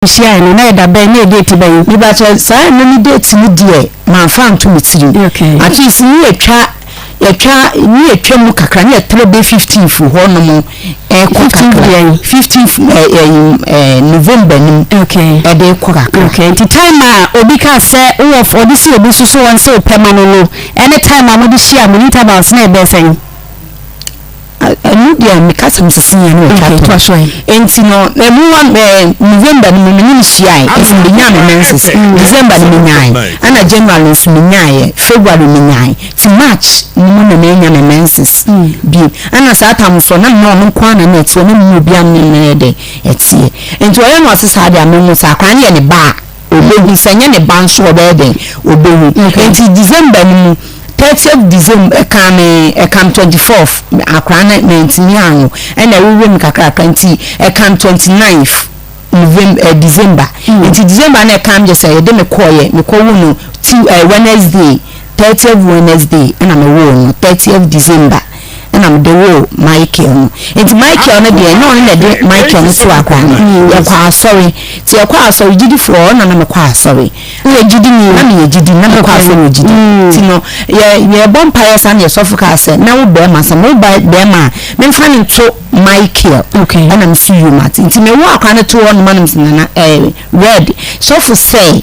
mohyiaeɛ no, na yɛ da bɛn, na yɛ date bɛn? Mebakyɛ saa ɛno ne date no deɛ mamfa anto me tirim. Okay. At least ne yɛtwa yɛtwa ne yɛtwa mu kakra ne yɛtrɛ bɛ 15th hɔ nom ɛkɔ 15th kakra. Deɛn? 15th November nim. Okay. Ɛde kɔ kakra. Okay, nti time a obi kaa sɛ wowɔ ɔde si obi so so wɔn sɛ wopɛ ma no, ɛne time a mode hyia mo intervals na ɛbɛɛ sɛn? Ɛno deɛ meka sɛ mesese yɛ no. Okay, wɔtwa toa so ɛ. Nti no ɛmu wa November no mu me ne no hyiae, nti menyaa me menses December no menyae, ɛna January nso menyaeɛ, February menyae, nti March no mu na manya me menses bio. Ɛna saa tam so na mene ɔno nko ara na ɛteɛ, na mene obi a mene no yɛ dɛ ɛteɛ. Nti ɔyɛ no ɔse saa deɛ a menwo saa akwadaa no yɛ ne ba a ɔbɛhu, sɛ nyɛ ne ba nso ɔbɛyɛ dɛn ɔbɛhu. Nti December no mu 30th December ɛka me, ɛka me 24th akwadaa no mantumi anwo, ɛna ɛwowɔ mu kakrakra, nti ɛka me 29th November, December. Nti December na ɛka me gye sɛ yɛde me kɔɔyɛ mekɔwo no ti Wednesday, 30th Wednesday ɛna mewoo no, 30th December ɛna mede woo Michael no. Nti Michael no deɛ, ɛnyɛ ɔno na ɛde Michael no to akwadaa no. Yɛkɔ asɔre, nti yɛkɔ asɔre gyidifoɔ, ɔna na mekɔ asɔre. Woyɛ gyidini? Na meyɛ gyidi, na mekɔ asɔre wɔ gyidi. Nti no yɛ yɛbɔ mpaeɛ saa na yɛsɔfo kaa sɛ na wo bɛrima sɛ mo ba bɛrima a memfa no nto Michael. Ɛna mesi yomat, nti mewo akwadaa no to hɔ nom anam sɛ nana red sɔfo sɛ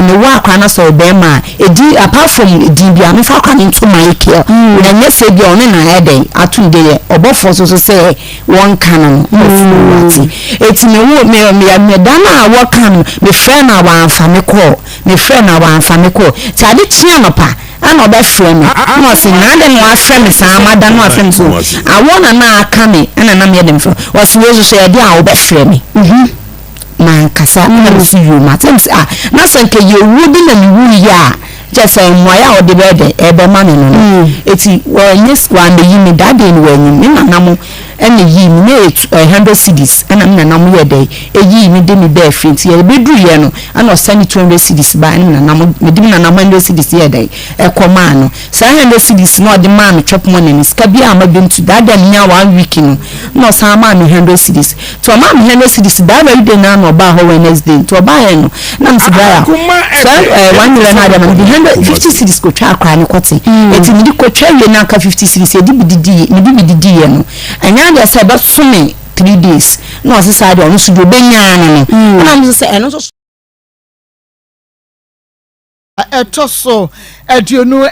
mewɔ akwadaa no sɛ ɔbɛrima a ɛdin apart from ɛdin bi a memfa akwadaa no nto Michael, na nyɛ sɛ bi a ɔno na ɛdɛn ato ne de yɛ ɔbɔfoɔ so so sɛ wɔnka no no ɔfiri wate. Eti mewo me me me da no a wɔka no, mefrɛ no a wɔamfa me kɔɔ, mefrɛ no a wɔamfa me kɔɔ, nti ade kye anɔpa ɛna ɔbɛfrɛ me na ɔse na ade na wafrɛ me saa mada no afrɛ me so awɔ na aka me ɛna na meyɛ de mfrɛ ɔse wei soso yɛde a wobɛfrɛ me mankasa. Ɛna mesi wiem ate sɛ ah, na sɛ nka yɛwuo bi na mewu yie a kyɛ sɛ mmuaeɛ a ɔde bɛyɛ dɛ ɛbɛma me no, eti wɔnyɛ wɔambɛyi me that day no, wɔanyi me nana mo ɛna yi me na yɛ 100 cedis, ɛna me nana mo yɛ dɛ eyi me de me bɛɛ fie. Nti yɛbɛduru yɛ no ɛna ɔsɛn ne 200 cedis ba, ɛna me nana mo mede me nana mo 100 cedis yɛ dɛ ɛkɔ maa no. Saa 100 cedis na ɔde maa me chop money no, sika bi a ma bi nto that day menya one week no, na ɔsan maa me 100 cedis. Nti ɔmaa me 100 cedis that very day na ɔbaa hɔ Wednesday. Nti ɔbaa yɛ no na me si bra saa 1 million na adeɛ ma me de 150 cedis kotwa akora ne kɔte. Eti me de kotwa wie na aka 50 cedis yɛde bi didi, me de bi didi yɛ no, ɛnyɛ adeɛ sɛ ɛbɛso me 3 days. Na ɔse saa deɛ ɔno nso deɛ ɔbɛnyaa no, ɛna mo sɛ ɛno nso. Ɛtɔ so 24,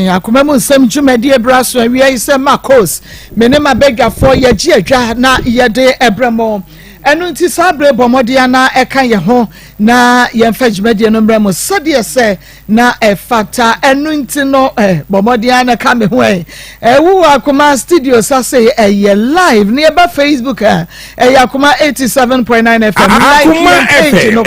Akoma Mu Nsɛm dwumadie bra so awia yi sɛ Marcos me ne m'abadwafoɔ yɛgye adwa na yɛde ɛbrɛ mo. Ɛno nti saa bere bɔ mmɔden ana ɛka yɛn ho na yɛmfa dwumadie no mmerɛ mo sɛdeɛ sɛ na ɛfata. Ɛno nti no bɔ mmɔden ana ka me ho ɛ ɛwo wɔ Akoma Studio sase ɛyɛ live ne yɛba Facebook a ɛyɛ Akoma 87.9 FM. Like yɛn page no,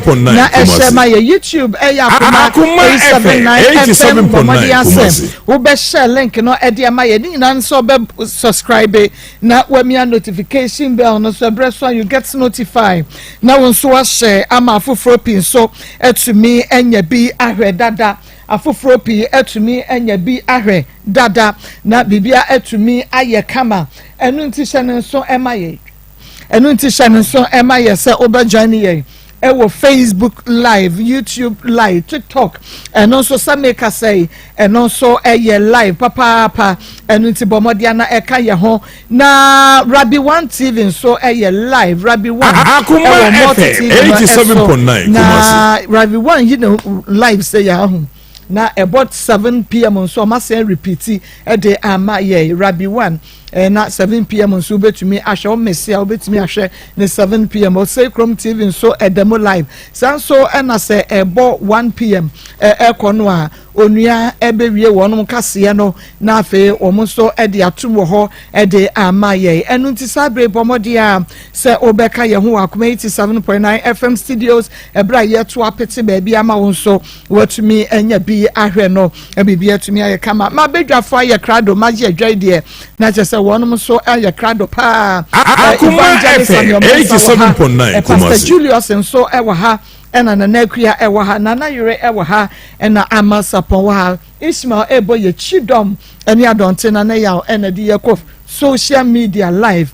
comment na ɛhyɛ ma yɛ. YouTube ɛyɛ Akoma 879 FM. Bɔ mmɔden asɛ wobɛhyɛ link no ɛde ama yɛ ne nyinaa nso ɔbɛ subscribe na wamia notification bell no so. Ɛbrɛ so a you get notified na wo nso wahyɛ ama afoforɔ pii nso atumi anya bi ahwɛ dada, afoforɔ pii atumi anya bi ahwɛ dada na biribia atumi ayɛ kama. Ɛno nti hyɛ ne nso ɛma yɛ, ɛno nti hyɛ ne nso ɛma yɛ sɛ wobɛjoin yɛn ɛwɔ Facebook live, YouTube live, TikTok ɛno nso sɛ meka sɛ ɛno nso ɛyɛ live papaapa. Ɛno nti bɔ mmɔden ana ɛka yɛ ho na Rabi One TV nso ɛyɛ live, Rabi One ɛwɔ Multi TV no ɛso na Rabi One yi na live sɛ yɛ ahu na ɛbɔ 7 p.m. nso ɔmo asan repeat ɛde ama yɛ Rabi One na 7 p.m. nso wobɛtumi ahwɛ wɔn mesi a wobɛtumi ahwɛ ne 7 p.m. Ɔsɛ Kurom TV nso ɛda mu live saa nso. Ɛna sɛ ɛbɔ 1 p.m. ɛkɔ no a onua ɛbɛwie wɔn kaseɛ no na afei wɔn nso ɛde atum wɔ hɔ ɛde ama yɛn. Ɛno nti saa abere bɔ mmɔden a sɛ wobɛka yɛn ho wɔ Akoma 87.9 FM studios ɛberɛ a yɛto apete baabi ama wo nso watumi anya bi ahwɛ no, biribi atumi ayɛ kama. Ma badwafo ayɛ krado, magye adwa yi deɛ na kyerɛ sɛ wɔnom nso ayɛ krado paa. Akoma FM 87.9. Pastor Julius nso ɛwɔ ha, ɛna Nana Akua ɛwɔ ha, Nana Yere ɛwɔ ha, ɛna Ama Sapɔn wɔ ha, Ismail ɛbɔ yɛ kyidɔm ɛne adɔnten, Nana Yaw ɛna de yɛ kɔ social media live.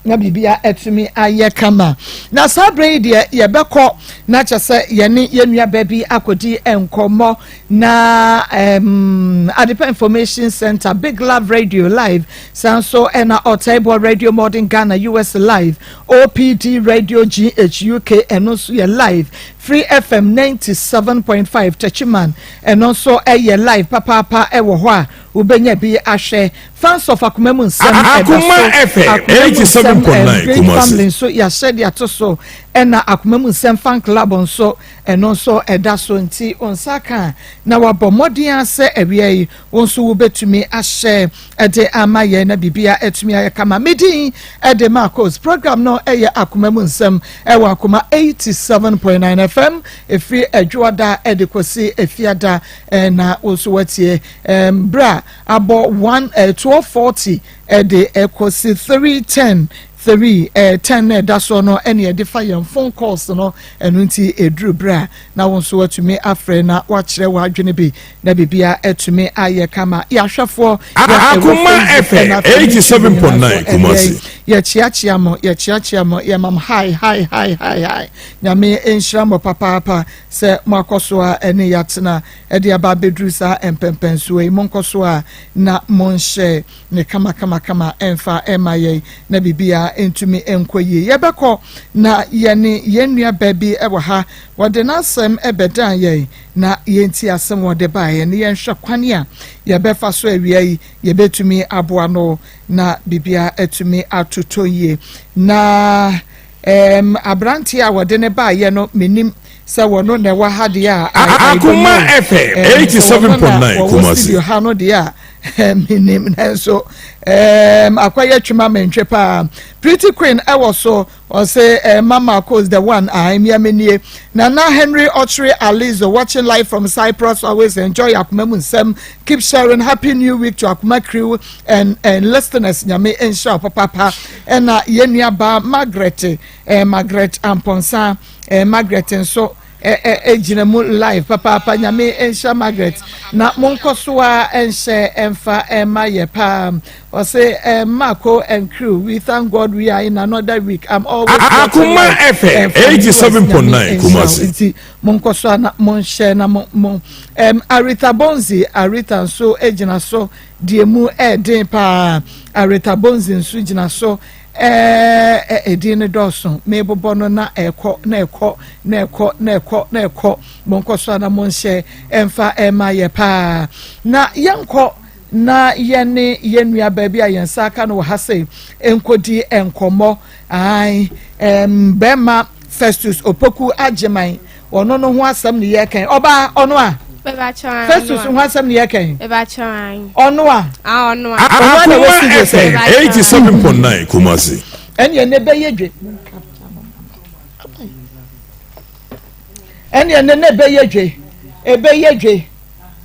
Na biribia atumi ayɛ kama. Na saa berɛ yi deɛ yɛbɛkɔ na kyɛ sɛ yɛne yɛn nua baa bi akɔdi nkɔmmɔ na um, Adepa Information Center, Big Love Radio Live, saa nso ɛna Ɔtɛɛboɔ Radio Modern Ghana US Live, OPD Radio GH UK ɛno nso yɛ live, Free FM 97.5 Techiman ɛno nso ɛyɛ live papaapa ɛwɔ hɔ a wobɛnya bi ahwɛ. Fans of Akoma Mu Nsɛm ɛda so. Akoma FM Akoma Mu Nsɛm 87.9 Great Kumasi. Family nso yɛahyɛ de ato so ɛna Akoma Mu Nsɛm Fan Club nso ɛno nso ɛda so nti wo nsa ka a na wabɔ mmɔden ara sɛ awia yi wo nso wobɛtumi ahyɛ ɛde ama yɛn na biribia atumi ayɛ kama. Me din ɛde Marcos. Program no ɛyɛ Akoma Mu Nsɛm ɛwɔ Akoma 87.9 FM ɛfiri Adwoada ɛde kɔsi Efiada na wo nso watie berɛ a abɔ one eh, 12:40 ɛde ɛkɔsi 3:10 3 eh, 10 na ɛda soɔ no ɛne ɛde fa yɛn phone calls no ɛno nti ɛduru berɛ a na wo nso watumi afrɛ na wakyerɛ w'adwene bi na biribia atumi ayɛ kama yɛahwɛfoɔ Akoma FM 87.9 Kumasi. Yɛkyeakyea mo, yɛkyeakyea mo, yɛma mo hi hi hi hi hi. Nyame nhyira mo papaapa sɛ moakɔ so a ɛne yɛatena de aba abɛduru saa mpɛnpɛnsoɔ yi, monkɔ so a na monhyɛ ne kamakamakama mfa mma yɛn na biribiara ntumi nkɔ yie. Yɛbɛkɔ na yɛne yɛn nua baa bi wɔ ha, wɔde n'asɛm bɛdan yɛn na yɛntie asɛm wɔde baeɛ na yɛnhwɛ kwan a yɛbɛfa so awia yi yɛbɛtumi aboa no na biribiara atumi atotɔ yie. Na Erm abranteɛ a wɔde no baeɛ no menim sɛ wɔno na ɛwɔ ha deɛ a I, I don't know. Akoma FM Erm sɛ wɔno na 87.9 wɔwɔ Kumasi. studio ha no deɛ a menim nanso erm akɔyɛ twema mentwe paa. Pretty Queen ɛwɔ so ɔse eh, Mama Akos the one ah mmea menie. Nana Henry Okyere Alizo watching live from Cyprus always enjoy Akoma mu nsɛm keep sharing happy new week to Akoma crew and and listeners Nyame nhyira wo papaapa. Ɛna yɛn nua baa Margaret eh, Margaret Amponsah eh, Margaret nso eh, eh, eh, gyina mu live papaapa. Nyame nhyira Margaret na monkɔ so a nhyɛ ɛmfa ɛma yɛ paa. Ɔse eh, Marco and crew, we thank God we are in another week. I'm always watching Akoma live FM from US. Nyame 87.9 nhyira wo. Kumasi. Nti monkɔ so a na monhyɛ na mo mo um, Aretha Bonzi, Aretha nso gyina so Deɛ mu ɛɛden paa. Aretha Bonzi nso gyina so ɛɛ edin no dɔɔso. Meebobɔ no na ɛɛkɔ na ɛkɔ na ɛkɔ na ɛkɔ na ɛkɔ. Monkɔ so na monhyɛ ɛmfa ɛma yɛ paa. Na yɛnkɔ na yɛne yɛn nua baa bi a yɛn nsa aka no wɔ ha sei nkɔdi nkɔmmɔ. Ae, ɛm, bɛrima Festus Opoku Agyeman. Ɔno no ho asɛm ne yɛkɛn. Ɔbaa, ɔno a? Festus ho asɛm ne yɛkɛn. Ɔno a? Ɔno a na Akoma wɔ studio sɛ. FM 87.9 Kumasi. Ɛne ɛnɛ bɛyɛ dwe. Ɛne ɛnɛ na ɛbɛyɛ dwe. Ɛbɛyɛ dwe.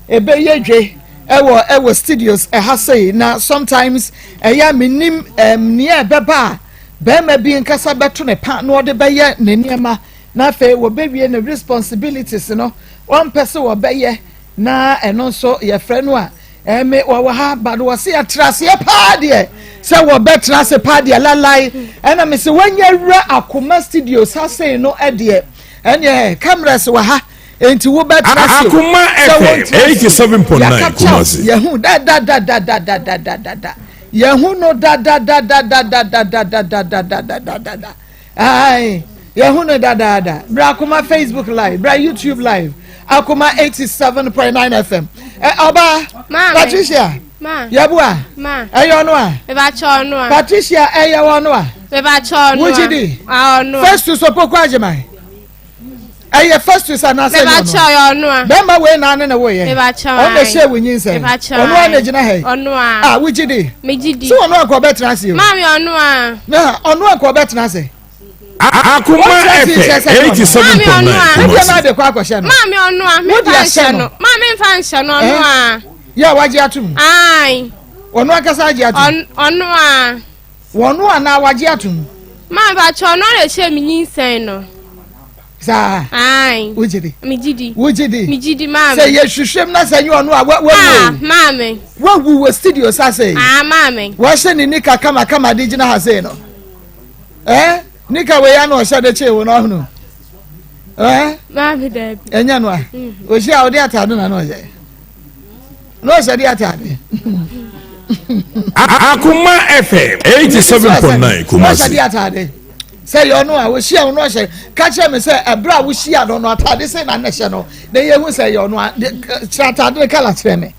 Ɛbɛyɛ dwe ɛwɔ ɛwɔ studios ɛha sei na sometimes ɛyɛ a menim ɛm nea ɛbɛba a bɛrima bi nkasa bɛto ne pa na ɔde bɛyɛ ne nneɛma. Na afei wɔbɛwie ne responsibilities no wɔmpɛ sɛ wɔbɛyɛ na ɛno nso yɛfrɛ no a ɛme wɔwɔ ha but wɔse yɛtra aseɛ paa deɛ sɛ wɔbɛtra ase paa deɛ lalai ɛna me sɛ wɔanya wura akoma studios ha sei no ɛdeɛ ɛneɛ cameras wɔ ha enti wobɛtra ase Akoma sɛ FM wɔntra ase 87.9 yɛakapkya Kumasi. yɛhu dadadadadadadadada yɛhu no dadadadadadadadadadadadada Ae, yɛhu no dadaada. Bra Akoma Facebook live, bra YouTube live, Akoma 87.9 FM. Ɛ ɔbaa, Patricia, yɛboa, ɛyɛ ɔno a? Patricia, ɛyɛ ɔno a? Wogye di? Festus Opoku Agyeman. Ɛyɛ Festus anaasɛ ɛnyɛ ɔno a? Bɛrima wei na ane ne wo yɛ. Ɔno na ɛhyɛ wo nyinsɛn. Ɔno a na gyina ha yi. A wogye di? Sɛ ɔno anka ɔbɛtena ase o. Maame ɔno a. Na ɔno anka ɔbɛtena ase. Akoma FM 87.9 Kumasi. Wodi ama de kɔ akɔhyɛ no. Maame ɔno a. Wodi ahyɛ no. Maame nfa nhyɛ no ɔno a. Yɛ a wagye atum. Ayi. Ɔno ankasa agye atum. Ɔno a. Wɔn a na wagye atum. Maame bàtchɛ ɔno a na ɛhyɛ mi nyinsɛn no. Saa. Ayi. Wogye di. Megye di. Wogye di. Megye di maame. Sɛ yɛhwehwɛ mu na sɛ nyɛ ɔno a wawu. Ah maame. Wawu wɔ studio sa sei. Ah maame. Wɔahyɛ ne nika kamakama de gyina ha sei no. Eh? Nika wei ano ɔhyɛ de kyee wo no ɔhono. Eh? Maame daabi. Ɛnyɛ no a. Mm. Ohyia a ɔde ataade na na ɔhyɛ. Na ɔhyɛ de ataade. Akoma FM 87.9 Kumasi. Ɔhyɛ de ataade. Sɛ yɛ ɔno a ohyia wo na ɔhyɛ ka kyerɛ me sɛ ɛberɛ a wohyia no no ataade sɛ na na hyɛ no na yɛhu sɛ yɛ ɔno a kyerɛ ataade no kala kyerɛ me.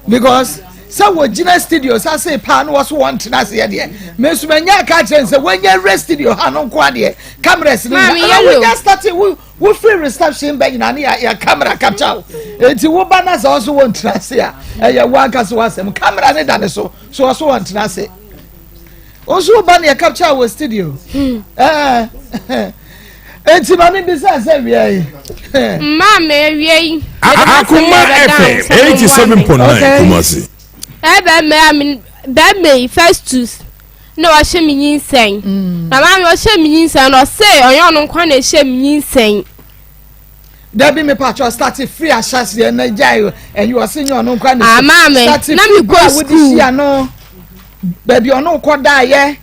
Because sɛ wɔgyina studio sa se paa no wɔso wɔn tena aseɛ deɛ me nso manya aka akyerɛ no sɛ wɔanya wura studio ha no nko adeɛ cameras no nyina ɛna wonya starte wo wofiri reception bɛ nyina ne yɛ camera capture wo enti woba na sɛ ɔso wɔn tena ase a ɛyɛ wo ankasa w'asɛm camera ne da ne so so ɔso wɔn tena ase nso woba ne yɛ capture wɔ studio hmm. ɛɛ eti maame bisa sɛ wia yi. Maame wia yi. Akoma FM 87.9 Kumasi. Ɛbɛ mɛ ami bɛmɛ yi Festus na wahyɛ mi nyinsɛn. Hmm. Na maame ɔhyɛ mi nyinsɛn na ɔsɛ ɔyɛ ɔno nkwa na ɛhyɛ mi nyinsɛn. Dabi mi patro start free ahyɛseɛ na gyae ɛyi ɔse nyɛ ɔno nkwa na ah, maame start na free mi bra kɔ wodi school. hyia no baabi ɔno kɔ daayɛ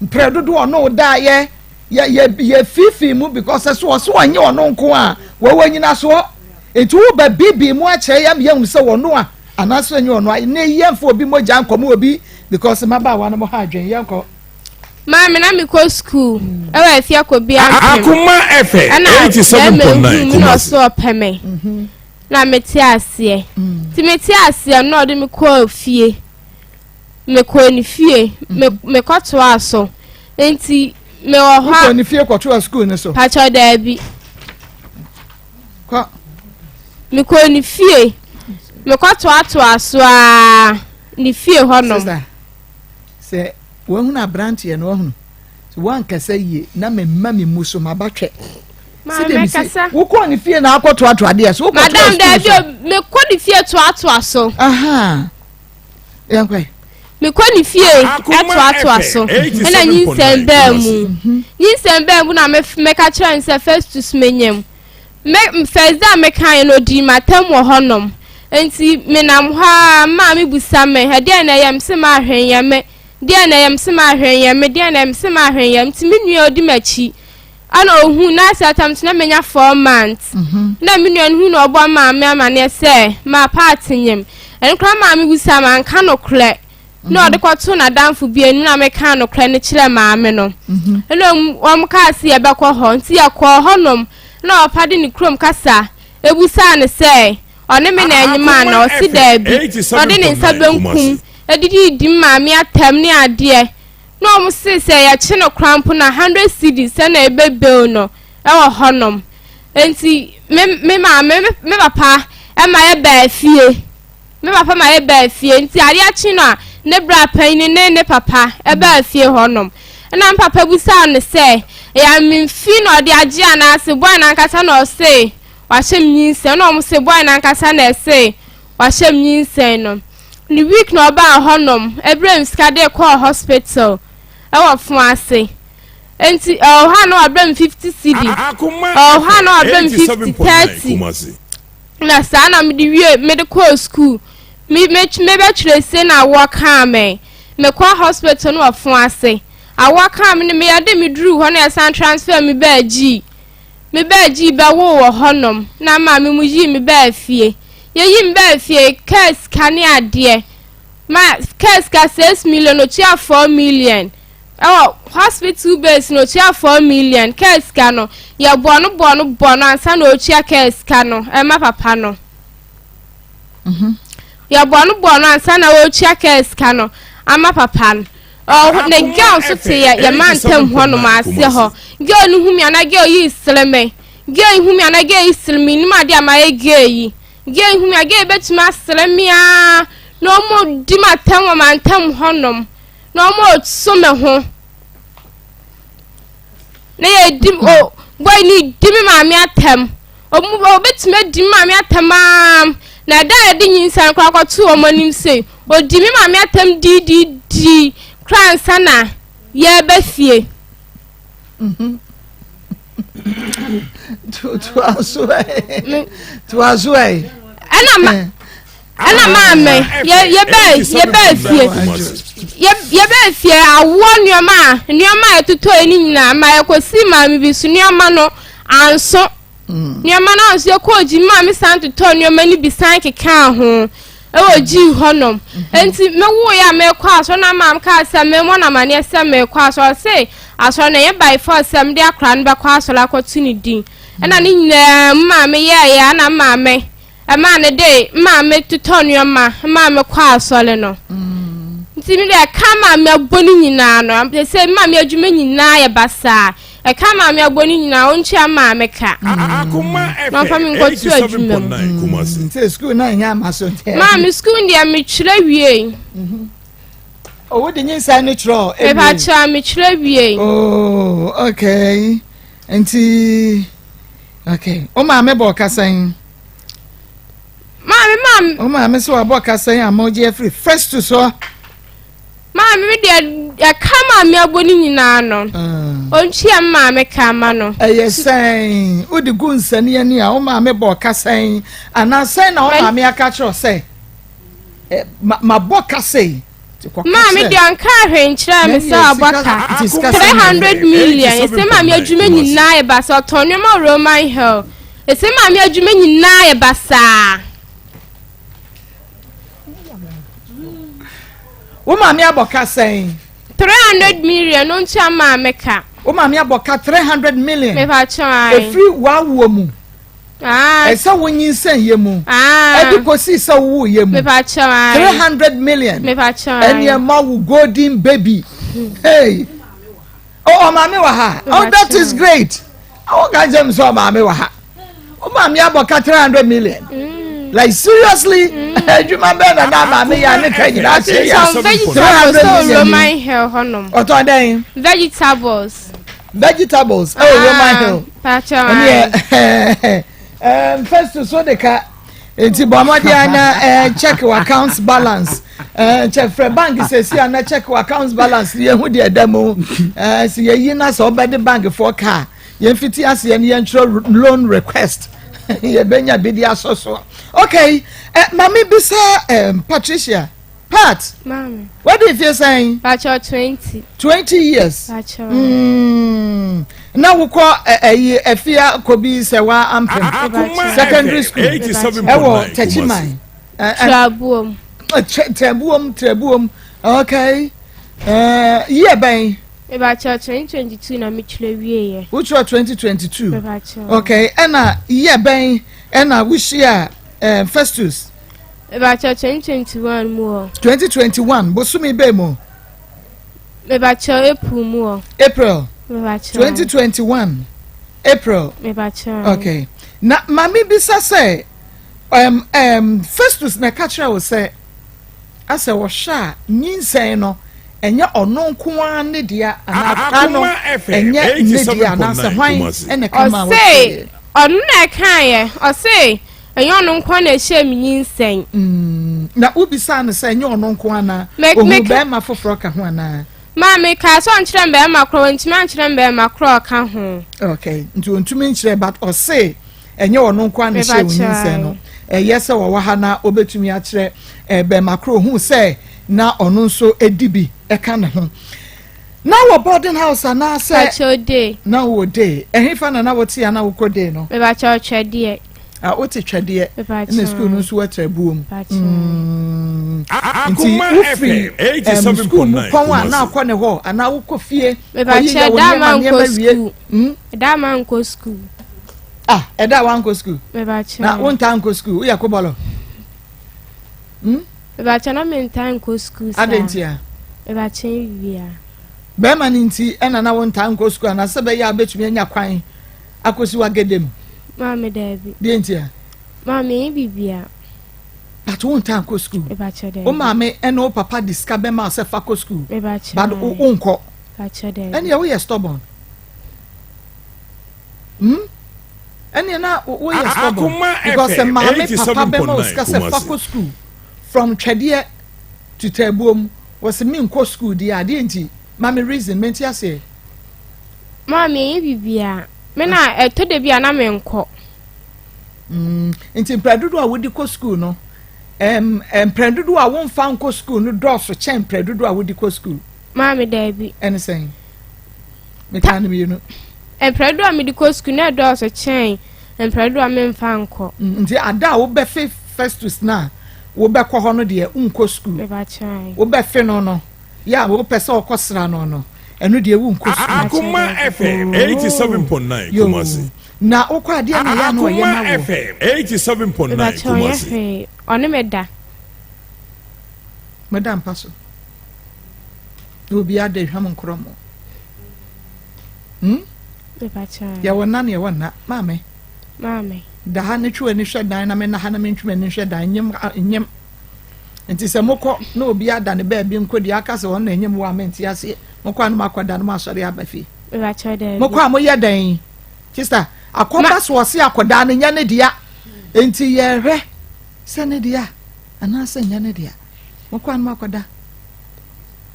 mprɛ dodo ɔno daayɛ yɛ yɛ yɛ fiifii mu because ɛso ɔso ɔnyɛ ɔno nko a wɔwɔ nyinasoɔ nti wo ba bibi mu akyerɛ yɛm yɛn sɛ ɔno a anaasɛ ɛnyɛ ɔno a ne yɛn fo obi mogya nkɔm obi because mmabaawa no mo ha adwene yɛn kɔ. Maame na mekɔ sukuu ɛwɔ afie akɔbi ampem. Akoma FM Ɛna bɛrima 87.9 hu me na Kumasi. ɔso ɔpɛ me. Na mete aseɛ. Nti mete aseɛ no na ɔde me kɔɔ fie. Mekɔɔ ne fie. Me mekɔtoaa so. Nti mewɔ hɔ Wokɔ a ne fie kɔtoa sukuu no so. pakyɛw daabi. Kɔ. Mekɔɔ ne fie. Mekɔtoatoaa so aa ne fie hɔnom. Sister, sɛ wahunu aberanteɛ no wahunu sɛ wankasa yie na mema me mu so maba twɛ. Maame mɛkasa. Wokɔɔ ne fie na akɔtoatoa deɛ so wokɔtoa Madam sukuu daabi so. o mekɔ ne fie toatoa so. Aha. Yɛnkɔ. Mekɔ ne fie ɛtoatoa so ɛna nyinsɛn baa mu. Nyinsɛn baa mu na meka kyerɛ no sɛ Festus menyam. Me first day a mekaeɛ no ɔdii m'atam wɔ hɔnom. Nti menam hɔ ara maame busa me ɛdeɛn na ɛyɛ me se mahwɛ nyɛ me deɛn na ɛyɛ me se mahwɛ nyɛ me deɛn na ɛyɛ me se mahwɛ nyɛ me nti me nua ɔdi m'akyi ɛna ɔhu na asɛ atam so na menya four months mhm. na me nua no hu na ɔbɔ maame amaneɛ sɛ maa paate nyem ɛno koraa maame busa manka nokorɛ na ɔde kɔtoo n'adamfo bi anim na mekaa nokorɛ no kyerɛɛ maame no. Ɛna wɔn kaa sɛ yɛbɛkɔ hɔ nti yɛkɔɔ hɔnom na ɔpa de ne kurom kasa ebusaa no sɛ ɔne me na ɛnyem ana ɔsi daabi na ɔde ne nsa benkum edidi di maame atɛm ne adeɛ na wɔn se sɛ yɛkye no koraa mpo na hundred cedis sɛ na ebe bail no ɛwɔ hɔnom nti me me maame me papa ɛma yɛbaa fie. Me papa ma yɛbaa fie nti adeɛ kye no a ne bra panyin ne ne papa baa fie hɔ nom. Ɛna me papa bisaa no sɛ ɛyɛ amemfi na ɔde agye anaase boy no ankasa na ɔse wahyɛ me nyinsɛn ɛna ɔmo se boy no ankasa na ɛse wahyɛ me nyinsɛn no. Ne week na ɔbaa hɔ nom ɛbrɛ me sika de kɔɔ hospital ɛwɔ fo ase. Nti ɛwɔ hɔ a na wabrɛ me 50 cedi Akoma ɛwɔ hɔ a na FM wabrɛ me 50 87.9 30. Kumasi. Na saa na mede wie mede kɔɔ sukuu. Me me mebɛtwerɛ se na awoɔ kaa me. Mekɔɔ hospital no wɔ fo ase. Awoɔ kaa me no meyɛ de meduruu hɔ na yɛsan transfer me baa Gyii. Me baa Gyii bɛwoo wɔ hɔnom na maame mu yii me baa fie. Yɛyii me baa fie kaa sika ne adeɛ. Ma kaa sika 6 million otua 4 million. Ɛwɔ hospital base no otua 4 million kaa sika no yɛbɔ no bɔ no bɔ no ansa na otua kaa sika no ɛma papa no. Yɛbɔ no bɔ no ansa na otua kaa sika no ama papa no. Ɔho ne girl nso te yɛ yɛ mantam hɔnom aseɛ hɔ. Girl no hu me ana girl yi sere me. Girl yi hu me ana girl yi sere me nim adeɛ a mayɛ girl yi. Girl yi hu me a girl yi bɛtumi asere me aa na ɔmo di m'atɛm wɔ mantam hɔnom. Na ɔmo so me ho. Na yɛdi o boy no di me maame atɛm. Ɔmo ɔbɛtumi adi me maame atɛm aa na ɛda a yɛde nyinsɛn koraa kɔtoo ɔmo anim sei ɔdi me maame atɛm diidiidii koraa ansa na yɛreba fie. Toa so ɛ. Toa so ɛ. Ɛna ma. Ɛna maame yɛ yɛbɛɛ yɛbɛɛ fie yɛ yɛbɛɛ fie awoɔ nneɛma a nneɛma a yɛtotɔɛ ne nyinaa ma yɛkɔsi maame bi so nneɛma no anso mm. nneɛma no anso yɛkɔɔ gyi maame san totɔɔ nneɛma no bi san kekaa ho ɛwɔ gyi hɔnom mhm. nti mewoeɛ a mekɔ asɔre na maame kaa sɛ memmɔ no amaneɛ sɛ mekɔ asɔre ɔse asɔre no ɛyɛ by force sɛ mede akora no bɛkɔ asɔre akɔto ne din ɛna ne nyinaa maame yɛɛyɛ ɛna maame Ɛmaa no de maa me totɔ nneɛma maa me kɔ asɔre no. Nti me deɛ ɛka maa me abɔ no nyinaa no sɛ maa me adwuma nyinaa yɛ basaa. Ɛka maa me abɔ no nyinaa ɔntua maa me ka. Na ɔmfa me nkɔto adwuma mu. Sɛ sukuu na ɛnyɛ ama so ntɛ. Maa me sukuu deɛ metwerɛ wie. Owo de nyinsa ne twerɛ. Mepa kyerɛ metwerɛ wie. Oh okay nti okay o maame bɔ ɔkasa yi. Maame maame. O maame sɛ wabɔ kasa yi ama ogye afiri Festus hɔ. Maame mi deɛ ɛka maame abɔ ne nyinaa no. Ah. Ontua maame ka ama no. Ɛyɛ sɛn wode gu nsani ani a wo maame bɔ kasa yi anaa sɛn na wo maame aka kyerɛ sɛ mabɔ kasa yi. Maame deɛ ɔnkaa hwee nkyerɛɛ me sɛ ɔbɔ ka 300 million ɛsɛ maame adwuma nyinaa yɛ basaa ɔtɔn nneɛma wɔ Roman Hill ɛsɛ maame adwuma nyinaa yɛ basaa. Wo maame abɔ ka sɛn? 300 million no ntua maame ka. Wo maame abɔ ka 300 million. Mepa kyɛw ayi. Efiri w'awoɔ mu. Ɛsɛ wo nyinsɛn yɛ mu. Ɛde kɔsi sɛ wo yɛ mu. 300 million. Ɛne ɛma wo golden baby. Hey. Oh, ɔmaame wɔ ha. Oh, that is great. Awo ka kyerɛ mi sɛ ɔmaame wɔ ha. Ɔmaame abɔ ka 300 million. Mm. Like seriously, mm. adwuma bɛn na na maame yɛ ne ka nyinaa ahyɛ yɛ. 300 million. Ɔtɔn dɛn? Vegetables. Vegetables. Oh, ah, Roman Hill. Ɛneɛ ɛɛm Festus so de ka nti bɔ mmɔden ana ɛɛ check your account balance ɛɛ kyɛ frɛ bank sɛsi ana check your account balance yɛn ho deɛ ɛda mu ɛɛ si yɛyi na sɛ ɔbɛde bank foɔ kaa yɛn fiti aseɛ no yɛn twerɛ loan request yɛbɛnya bi de asɔ so okay ɛ maame bisa ɛɛm Patricia. Pat. Maame. Wadi mfie sɛn? Pacho 20. 20 years. Pacho. Mm. Na wokɔ ɛyi afia kobi sɛ wa ampem secondary school. Ɛwɔ Techiman. Trabuom. Trabuom Trabuom. Okay. Uh, year bɛn? Mebakyɛ 2022 na metwerɛ wieɛ. Wotwerɛ 2022? Mebakyɛ. Okay, ɛna year bɛn ɛna wohyia uh, Festus? Mebakyɛw 2021 mu hɔ. 2021 bosome bɛn mu? Mebakyɛw April mu hɔ. April. Mebakyɛw. 2021 April. Mebakyɛw. Okay. Na maame bisa sɛ um, um, Festus na ɛka kyerɛ wo sɛ asɛ wɔhwɛ a nyinsɛn no ɛnyɛ ɔno nko ara ne dea anaa akora no ɛnyɛ ne dea anaasɛ hwan ɛna ɛka ma wɔsɛ. Ɔno na ɛkaeɛ ɔse Ɛnyɛ ɔno nko ara na ɛhyɛɛ me nyinsɛn. Mm, na wobisaa no sɛ ɛnyɛ ɔno nko ara na ohuu barima foforɔ ka ho anaa? Maa mekaa sɛ ɔnkyerɛ me barima korɔ, wantumi ankyerɛ me barima korɔ a ɔka ho. Okay, nti ɔntumi nkyerɛ but ɔse ɛnyɛ ɔno nko ara na ɛhyɛɛ wo nyinsɛn no. Ɛyɛ sɛ ɔwɔ ha na ɔbɛtumi akyerɛ eh, barima korɔ ohuu sɛ na ɔno nso di bi ka ne ho. Na wɔ boarding house anaasɛ? Pakyɛw day. Na wɔ day. Ɛhefa na na wote a na wokɔ day no? Mepakyɛw twɛdeɛ. Ah, wote twɛdeɛ. Ɛna sukuu no nso wɔatra buom. Mm. Nti wofiri um, sukuu mu pɔn a na akɔ ne hɔ anaa wokɔ fie kɔyi yɛ wo nneɛma nneɛma wie. Hmm? Ɛda ama nkɔ sukuu. Ah, ɛda a wankɔ sukuu. Na wontaa nkɔ sukuu, woyɛ kobɔlɔ. Hmm? Mebakyɛ na mentaa nkɔ sukuu saa. Adɛn ntia? Mebakyɛ wia. Bɛrima no nti ɛna na wontaa nkɔ sukuu anaa sɛ bɛyɛ a wobɛtumi anya kwan akɔsi w'agɛdɛ mu? Maame daabi. Deɛ ntia? Maame ɛnyɛ bibia. But wontaa nkɔ sukuu? Mebakyɛ daabi. Wo maame ɛne wo papa de sika bɛma wo sɛ fa kɔ sukuu? Mebakyɛ. But wonkɔ? Mebakyɛ daabi. Ɛneɛ woyɛ stubborn. Hmm? Ɛneɛ na woyɛ stubborn because sɛ maame papa bɛma wo sika sɛ fa kɔ school from twɛdeɛ to taabuom wɔsi mi nkɔ school deɛ adeɛ nti maame reason mente aseɛ. Maame ɛnyɛ biribiara me na ɛtɔ da bi a na menkɔ. Mm, nti mpɛ dodoɔ a wodi kɔ school no. Ɛm, mprɛn dodoɔ a womfa nkɔ sukuu no dɔɔso kyɛn mprɛn dodoɔ a wode kɔ sukuu? Maame, daabi. Ɛne sɛn? Mekaa no mmienu. Mprɛn dodoɔ a mede kɔ sukuu no ɛdɔɔso kyɛn mprɛn dodoɔ a memfa nkɔ. Mm, nti ada a wobɛfe Festus no a wobɛkɔ hɔ no deɛ wonkɔ sukuu. Wobɛfe no no, yɛ a wopɛ sɛ ɔkɔsra no no, ɛno deɛ wonkɔ sukuu. Akoma FM 87.9 Kumasi. Na wokɔ adeɛ na yɛ a na ɔyɛ ma wo. Akoma FM 87.9 Kumasi. Hwee, ɔne me da. Meda mpa so. Na obi ada ehwam nkorɔ mo. Hmm? Yɛwɔ nna na yɛwɔ nna. Maame. Maame. Da ha ne twe w'ani hwɛ dan na me na ha na mentwe m'ani hwɛ dan nyem nyem. Nti sɛ mokɔ na obi ada ne baabi nko deɛ aka sɛ ɔno na enyim wo a mente aseɛ. Mokɔ a na moakɔ da no mo asɔre aba fie. Mokɔ a moyɛ dɛn? Sista, akɔba so ɔse akɔdaa no nyɛ ne dea. Nti yɛhwɛ sɛ ne dea anaasɛ nyɛ ne dea. Mokɔ a no makɔda.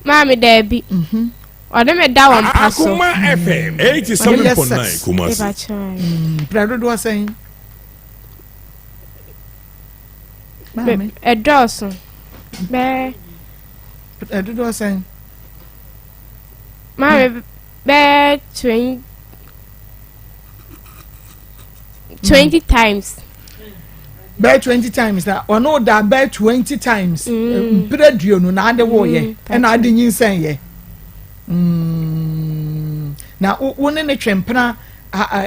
Maame daabi. Mhm. Ɔde me da wɔ mpa so. Akoma FM 87.9 Kumasi. Mm, prɛ dodoɔ sɛn? Maame. Ɛdɔɔso. Bɛɛ. Ɛdodoɔ sɛn? Maame bɛyɛ 20 times. Bɛyɛ 20 times na ɔno da bɛyɛ 20 times mm. mpere duonu na ade wo yɛ mm, ɛna ade nyinsɛn yɛ mm. na wo ne ne twe mpena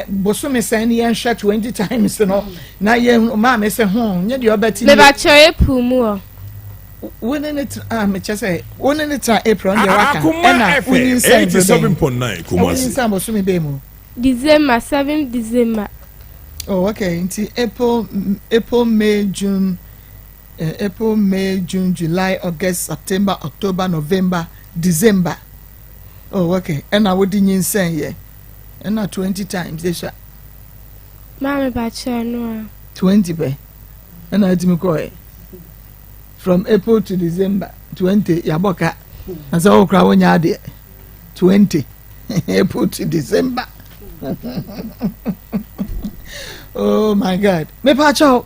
bosome sɛn ne yɛnhwɛ 20 times no na yɛn maame sɛ ho nyɛ deɛ ɔbɛte. Mebakyerɛ epu mu wɔ. Wo ne ne tena ah mekyɛ sɛ wo ne ne tena April deɛ waka Akoma ɛna FM wonyinsɛn bere bɛn 87.9 ɛna Kumasi. wonyinsɛn bosome bɛn mu. December 7 December. Oh okay nti April April May June eh, April May June July August September October November December oh okay ɛna wode nyinsɛn yɛ ɛna 20 times esua. Maame bakyɛ no a. 20 pɛ ɛna atumi kɔɛ. From April to December 20 yabɔ ka na sɛ wokora wonya adeɛ 20 April to December oh my God mepa kyɛw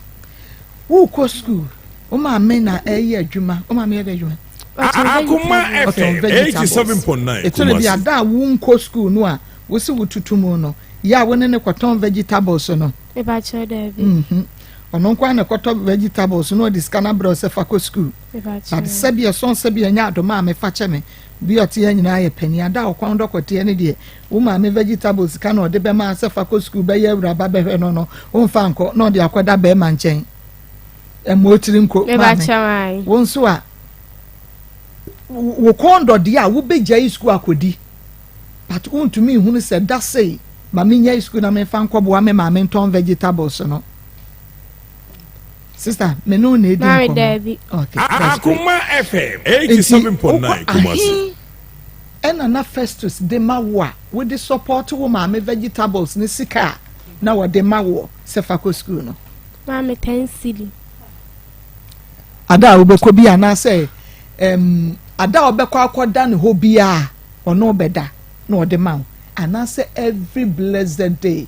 wokɔ school wo maame na ɛyɛ adwuma wo maame yɛ dɛ adwuma Akoma ɔtɔn FM vegetables 87.9 ɛtɔ da bi Kumasi. ada a wonkɔ school no a wosi wotutu mu no yɛ a wo ne ne kɔtɔn vegetables no Mepakyɛw daabi. Mhm. Ɔno nko ara na ɛkɔtɔ vegetables na ɔde sika no abrɛ wo sɛ fa kɔ sukuu. But sɛbi ɛsɔn sɛbi ɛnyɛ adom a mefa kyɛ me. Bi ɔte yɛn nyinaa yɛ panin. Ada a ɔkɔn dɔ kɔteɛ no deɛ, wo maame vegetables sika na ɔde bɛma sɛ fa kɔ sukuu bɛyɛ awuraba bɛhwɛ no no, womfa nkɔ na ɔde akɔda bɛrima nkyɛn. Ɛmmɔ otiri nko maame. Wo nso a wo kɔn dɔ deɛ a wobɛgyae sukuu akɔdi. But wontumi nhunu sɛ da sei ma menyae sukuu na memfa nkɔboa me maame ntɔn vegetables no. Sister, me ne wo na edi Maame nkɔmmɔ. daabi. Okay, that's great. Akoma FM Nti 87.9 wokɔ Kumasi. ahe ɛna na Festus de ma wo a wode support wo maame vegetables ne sika a na wɔde ma woɔ sɛ fa kɔ sukuu no? Maame 10 cedi. Ada a wobɛkɔ bi anaasɛ um, ada a wobɛkɔ akɔda ne hɔ biara ɔne wo bɛda na ɔde ma wo anaasɛ every blessed day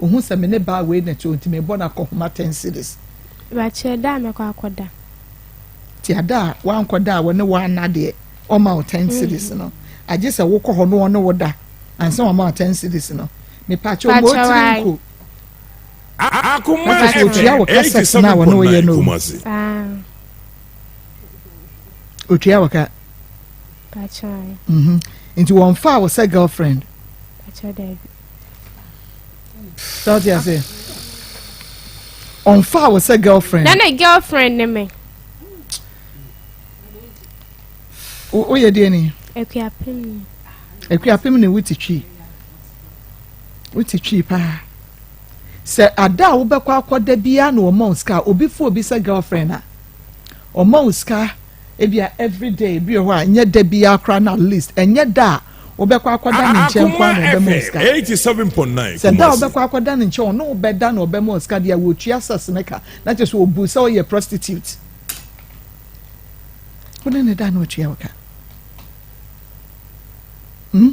ohu sɛ me ne baa wei na ɛte nti mebɔ no akɔhoma ten cedis. Mepakyɛ da a mɛkɔ akɔda. Ti ada a wankɔda a wɔne wo anna deɛ ɔma wo ten cedis no agye sɛ wokɔ hɔ no ɔne wo da ansa wama wo ten cedis no mepakyɛ ɔma otiri nko. Akoma Otua wo FM ka sex na wɔne wo yɛ 87.9 no. Kumasi. Otua wo ka. Mhm. Nti wɔn fa wo sɛ girlfriend. Sɛ ɔte ase. Ɔnfa wo sɛ girlfriend. Na ne girlfriend ne me. Woyɛ deɛ ni? Akuapem ni. Akuapem ni wote twi. Wote twi paa. Sɛ ada a wobɛkɔ akɔda biara na wɔma wo sika obi fo obi sɛ girlfriend a ɔma wo sika ebia everyday ebi wɔ hɔ a nyɛ da biara koraa na at least ɛnyɛ da a wobɛkɔ akɔda ne nkyɛn nko ara na ɔbɛma wo sika. Sɛ da a wobɛkɔ akɔda ne nkyɛn ɔne wo bɛda na ɔbɛma wo sika deɛ wɔtua sɛs ne ka na kyerɛ sɛ ɔbu sɛ ɔyɛ prostitute. Wo ne ne da na ɔtua wo ka. Hmm?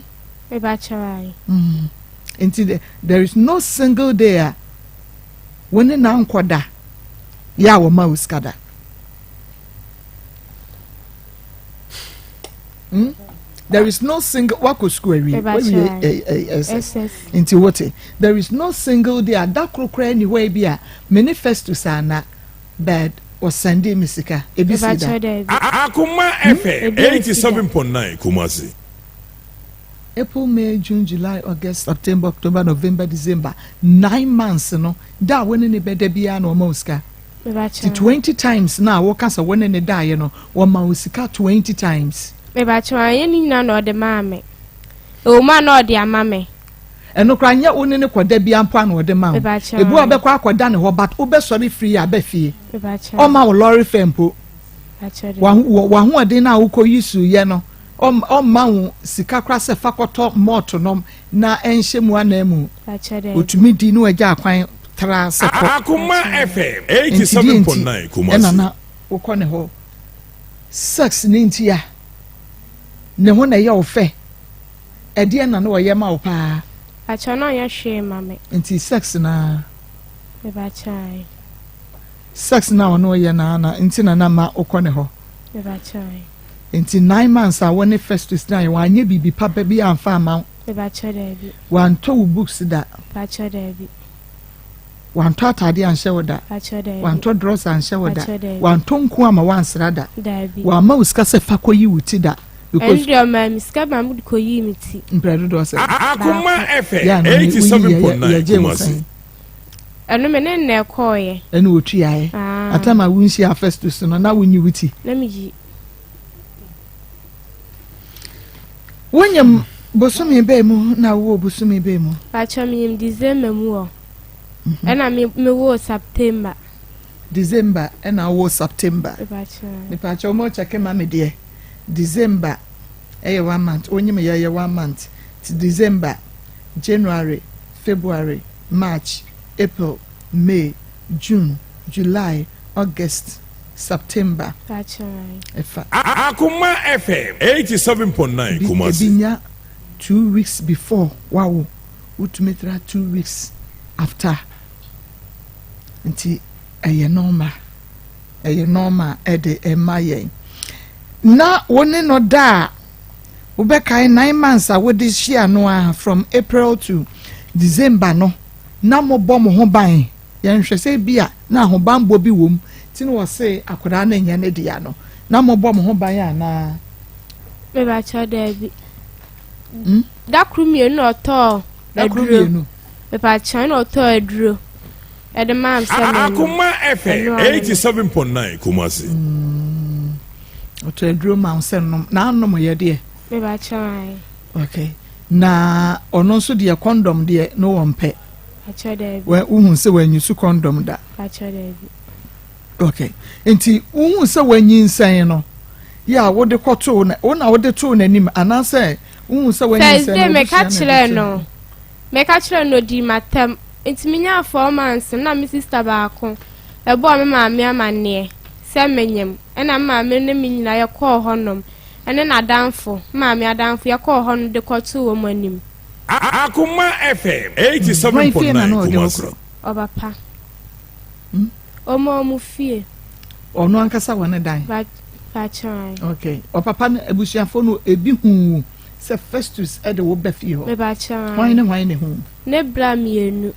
Mm. Nti there is no single day a wo ne na nkɔda yɛ a wɔma wo sika da. Hmm? There is no single wakɔ school awie wawie SS nti wote there is no single day a da koro koraa ni hɔ bi a me ne Festus ana bed ɔsɛnde me sika ebi si da. Akoma FM 87.9 Kumasi. April, May, June, July, August, September, October, November, December 9 months no da a wɔne ne bɛda biara na ɔma wo sika. Ti 20 times na wɔka sɛ wɔne ne daeɛ no, wɔma wo sika 20 times. Mebakyɛ, anyɛ ne nyinaa na ɔde maa me. Ɛwɔ mu a na ɔde ama me. Ɛno koraa nyɛ wo ne ne kɔda bi ampo a na ɔde ma wo. Ebi wa bɛkɔ akɔda ne hɔ, but wobɛsɔre firi aba fie, ɔma wo lɔre fɛ mpo. W'ahoɔden no a wokɔ yi su yɛ no, ɔmma wo sika koraa sɛ fa kɔtɔ mɔɔto nom na ɛnhyɛ mu anan mu. Otumi di ne wagya akwan tra sɛ kɔ. Akoma FM 87.9 Kumasi. Ɛna na wokɔ ne hɔ sex ne nti a ne ho na ɛyɛ wo fɛ, ɛdeɛ na na ɔyɛ ma wo paa? Akyɛ, na ɔnyɛ hwee ma me. Nti sex na Mebakyɛ. Sex na ɔno ɔyɛ na na nti na na ma wokɔ ne hɔ. Mebakyɛ. Nti 9 months a wɔne Festus na yɛ, wanyɛ biribi papa bi amfa ama wo? Mebakyɛ, daabi. Wantɔ wo books da? Mebakyɛ, daabi. Wantɔ atade anhyɛ wo da? Mebakyɛ, daabi. Wantɔ drɔs anhyɛ wo da? Mebakyɛ, daabi. Wantɔ nku ama wansra da? Daabi. Wamma wo sika sɛ fa kɔyi wo ti da? Ɛno deɛ, ɔmaa me sika ma mede kɔyii me ti. Mprɛ dodoɔ sɛ? Akoma FM yɛ ano 87.9 yɛgye wo Kumasi. sɛn? Ɛno me ne nnɛ kɔɔyɛ. Ɛne wɔtuaeɛ. Ah. Atam a wonhyia Festus no, na wonyi wo ti? Na meyi. Wonyam bosome bɛɛ mu na wowɔ bosome bɛɛ mu? Bakyɛ, meyim December mu wɔ ɛna me mewoo September. December ɛna wowɔ September? Mebakyɛ. Mepakyɛ wɔn kyɛke ma me deɛ, December ɛyɛ one month, wonyim yɛ yɛ one month ti December, January, February, March, April, May, June, July, August, September. Bakyɛ. Ɛfa. Akoma FM 87.9 ebi Kumasi. Ebi nya 2 weeks before wawo, wotumi tra 2 weeks after, nti ɛyɛ normal, ɛyɛ normal ɛde ɛma yɛn. Na wo ne no da a wobɛkae 9 months a wode hyia no a, from April to December no, na mobɔ mo ho ban. Yɛnhwɛ sɛ bi a na ahobanbɔ bi wɔ mu nti na wɔse akwadaa no nyɛ ne dea no, na mobɔ mo ho ban anaa? Mebakyɛ, daabi. Da koro mmienu na ɔtɔɔ Da koro aduro. mmienu? Mebakyɛ, na ɔtɔɔ aduro ɛde maa m sɛ menom. Akoma FM Ɛno ano no. 87.9 Kumasi. Ɔtɔ aduro ma wo sɛ nom, na anom yɛ deɛ? Mebakyɛ, ae. Okay, na ɔno nso deɛ, condom deɛ no wɔn pɛ? Bakyɛ, daabi. Wohu sɛ wɔanyi so condom da? Bakyɛ, daabi. Okay, nti wohu sɛ wɔanyinsɛn no yɛ a wode kɔtoo na wo na wode too n'anim anaasɛ wohu sɛ wɔanyinsɛn First day no, meka wobusua na kyerɛɛ ɛde too no, meka kyerɛɛ no, ɔdii m'atam. Nti menyaa 4 months no, na me sister baako ɛbɔɔ me maame amanneɛ sɛ menyem, ɛna me maame ne me nyinaa yɛkɔɔ hɔnom, ɛne n'adamfo, me maame adamfo, yɛkɔɔ hɔnom de kɔtoo wɔn anim. Akoma FM Hwan fie na 87.9 na ɔde wo Kumasi. korɔ? Ɔbapa. Ɔmo ɔmo fie. Ɔno ankasa wɔ ne dan? Bakyɛ. Okay, ɔpapa no abusuafoɔ no ebi hu sɛ Festus ɛde wo bɛ fie hɔ? Mebakyɛ. Hwan ne hwan ne hu? Ne bra mmienu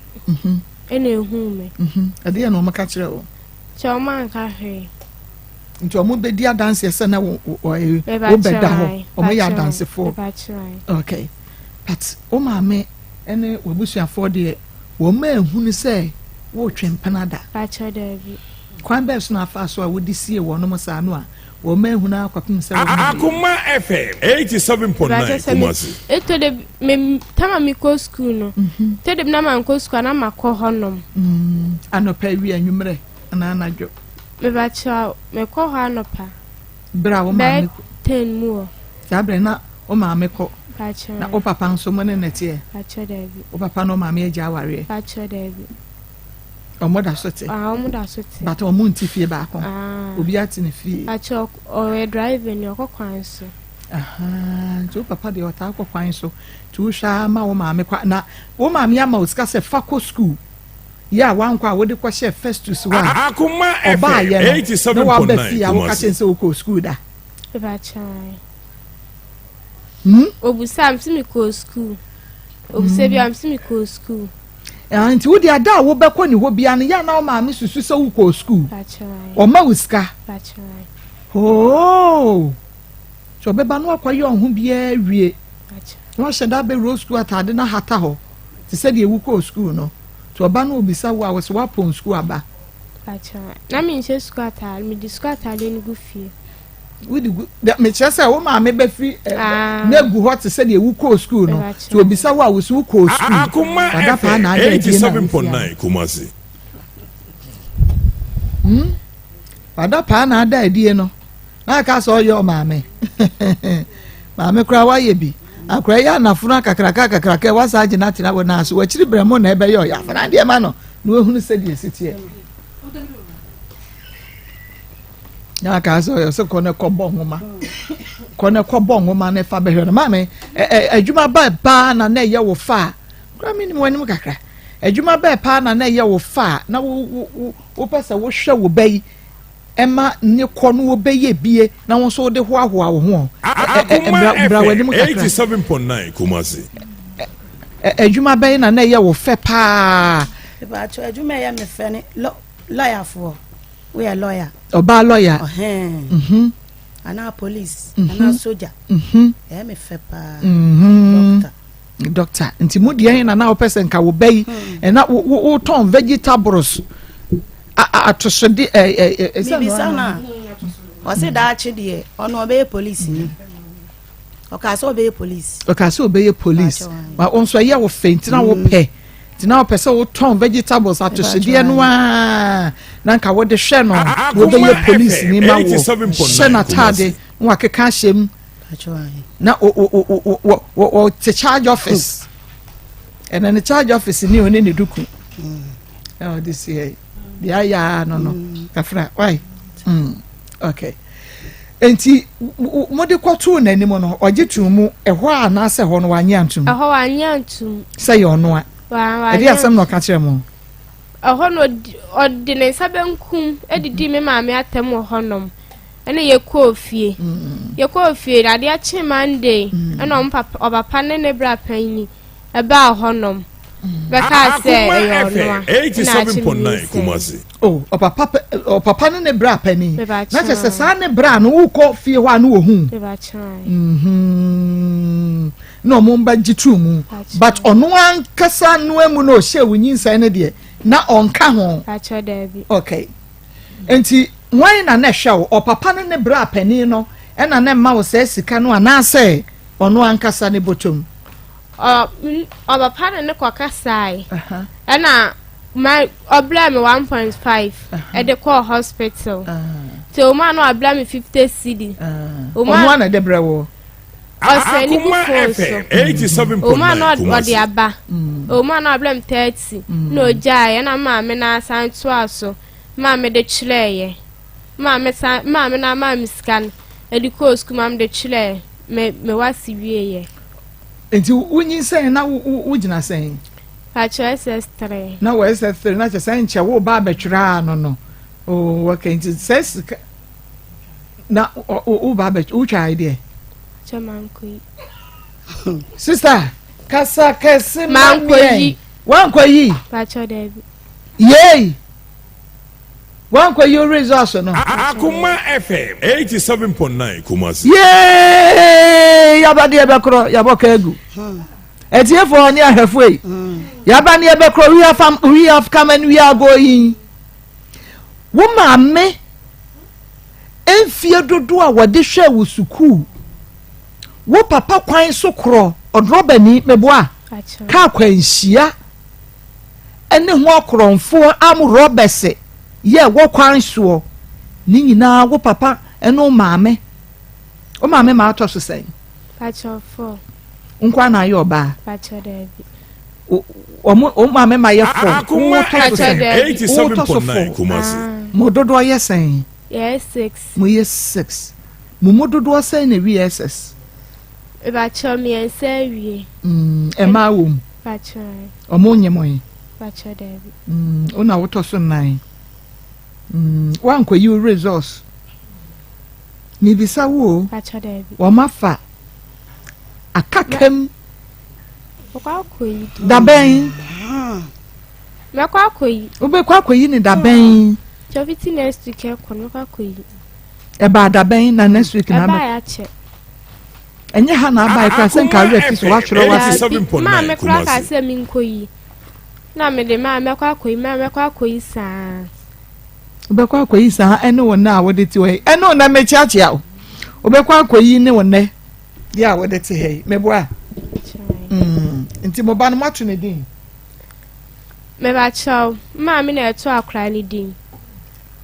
ɛna ehu me. Ɛdeɛ na ɔmo ka kyerɛ wo? Kyɛ, ɔmo anka hwee. Nti ɔmo bɛdi adanseɛ sɛ na wo wo ɛɛ, Mebakyɛ. wo bɛda hɔ, ɔmo yɛ Bakyɛ. adansefoɔ? Mebakyɛ. Okay, but wo maame ɛne w'abusuafoɔ deɛ, wɔn mma ehunu sɛ wɔretwe mpena da? Bakyɛ, daabi. Kwan bɛɛ so na afa so a wode sie wɔn saa no a wɔn mma ehunu akɔpem sɛ wɔn deɛ? Akoma FM 87.9 Mebakyɛ, sɛ me Kumasi. eto de me tama mi kɔ sukuu no, to de bi na ma nkɔ sukuu a, na ma kɔ hɔnom. Anɔpa, awie, anwummerɛ anaa anadwo? Mebakyɛ, mekɔ hɔ anɔpa. Berɛ a wo maame Bɛyɛ kɔ? 10 mu hɔ. Saa berɛ na wo maame kɔ? Bakyɛ. Na wo papa nso, mo ne ne teɛ? Bakyɛ, daabi. Wo papa ne wo maame agya awareɛ? Bakyɛ, daabi. Ɔmo da so te? Ah, ɔmo da so te. But ɔmo nte fie baako? Ah. Obi ate ne fie? Bakyɛ, ɔyɛ driver ni, ɔkɔ kwan so. Aha, nti wo papa deɛ ɔtaa kɔ kwan so, nti wohwɛ a ma wo maame kɔ, na wo maame ama wo sika sɛ fa kɔ school yɛ a wankɔ a wode kɔhyɛ Festus hɔ a Akoma ɔbaayɛ FM no na waba 87.9 fie a woka Kumasi. kyɛn sɛ wokɔ school da? Mebakyɛ. Hmm? Obusa me se mekɔɔ sukuu. Obusa bi a me se mekɔɔ sukuu. Ah, nti wo deɛ ada a wobɛkɔ ne hɔ biara no yɛ a na wo maame susu sɛ wokɔɔ sukuu. Ɔma wo sika. Oh. Nti ɔbɛba no akɔyɛ ɔho biara wie. Na wahyɛ da abɛwura sukuu ataade no ahata hɔ te sɛ deɛ wokɔɔ sukuu no. Nti ɔba no obisa wo a wɔsɛ woapɔn sukuu aba. Na menhyɛ sukuu ataade, mede sukuu ataade no gu fie. Wode gu mekyerɛ sɛ wo maame bɛfiri ah. na egu hɔ te sɛ deɛ wokɔɔ sukuu no. Nti obisa wo a wosi wokɔɔ sukuu. Wada paa na ada adie na wofia. Hmm? Wada paa na ada adie no. Na aka sɛ ɔyɛ ɔmaame. Maame koraa wayɛ bi. Akora yi anafono akakraka akakraka wasa agye no atena wɔ nan so. Wakyiri brɛ mo na ɛbɛyɛ ɔyɛ afana deɛ ma no na wahunu sɛdeɛ ɛsi teɛ. Na aka sɛ ɔyɛ sɛ kɔ ne kɔbɔ nwoma. Kɔ ne kɔbɔ nwoma ne fa bɛhwɛ no. Maame, adwuma bɛɛ paa na na ɛyɛ wo fa a. Koraa menim w'anim kakra. Adwuma bɛɛ paa na na ɛyɛ wo fa a na wo wopɛ sɛ wohwɛ wo ba yi ɛma ne kɔ no wɔbɛyɛ bie na wo nso wode hoahoa wo ho Akoma bra w'anim FM kakra 87.9 Kumasi. Adwuma bɛn na na ɛyɛ wo fɛ paa? Mepakyɛw, adwuma a ɛyɛ me fɛ ne lɔ lɔyafoɔ. Woyɛ lɔya. Ɔbaa lɔya. Ɔhɛn. Mhm. Anaa police. Mhm. Anaa soja. Mhm. Ɛyɛ me fɛ paa. Mhm. Doctor. Doctor, nti mu deɛ na na wopɛ sɛ nka wo ba yi Hmm. ɛna wotɔn vegetables atosode ɛ ɛ ɛ sɛ Mibisa no a, ɔse daakye deɛ ɔno ɔbɛyɛ police ni. Ɔkaa sɛ ɔbɛyɛ police. Ɔkaa sɛ ɔbɛyɛ police. Ma wo nso ɛyɛ wo fɛ nti na wopɛ. Nti na wopɛ sɛ wotɔn vegetables atosodeɛ no ara na nka wode hwɛ no na ɔbɛyɛ police ni ma wo. Hyɛ n'ataade na wakeka ahyɛ mu. Na ɔte charge office. Ɛnna ne charge office ni ɔne ne duku. Ɛna ɔde si ɛ deɛ ayɛ ara no no. Kafra why? Mm. Okay. Nti mode kɔtoo n'anim no ɔgye too mu ɛhɔ a anaasɛ ɛhɔ no wanye antom? Ɛhɔ wanye antom. Sɛ yɛ ɔno a. Ɛde asɛm na ɔka kyerɛ mo? Ɛhɔ no ɔde ne nsa benkum didi me maame atɛm wɔ hɔnom. Ɛna yɛkɔɔ fie. Mm. Yɛkɔɔ fie na adeɛ kye Monday mm. ɛna ɔmo papa ɔpapa ne ne bra panyin ɛbaa hɔnom. Mm. Bɛkaa sɛ ɛyɛ ɔno a ɛna akye me nyinsɛn. Oh, ɔpapa ɔpapa ne ne bra panin. Na kyerɛ sɛ saa ne bra no wokɔ fie hɔ a no wɔ hu. Mhm. Na ɔmo mba gye tuu mu. But ɔno ankasa no amu na ɔhyɛ wo nyinsɛn no deɛ na ɔnka ho. Okay. Nti wɔn na na ɛhwɛ wo ɔpapa ne ne bra panin no ɛna na ɛma wo saa sika no anaasɛ ɔno ankasa ne bɔtɔm. Ɔpapa ne ne kɔkasae ɛna Ma ɔbrɛɛ me 1.5 ɛde kɔɔ hospital. Nti ɔmo a na wabrɛ me 50 cedi. Ɔmo a na ɛde brɛ wo. Ɔsɛn ne gu phone so. Ɔmo a na ɔde aba. Ɔmo a na wabrɛ me 30. Na ogyaeɛ ɛna maame no asan toa so maa me de kyerɛeɛ. Maame san maame no ama me sika no ɛde kɔɔ sukuu maa me de kyerɛɛ me me wase wieɛ. Nti wonyinsɛn na wogyina sɛn? Pakyɛ SS 3. Na wɔ SS 3 na kyɛ sɛ nkyɛ wo ba abɛtwerɛ a no no. Oh, okay. Nti sɛ sika na wo ba abɛtwerɛ wotwa ayi deɛ. Kyɛ mankɔ yi. Sister, kasa kɛse ma Mankɔ yi. Wankɔ yi. Pakyɛ daabi. Yei. Wankɔ yi results no. Akoma FM 87.9 Kumasi. Yee! Yaba deɛ bɛkorɔ yabɔ ka agu. Hmm. Atiefoɔ ne ahwɛfoɔ yi, yɛaba ne yɛbɛkorɔ, we have, we have come and we are going. Wo maame mfie dodoɔ a wɔde hwɛɛ wo sukuu, wo papa kwan so korɔ, ɔdrɔbani, meboa, kaa kwanhyia ne ho akorɔmfoɔ am rɔbɛse yɛ wɔ kwan soɔ, ne nyinaa wo papa ne wo maame, wo maame ma atɔ so sɛn? Pakyɛw fɔɔ. Nkoa na ayɛ ɔbaa. Pakyɛw daabi. Wɔn wɔn maame ma yɛ fɔɔ. Akoma Wotɔ so FM sɛn? Wotɔ so 87.9 fɔɔ. Kumasi. Mo dodoɔ yɛ sɛn? Yɛyɛ six. Mo yɛ six. Mo mu dodoɔ sɛn na ewie SS? Pakyɛw mmiɛnsa awie. Mm, mmaa wɔ mu. Pakyɛw. Wɔn nye mo yi. Pakyɛw daabi. Mm, wo na wotɔ so nnan. Mm, wankɔ yi wo results. Mibisa wo o, Pakyɛ daabi. wɔn afa. Adakam. Mɛkɔ akɔyi. Dabɛn. Mɛkɔ akɔyi. Wobɛkɔ akɔyi ne dabɛn. Kyɛ next week ɛkɔ no mɛkɔ akɔyi. Ɛbaa dabɛn na next week na abɛ. Ɛbaa akyɛ. Ɛnyɛ ha na abae koraa sɛ nka awerɛ fi so woatwerɛ wase. Daabi, maame koraa kaa sɛ menkɔyi. Na mede maa mɛkɔ akɔyi, maa mɛkɔ akɔyi saa. Wobɛkɔ akɔyi saa ɛne wo nnɛ a wode te hɔ yi. Ɛne wo nnɛ mekyeakyea wo. Wobɛkɔ akɔyi ne wo nnɛ yɛ a wode te ha yi. Meboa? Mm, nti mo ba no moato ne din? Mebakyɛw, maame na ɛto akora ne din.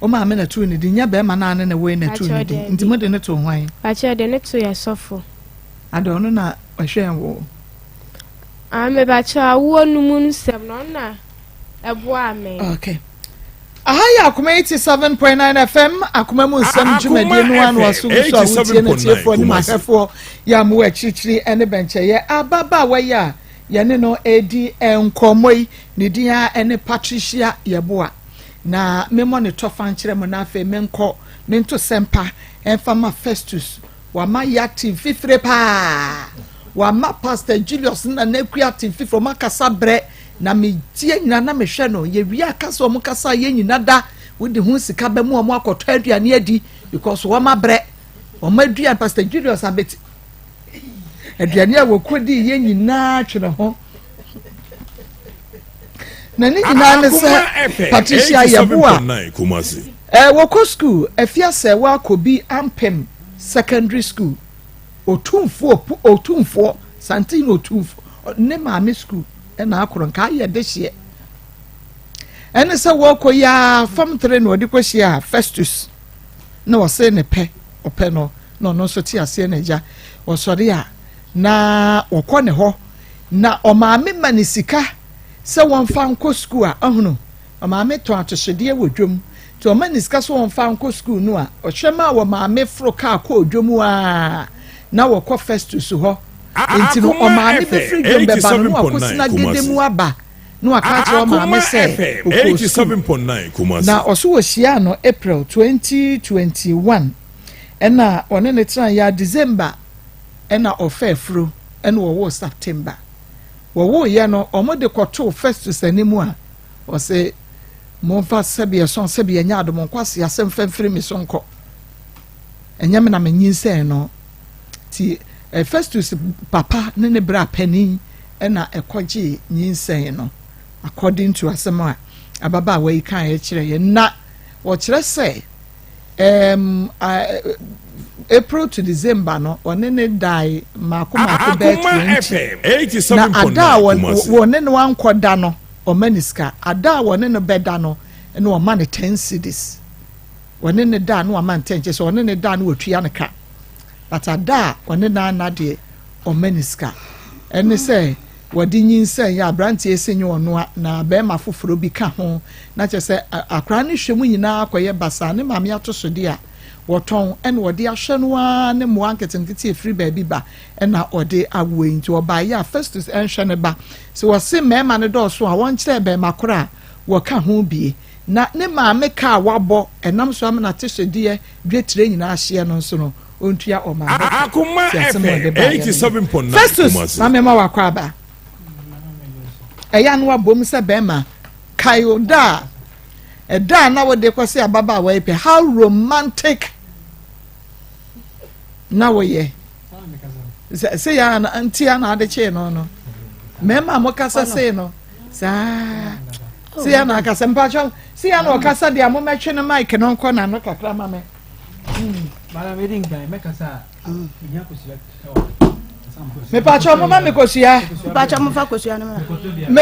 Wo maame na too ne din, nyɛ bɛrima no a ne ne woe na too ne din. Nti mode ne too hwan? Bakyɛ de ne to yɛ sɔfo. Ade ɔno na ɔhwɛɛ wo? Ah, mebakyɛ awoɔ no mu nsɛm no ɔno na ɛboaa me. Okay. Aha yɛ Akoma 87.9 FM, Akoma mu nsɛm dwumadie no ano aso gu so a wotie no tiefoɔ ne mahwɛfoɔ yɛ a mowɔ akyirikyiri ne bɛnkyɛyɛ. Ababaawa yi a yɛne no redi nkɔmmɔ yi, ne din ara ne Patricia Yeboah. Na memmɔ ne tɔfa nkyerɛ mo na afei menkɔ mento sɛmpa mfa ma Festus. Wama yɛate mfifire paa. Wama Pastor Julius ne Nana Akua ate mfifire. Wɔn akasa brɛ na metie nyina na mehwɛ no. Yɛwie akasa wɔn kasa yɛ nyina da. Wode ho sika bɛ mu wɔn akɔtɔ aduane adi because wɔn abrɛ. Wɔn aduane Pastor Julius abɛti aduane a wɔkɔdi yɛ nyinaa twene ho. Na ne nyinaa ne sɛ Patricia Yeboah eh, wɔkɔ school afiasɛ wɔakɔ bi ampem secondary school otumfoɔ otumfoɔ santen na otumfoɔ ne maame school ɛna akoro nka ayɛ de hyeɛ ɛne sɛ wɔkɔ yi a fam tere na ɔde kɔhyia Festus na ɔse ne pɛ ɔpɛ no na ɔno nso te aseɛ na agya ɔsɔre a na wɔkɔ ne hɔ Na ɔmaame ma no sika sɛ wɔmfa nkɔ sukuu a, ɔhunu, ɔmaame tɔn atosodeɛ wɔ dwam, nti ɔma no sika sɛ wɔmfa nkɔ sukuu no a, ɔhwɛ maa wɔmaame foro kaa kɔɔ dwam ara na wɔkɔ Festus hɔ. Nti no ɔmaame bɛfiri dwam bɛba no na wakɔsina gede mu aba na waka akyerɛ ɔmaame sɛ ɔkɔɔ sukuu. Na ɔso wɔhyiaa no April 2021 ɛna ɔne no tenaeɛ a December ɛna ɔfaa afuro. Ɛna wɔwoo September. Wɔwoeɛ no, wɔde kɔtoo Festus anim a, ɔse, Momfa sɛdeɛ ɛsõ sɛdeɛ ɛnyɛ adom nkwaseasɛm mfa mfiri me so nkɔ. Ɛnyɛ me na menyinsɛn no. Nti eh, Festus papa ne ne bra panin na ɛkɔgyee nyinsɛn no, according to asɛm a ababaawa yi kaeɛ kyerɛ yɛn. Na wɔkyerɛ sɛ Um, uh, April to December no, ɔne ne dae mmaako mmaako bɛyɛ 20. Na ada a wɔne no ankɔ da no, ɔma ne sika. Ada a wɔne no bɛda no, na ɔma no 10 cedis. Wɔne ne da no ɔma no 10, kyerɛ sɛ ɔne ne da no wɔtua no ka. But ada a ɔne no anna deɛ, ɔma ne sika. Ɛne sɛ wɔde nyinsɛn yɛ aberanteɛ sɛ nyɛ ɔno a na bɛrima foforɔ bi ka ho na kyerɛ sɛ akwaraa no hwɛ mu nyinaa akɔyɛ basaa ne maame atosodeɛ a wɔtɔn ɛna ɔde ahwɛ no ara ne mmoa nketenkete ɛfiri baabi ba ɛna ɔde awoɔ yi nti ɔbaeɛ a Festus ɛnhwɛ ne ba sɛ wɔse mmarima no dɔɔso a wɔnkyerɛ bɛrima korɔ a wɔka ho bie na ne maame ka a wabɔ ɛnam so ama n'atosodeɛ dwetire nyinaa ahyeɛ no nso no ɔntua ɔman hɔ ka. Akoma Ti asɛm a ɔde FM baeɛ no no. 87.9 Festus, Kumasi. ma mema wakɔ aba. Ɛyɛ a na wabom sɛ bɛrima. Kae o da a ɛda a na wode kɔse ababaawa yi pɛ how romantic na woyɛ. Sɛ sɛ yɛ a nti a na ade kyee no no. Mmarima a mokasa sei no saa sɛ yɛ na akasa mpakyɛw sɛ yɛ na ɔkasa deɛ a momɛtwe no mic no nkɔ n'ano kakra ma me. Mepakyɛ mo ma me kosua. Mepakyɛ mo fa kosua no ma.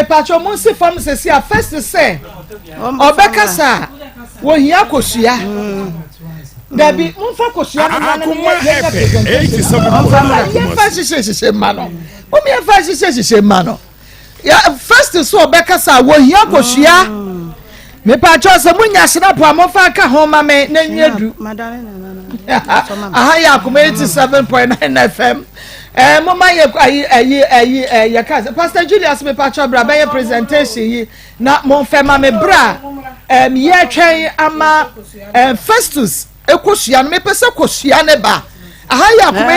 Mepakyɛ mo nsi fam sisi a first sɛ ɔbɛkasa wɔhia kosua. Dabi mo nfa kosua no ma no yɛ yɛ presentation. Yɛ fa hyehyɛ hyehyɛ ma no. Mo mi yɛ fa hyehyɛ hyehyɛ ma no. Ya first so ɔbɛkasa a wɔhia kosua. Mepatwɔ sɛ monya hyinapo a momfa nka ho ma me na nwie du. Aha yɛ akoma 87.9 FM. Eh, moma yɛ ayi ayi ayi eh, yɛ ka Pastor Julius mepatwɔ bra bɛyɛ presentation yi na momfɛ ma me bra. Um, yɛtwɛn ama um, Festus ekosua no mepɛ sɛ kosua ne ba. Aha yɛ Akoma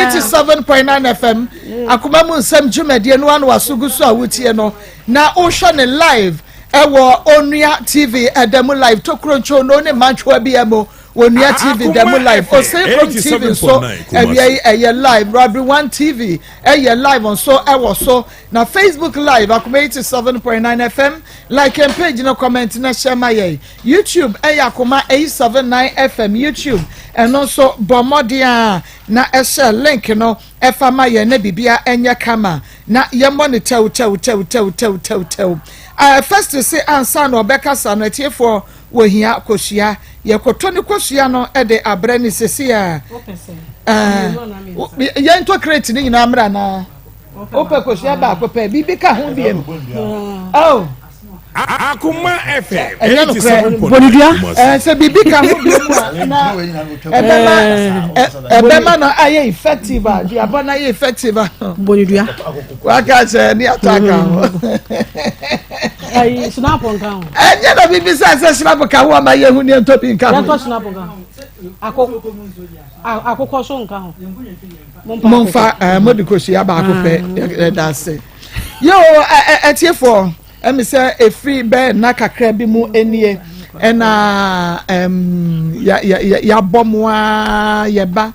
87.9 FM, Akoma mu nsɛm dwumadie no ano aso gu so a wotie no na wohwɛ ne live ɛwɔ Onua TV ɛda mu live tokuro ntwono ne mantwoa bi mu Onua TV da mu live Oseikrom TV nso awia yi ɛyɛ live Rabbi One TV ɛyɛ live nso ɛwɔ so na Facebook live Akoma 87.9 FM like and page no comment na hyɛ ma yɛn YouTube ɛyɛ Akoma 879 FM YouTube ɛno nso bɔ mmɔden a na ɛhyɛ link no ɛfa ma yɛn na bibia ɛnyɛ kama na yɛmmɔ ne tɛw tɛw tɛw tɛw tɛw tɛw tɛw. Uh, first se ansa na ɔbɛkasa no atiefoɔ Wɔhia kosua. Yɛkɔtɔ ne kosua no de abrɛ no sisi a. Yɛntɔ crate no nyinaa mmerɛ anaa? Wopɛ kosua baako pɛ, biribi ka ho biem. Oh. Akoma FM. Ɛnyɛ nokorɛ. Bonidua. Sɛ biribi ka ho biem a na ɛbɛma ɛbɛma no ayɛ effective a duabɔ no ayɛ effective a. Bonidua. Waka sɛ ne atɔ aka ho. Ayi sinapo nka ho. Ɛnyɛ na bibi sɛ sɛ sinapo ka ho ama yɛ hu ne ntɔ bi nka ho. Yɛntɔ sinapo nka ho. Ako akokɔ so nka ho. Momfa ɛɛ mo de kosua baako pɛ ɛda ase. Yoo ɛtiefoɔ ɛmi sɛ efiri bɛɛ nna kakra bi mu enie ɛna ɛm ya ya yabɔ mo aa yɛba.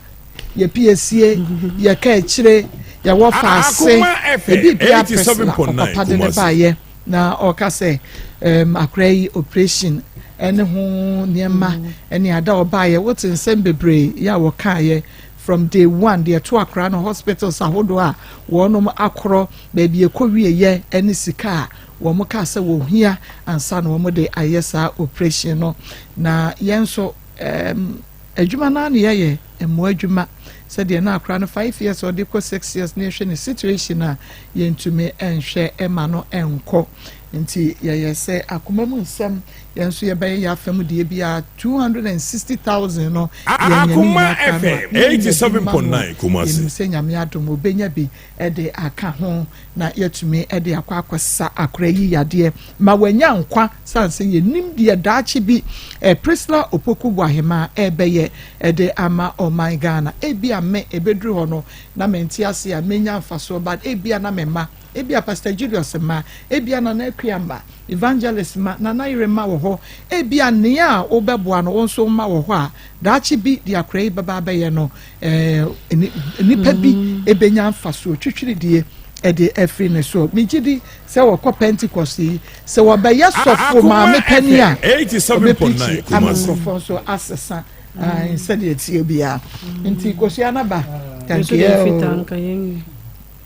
Yɛpiesie, yɛka akyire, yɛwɔ faase, ebi bia Priscilla ɔpapa de ne baayɛ na ɔka sɛ um, akora yi operation ɛne ho nneɛma ɛne ada ɔbaayɛ wote nsɛm bebree yɛ a wɔkaayɛ from day one deɛ ɛto akora no hospitals ahodoɔ a wɔnom akorɔ baabi ɛkɔ wieyɛ ɛne sika a wɔn kaa sɛ wɔhia ansa na wɔn de ayɛ saa operation no na yɛn nso um, Adwuma no ara na yɛyɛ, mmoa adwuma. Sɛdeɛ na akora no 5 years ɔde kɔ 6 years na yɛhwɛ ne situation a, yɛntumi nhwɛ ma no nkɔ. Nti yɛyɛ sɛ akoma mu nsɛm, yɛn nso yɛbɛyɛ yɛn afa mu deɛ biara 260,000 no yɛnyɛ ne Akoma nyinaa koraa no a, FM yɛnya bi ma no. 87.9 Kumasi. Yɛnim sɛ Nyame adom ɔbɛnya bi de aka ho na yɛatumi de akɔ akɔsa akora yi yadeɛ ma wanya nkwa sane sɛ yɛnim deɛ daakye bi eh, Priscilla Opoku Boahemaa ɛrebɛyɛ de ama ɔman Ghana. Ebia me ɛbɛduru hɔ no na mente ase a menya mfasoɔ but ebia na me mma, ebia Pastor Julius mma, ebia Nana Akua mma, Evangelist mma, Nana yere mma wɔ hɔ, ebia nea a wobɛboa no wo nso wo mma wɔ hɔ a daakye bi deɛ akora yi bɛba abɛyɛ no nnipa bi bɛnya mfasoɔ twitwiridie de afiri ne soɔ. Megye di sɛ wɔkɔ Pentecost yi, sɛ wɔbɛyɛ sɔfo maame panin a, ɔbɛpirikyi ama nkurɔfoɔ nso asesa sɛdeɛ ɛteɛ biara. Nti kosua no ba kankeɛ o.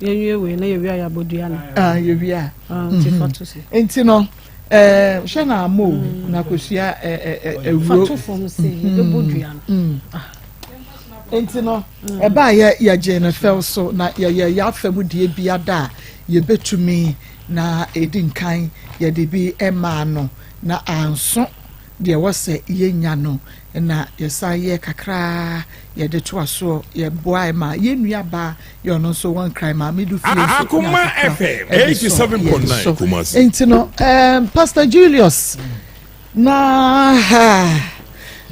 Yɛnwie wei na yɛwie a yɛabɔ dua no. Ah, yɛwie a. Ah, nti fa to so. Nti no, eh, hwɛ na ama o, mm. na kosua eh, eh, eh, awuro. Fa to fam sɛ yɛbɛbɔ dua no. Mm. Ah. Nti no, ɛbaa yɛ yɛgye no fɛw so na yɛyɛ yɛafa mu deɛ biada a yɛbɛtumi na ɛdi nkan yɛde bi maa no na anso deɛ ɛwɔ sɛ yɛnya no na yɛsan yɛ kakra yɛde toa soɔ yɛboae ma yɛn nua baa yɛ ɔno nso wɔn nkran maame du fie nso nya Akoma kakra FM ɛde sɔ yɛn 87.9 so Kumasi. nti no um, Pastor Julius na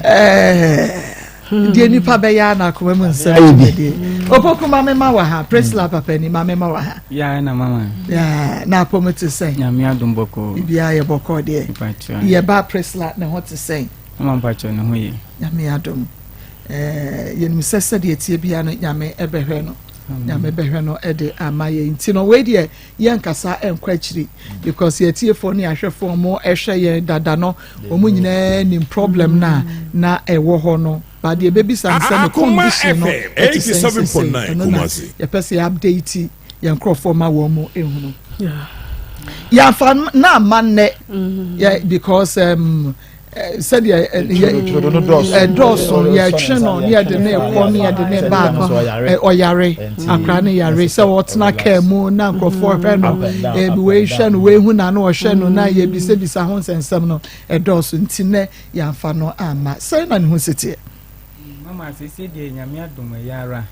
eh, deɛ nipa bɛyɛ a na akoma mu nsɛm Ayɛ bi. dwumadie opoku ma mema wɔ ha Priscilla papa ni ma mema wɔ ha Ya na mama. Yeah, na apɔmu te sɛn Nyame adom bɔkɔɔ. biribiara yɛ bɔkɔɔ deɛ Mpakyɛ. yɛba Priscilla ne ho te sɛn Mama mpakyɛ ne ho ye. Nyame adom eh, yɛnim sɛ sɛdeɛ ɛteɛ biara no Nyame ɛbɛhwɛ no Nyame bɛhwɛ no ɛde ama yɛ nti no wei deɛ yɛnkasa ɛnkɔ akyiri because yɛtiefoɔ ne ahwɛfoɔ mo ɛhwɛ yɛn dada no wɔn nyinaa nim problem no a na ɛwɔ hɔ no but deɛ ɛbɛbisa no sɛ ne Akoma condition no FM ɛte sɛn sesei 87.9 ɛno na Kumasi. yɛpɛ sɛ yɛ update yɛn nkurɔfoɔ ma wɔn mu ehunu yɛafa na ama nnɛ yɛ because um, eh, sɛdeɛ eh, ɛdɔɔso yɛtwe no ne yɛde ne kɔ ne yɛde ne ba no ɔyare akora ne yare sɛ ɔtena kaa mu na nkurɔfoɔ hwɛ no ebi wei hwɛ no wei hu na no ɔhwɛ no na yɛbisabisa ho nsɛnsɛm no ɛdɔɔso nti nɛ yɛamfa no amma sɛn na ne ho si teɛ. Mama sese deɛ nyame adom ɛyɛ ara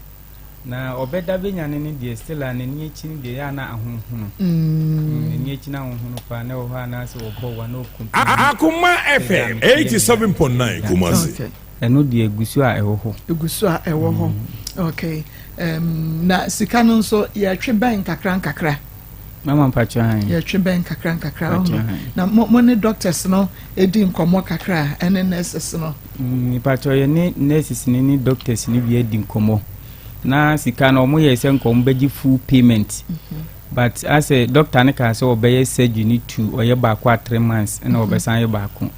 Na ɔbɛda bɛnyane no deɛ still a n'ani akyi no deɛ ɛyɛ a na ahonhono. Mm. N'ani akyi no ahonhono paa na ɛwɔ hɔ a na sɛ ɔbɔ wa na ɔkum. Akoma FM 87.9 Kumasi. Ɛno deɛ egu so a ɛwɔ hɔ. Egu so a ɛwɔ hɔ. Okay, um, na sika no nso yɛtwe bɛn nkakra nkakra. Mama mpakyɛ han. Yɛtwe bɛn nkakra nkakra ɔho. Na mo mo ne doctors no edi nkɔmɔ kakra ɛne nurses no. Mm, mpakyɛ yɛ ne nurses no ne doctors no bi adi nkɔmɔ. Na sika no ɔmo yɛ sɛ nka ɔmo bɛgye full payment. Mm -hmm. But asɛ doctor no kaa sɛ ɔbɛyɛ surgery no tu ɔyɛ baako a 3 months ɛna ɔbɛsan yɛ baako.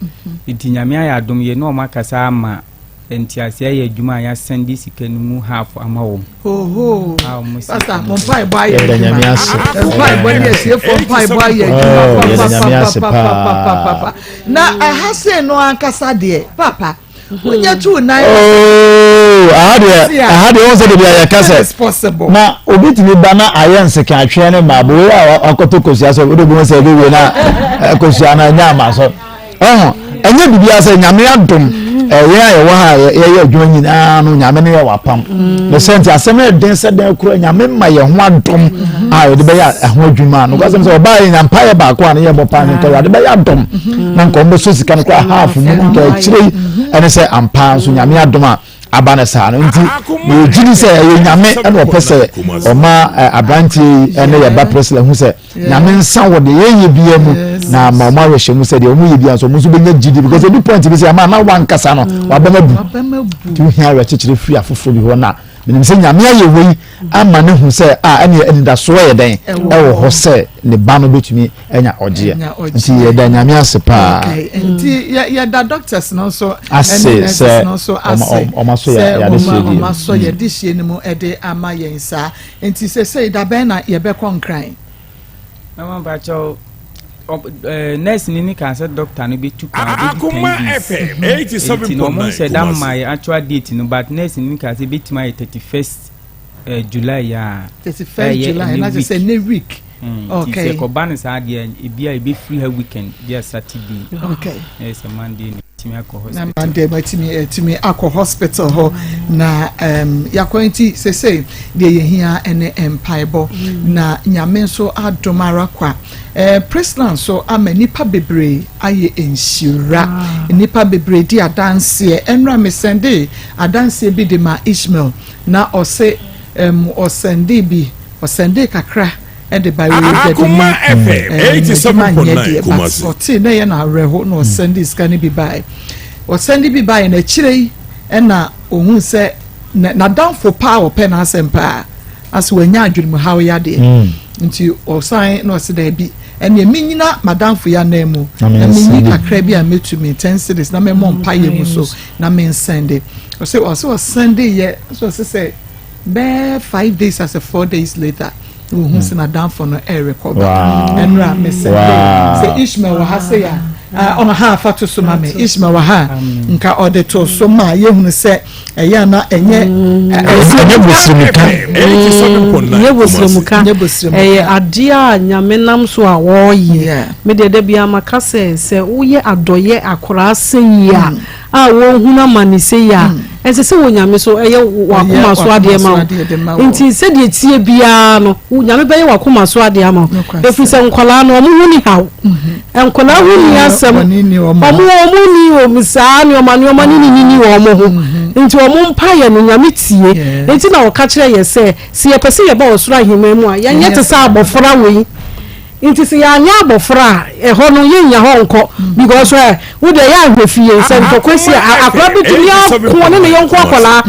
Nti Nyame ayɛ adom yɛ ne ɔmo akasa ama nteaseɛ ayɛ adwuma a yɛasɛnde sika no mu half ama wɔn. Oho, A ɔmo si pastor, mo mpaebɔ ayɛ Yɛda adwuma. Nyame ase. Mpaebɔ ne asiefoɔ mpaebɔ ayɛ adwuma Oh, yɛda Nyame ase paa. papapapapapapa. Na ɛha sei no ankasa deɛ, papa, wonyɛ tu nan. Oh, aha deɛ, aha deɛ wɔn sɛ de bi a yɛka It is sɛ possible. na obi tumi ba na ayɛ nsekatweɛ ne mmaabo wei a wakɔtɔ kosua sɛ wode bi ho sɛ ɛbɛwie na kosua no ɛnyɛ ama so ɔho ɛnyɛ biribiara sɛ Nyame adom ɛyɛ a yɛwɔ ha a yɛyɛ adwuma nyinaa no, Nyame no yɛ wapam ne sɛ nti asɛm no ɛden sɛ dɛn kora Nyame ma yɛ ho adom a yɛde bɛyɛ ɛho adwuma no kwasɛm sɛ ɔbaa yɛ nya mpaeɛ baako a ne yɛbɔ paa ne nka Awurade bɛyɛ adom na nka ɔmbɛsɔ sika no koraa half mu nka akyire yi ɛne sɛ ampa nso Nyame adom a aba no saa no. Nti meyɛ di sɛ ɛyɛ Nyame ɛna ɔpɛ sɛ ɔma aberanteɛ yi ɛne yɛba Priscilla hu sɛ Nyame nsa wɔ deɛ yɛyɛ bia mu na ma ɔmo awerɛhyɛ mu sɛ deɛ ɔmo yɛ bia nso ɔmo nso bɛnya gyidi, because ebi point bi sɛ ama na wankasa no wabɛma bu nti wohia awerɛkyekyerɛ firi afoforɔ bi hɔ. Na menim sɛ Nyame ayɛ wei ama ne hu sɛ a ɛne anidasoɔ yɛ dɛn ɛwɔ hɔ sɛ ne ba no bɛtumi anya ɔgyeɛ. Nti yɛda Nyame ase paa. Okay, nti yɛda doctors no nso ase ɛne nurses sɛ no nso ase ɔma so yɛ sɛ yɛade hyɛ die. ɔma sɔ yɛde hyie no mu ɛde ama yɛn saa. Nti sɛsɛi da bɛn na yɛbɛkɔ Nkran? Mama mpakyɛ, nurse ni ni kan sɛ doctor no bɛtu kwan ɔbɛdi Akoma 10 days. FM Nti na ɔmo 87.9 nhyɛ da Kumasi. ma yɛ actual date no, but nurse ni kan sɛ bɛtumi ayɛ 31st July a 31st July na kyerɛ sɛ ne week. Nti sɛ kɔba no saa deɛ, ebi a ebɛfiri ha weekend deɛ, Saturday na yɛ sɛ Monday no tumi akɔ Na hospital. Monday matumi atumi akɔ hospital hɔ na yakɔ. Nti sese deɛ yɛhia ne mpaebɔ na Nyame nso adom ara kwa. Priscilla nso ama nipa bebree ayɛ nhyira, nipa bebree di adanseɛ. Ɛnura mesɛnde adanseɛ bi de ma Ishmael na ɔse ɔsɛnde bi, ɔsɛnde kakra ɛde ba wei. Akoma FM 87.9 Kumasi. Ɔte na ɛyɛ na awerɛho na ɔsɛnde sika no bi baeɛ. Ɔsɛnde bi baeɛ na akyire yi ɛna ohun sɛ n'adamfo paa a ɔpɛ n'asɛm paa asɛ wanya adwenemuhaw yadeɛ. Nti ɔsan na ɔsi daabi, ɛnna emi nyina madamfo yi anan mu Na na menyi mensɛnde. kakra bi a metumi, 10 cedis, na mɛmɔ mpaeɛ mu so na mensɛnde. Ɔsɛ ɔsɛnde yɛ so, ɔsɛ sɛ bɛɛ 5 days asɛ 4 days later na ohun sɛ n'adamfo no ɛrekɔba. Ɛnura mesɛnde sɛ Ishmael wɔ ha sɛ ya ɔno ha afa to so ma me. Ishmael wɔ ha nka ɔde to so ma yɛhunu sɛ ɛyɛ ana ɛnyɛ Ɛnyɛ bosiremka. 87.9 Nyɛ bosiremka. Nyɛ bosiremka. Ɛyɛ adeɛ a Nyame nam so a wɔreyɛ. Medeɛ da bia maka sɛ woyɛ adɔyɛ akoraa sɛ yi a wɔhunu ama ne sɛ yi a, ɛnsɛ sɛ wɔ Nyame so ɛyɛ wakoma so adeɛ ma wakoma so adeɛ de ma wo. wo. Nti sɛdeɛ tie biara no, Nyame bɛyɛ wakoma so adeɛ ama wo. Nokwasɛm. Ɛfiri sɛ nkɔlaa no, ɔmo ho ni haw, nkɔlaa ho ni asɛm. Bɔne ni ɔmo ho. Ɔmo ni wɔn saa nneɛma nneɛma ne ni wɔn ho. Nti ɔmo mpaeɛ no Nyame tie. Nti na ɔka kyerɛ yɛ sɛ yɛpɛ sɛ yɛba ɔsoro ahemman mu a, yɛnyɛ te sɛ abɔfra wei. Nti sɛ yɛanyɛ abɔfra a, ɛhɔ no yɛnya hɔ nkɔ, because wode ɛyɛ ahwɛ fie sɛ ntɔkwa si a, akora bɛtumi ako ne ne yɔnko akɔlaa